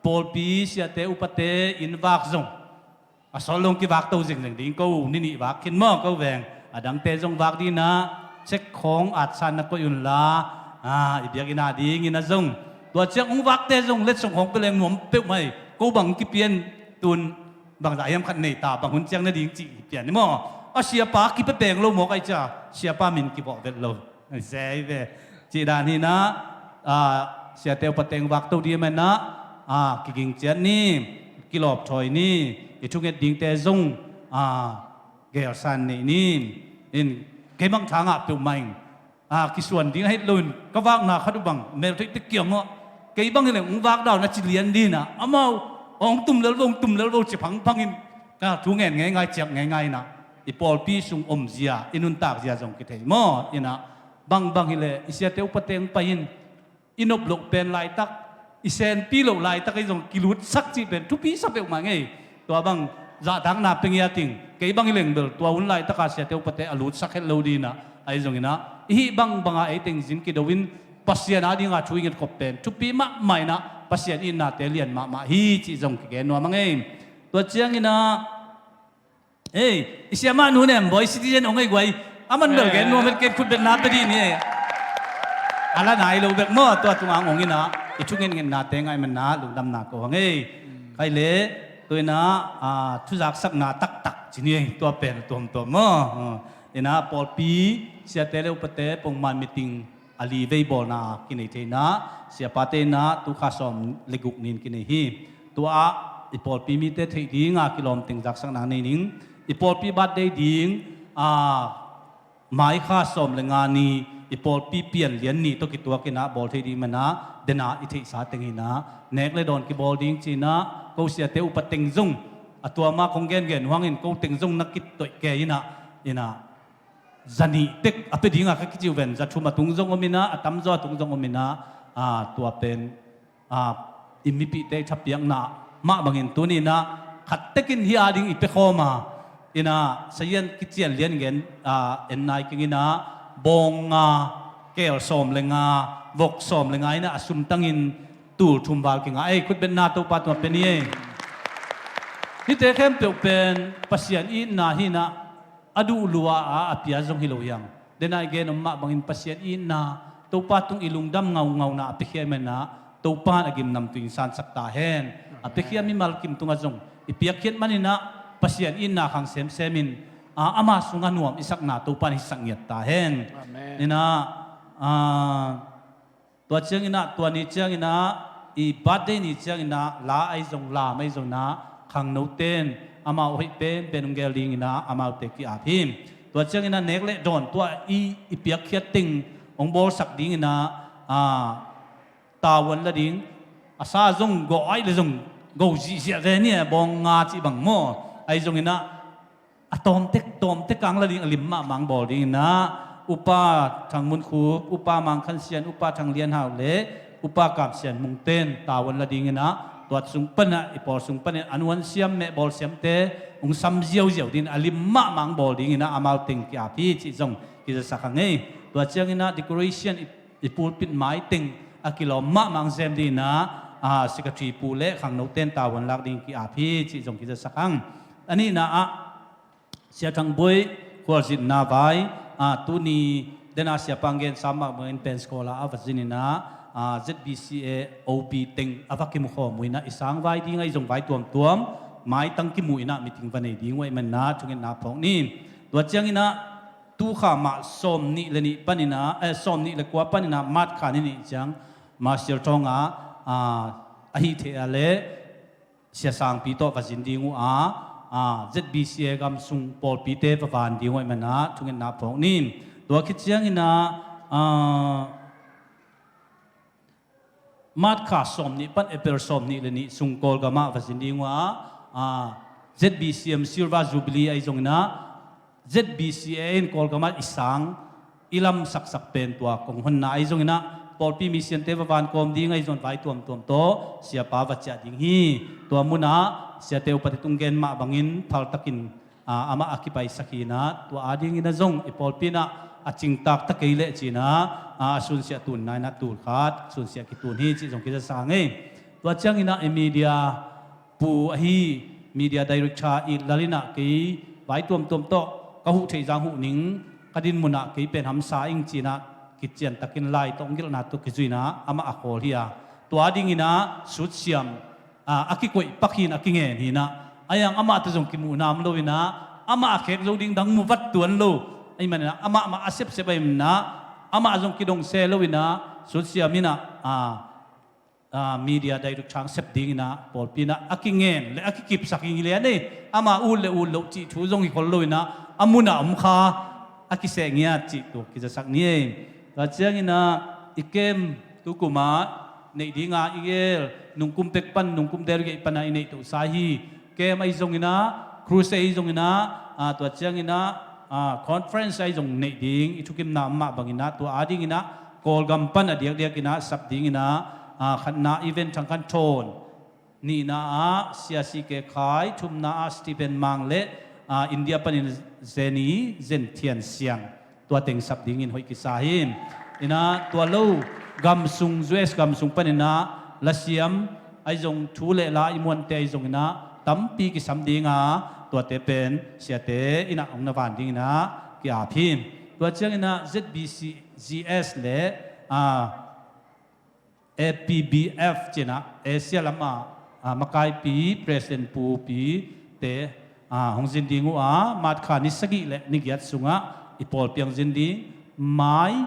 pawlpi siate upate inn vak zong a sawt lo hong kivak to zengzeng ding ko, ni nih vak khin maw ko veng. A dangte zong vak dinah cek khong atsan na koih unla, a, i biakinn a dingin a zong tua ciang hong vakte zong letsong khong pia leng nuam peuhmah ei. Ko bang kipian tun bangzah hiam khat nei ta, bang hun ciang na ding cih kipian ni maw? A siapa kipia peng lo maw kai cia, siapa min kivawh vet lo. Sei ve. Cih dan hinah, a, siate upate hong vak to dih manah, a, kiging ciat ni, kilawpthawi ni, i thunget dingte zong, a, gelsan neih ni. In kei bang tha ngah peuhmah ing. A, kisuan ding a het loin ka vakna khat uh bang meltheihte kiangah kei bang hileng hong vak daun a ci lian dinah amau hong tum lel vo, hong tum lel vo ci phangphangin ka thu ngen ngeingai ciak ngeingai inah i pawlpi sung omzia, i nuntakzia zong kithei maw? Inah bangbang hileh i siate upate hong pai in i nop loh pen laitak, i senpi loh laitak ei zong kilutsak cih pen thupi sa peuhmah ngei. Tua bang zahtakna pia ngiat ing. Kei bang hileng bel tua hun laitaka siate upate a lutsak het lo dinah, ahi zonginah i hih bangbanga ei teng zin kido in Pasian a dinga thu i ngetkhop pen thupi mahmah inah Pasian itnate lian mahmah hi cih zong kigen nuam a ngei. Tua cianginah ei, i siamah nu nem bawi citizen ong ei guai. A man bel gen nuam het kei, khutbetna pia dih ni ei. A la nai lo bek maw, tua tunga ang ong inah i thungetngetnate ngaih manah lungdamna ko hang ei. Khai le, tu inah, a, thuzaksakna taktak ci ni ei, tua pen tuamtuam maw? Inah pawlpi siate le upate pongman meeting a li vei bawlna kinei thei inah, siapate inah tu kha sawm le guk nin kinei hi. Tua ah i pawlpi mite theih dinga kilawm teng zaksakna nei ning. I pawlpi birthday ding, a, mai kha sawm le nga ni i pawlpi pian lian ni tawh kituak inah bawl thei ding manah dena i theihsa teng inah nek le dawn kibawl ding ci inah ko siate upa teng zong a tua mah kong gengen uh hangin ko teng zong na kitoih kei inah, inah za nih tek a pia dinga ka kici uh ven, za thum a tung zong om inah, a tamzaw a tung zong om inah, a, tua pen, a, i mipihte i thapiakna mah bangin tuni inah khat tekin hih a ding i pia khawm a, inah sazian kician lian gen, a, en nai keng inah bawng nga, keel sawm le nga, vok sawm le nga inah a sumtangin tul thum val kingah ei, khutbetna Topa tungah pia ni ei. Hihte khempeuh pen Pasian itna hi inah a duh lua a a pia zong hi lo hiang. Dena i gen om mah bangin Pasian itna Topa tung i lungdam ngaungauna a piakhia i manah Topa in a gimnam tui in sansak ta hen. A piakhia mimal kim tungah zong i piakkhiat maninah Pasian itna khang semsemin, a, ama sungah nuam i sakna Topa in hisak ngiat ta hen. Amen. Inah, a, tua cianginah, tua ni cianginah, i birthday ni cianginah, la ahi zong, lam ahi zonginah, khangnote in amau hoih penpen hong gel dinginah, amaute ki-ap hi. Tua cianginah, nek le dawn tua i, i piakkhiat teng hong bawlsak dinginah, a, tavuan la ding, a sa zong gawh aih le zong go zihziah ve ni e, bawng nga cih bang maw? Ahi zonginah, a tawmtek, tawmtek ang la ding a lim mahmah ang bawl dinginah, Upa Thang Mun Khup, Upa Mang Khan Sian, Upa Thang Lian Hau le Upa Kap Sian Mung ten tavuan la dinginah, tua sung panah, i pawl sung panin a nuan siam, mehbawl siamte hong sam ziauziau dingin a lim mahmah hong bawl dinginah amau teng ki-ap hi cih zong kizasak a ngei. Tua cianginah decoration i, i pulpit mai teng a kilawm mahmah hong sem dinginah, a, secretary pu le khangnote in tavuan lak dingin ki-ap hi cih zong kizasak ang. A nihna ah Sia Thang Buai khualzinna vai, a, tuni dena siapa hong gensa mah bangin Pensacola a va zininah, a, Z B C A O B teng a va kimukhawm uh inah i sang vai ding ahi zong vai tuamtuam maitang kimu inah meeting va nei ding uh ahih maninah thungetna phawk ni. Tua cianginah tukha mah sawm nih le nih paninah, eh, sawm nih le kua paninah March kha ni nih ciang Marshall Tonga, a, ahih theih a le Sia Sangpi tawh va zin ding uh a, a, Z B C A gam sung pawlpite va van ding uh ahih maninah thungetna phawk ni. Tua khit cianginah, a, March kha sawm nih pan April sawm nih le nih sung Kawlgam ah va zin ding uh a, a, Z B C M Silver Jubilee ahi zonginah Z B C A in Kawlgam ah i sang i lamsaksak pen tua kong honna ahi zonginah pawlpi misiante va vankawm ding ahi zong vai tuamtuam tawh siapa va ciah ding hi. Tua munah siate upate tung gen mah bangin phaltakin, a, amah a kipaisak hinah tua adinginah zong i pawlpi inah a cingtak ta kei leh cinah, a, a sunsiah tunna inah tulkhat sunsiah kitun hi cih zong kizasak a ngei. Tua cianginah i media pu ahi media director i lal inah kei vai tuamtuam tawh ka huh theih zang huh ning ka din munah kei pen hamsa ing cinah kiciantakin lai tawh hong gelhna tawh kizuinah amah a khawl hi a. Tua dinginah sutsiam, a, a kikoih pak hinah a kingen hinah a yang amah tawh zong kimuhna om loinah amah a khek zo ding dang mu vat tuan lo. Ahih maninah amah mah a sepsep ahih maninah amah zong kidong se loinah sutsiam inah, a, a, media director hong sep dinginah pawlpi inah a kingen le a kikipsak hi lian ei. Ama ut le ut loh cih thu zong hi khol loinah a munah om kha a kiseh ngiat cih tua kizasak ni ei. Tua cianginah i kem tukumah neih dinga i gel nungkum pek pan nungkum delegate panah i neih tohsa hi. Kem ahi zonginah, crusade ahi zonginah, a, tua cianginah, a, conference ahi zong neih ding i thukimna om mah banginah tua adinginah Kawlgam pan a diakdiakinah sap dinginah, a, khatna event thangkhan thawn, nihna ah Sia C K Khai, thumna ah Stephen Mang le, a, India panin Zeni Zen Thian Siang. Tua teng sap dingin hoih kisa hi. Inah tua lo gam sung, U S gam sung paninah lasiam ahi zong thu le la i muante ahi zonginah tampi kisam dinga tuate pen siate inah hong na van dinginah ki-ap hi. Tua cianginah Z B C, Z S le, a, A P B F cinah Asia lamah, a, makaipi President pupite, a, hong zin ding uh a, March kha ni sagih le ni giat sungah i pawlpi hong zin ding. Mai,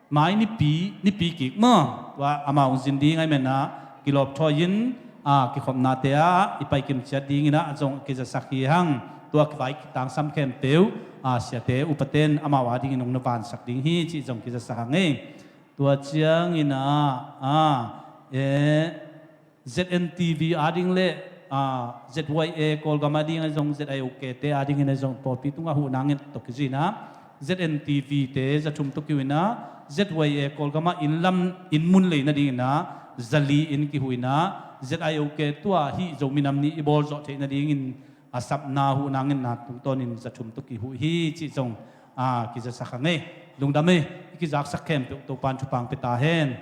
mai nipi, nipi kik maw, tua amah hong zin ding ahih maninah kilawpthawi in, a, kikhopnate ah i paikim ciat dinginah a zong kizasak hi hang. Tua kivai kitangsam khempeuh, a, siate upate in amau adingin hong na vansak ding hi cih zong kizasak a ngei. Tua cianginah, a, e, Z N T V ading le, a, Z Y A Kawlgam ading ahi zong, Z I O K te adingin ahi zong pawlpi tungah huh nangin tawh kizuinah Z N T V te za thum tawh kihuinah, Z Y A Kawlgam ah inn lam, inn mun lei nadinginah za li inn kihuinah, Z I O K tua hih Zo minam nih i bawlzawh theih nadingin a sapna huh nangin na tungtawnin za thum tawh kihuh hi cih zong, a, kizasak a ngei. Lungdam ei, i kizaksak khempeuh Topan thupha hong pia ta hen.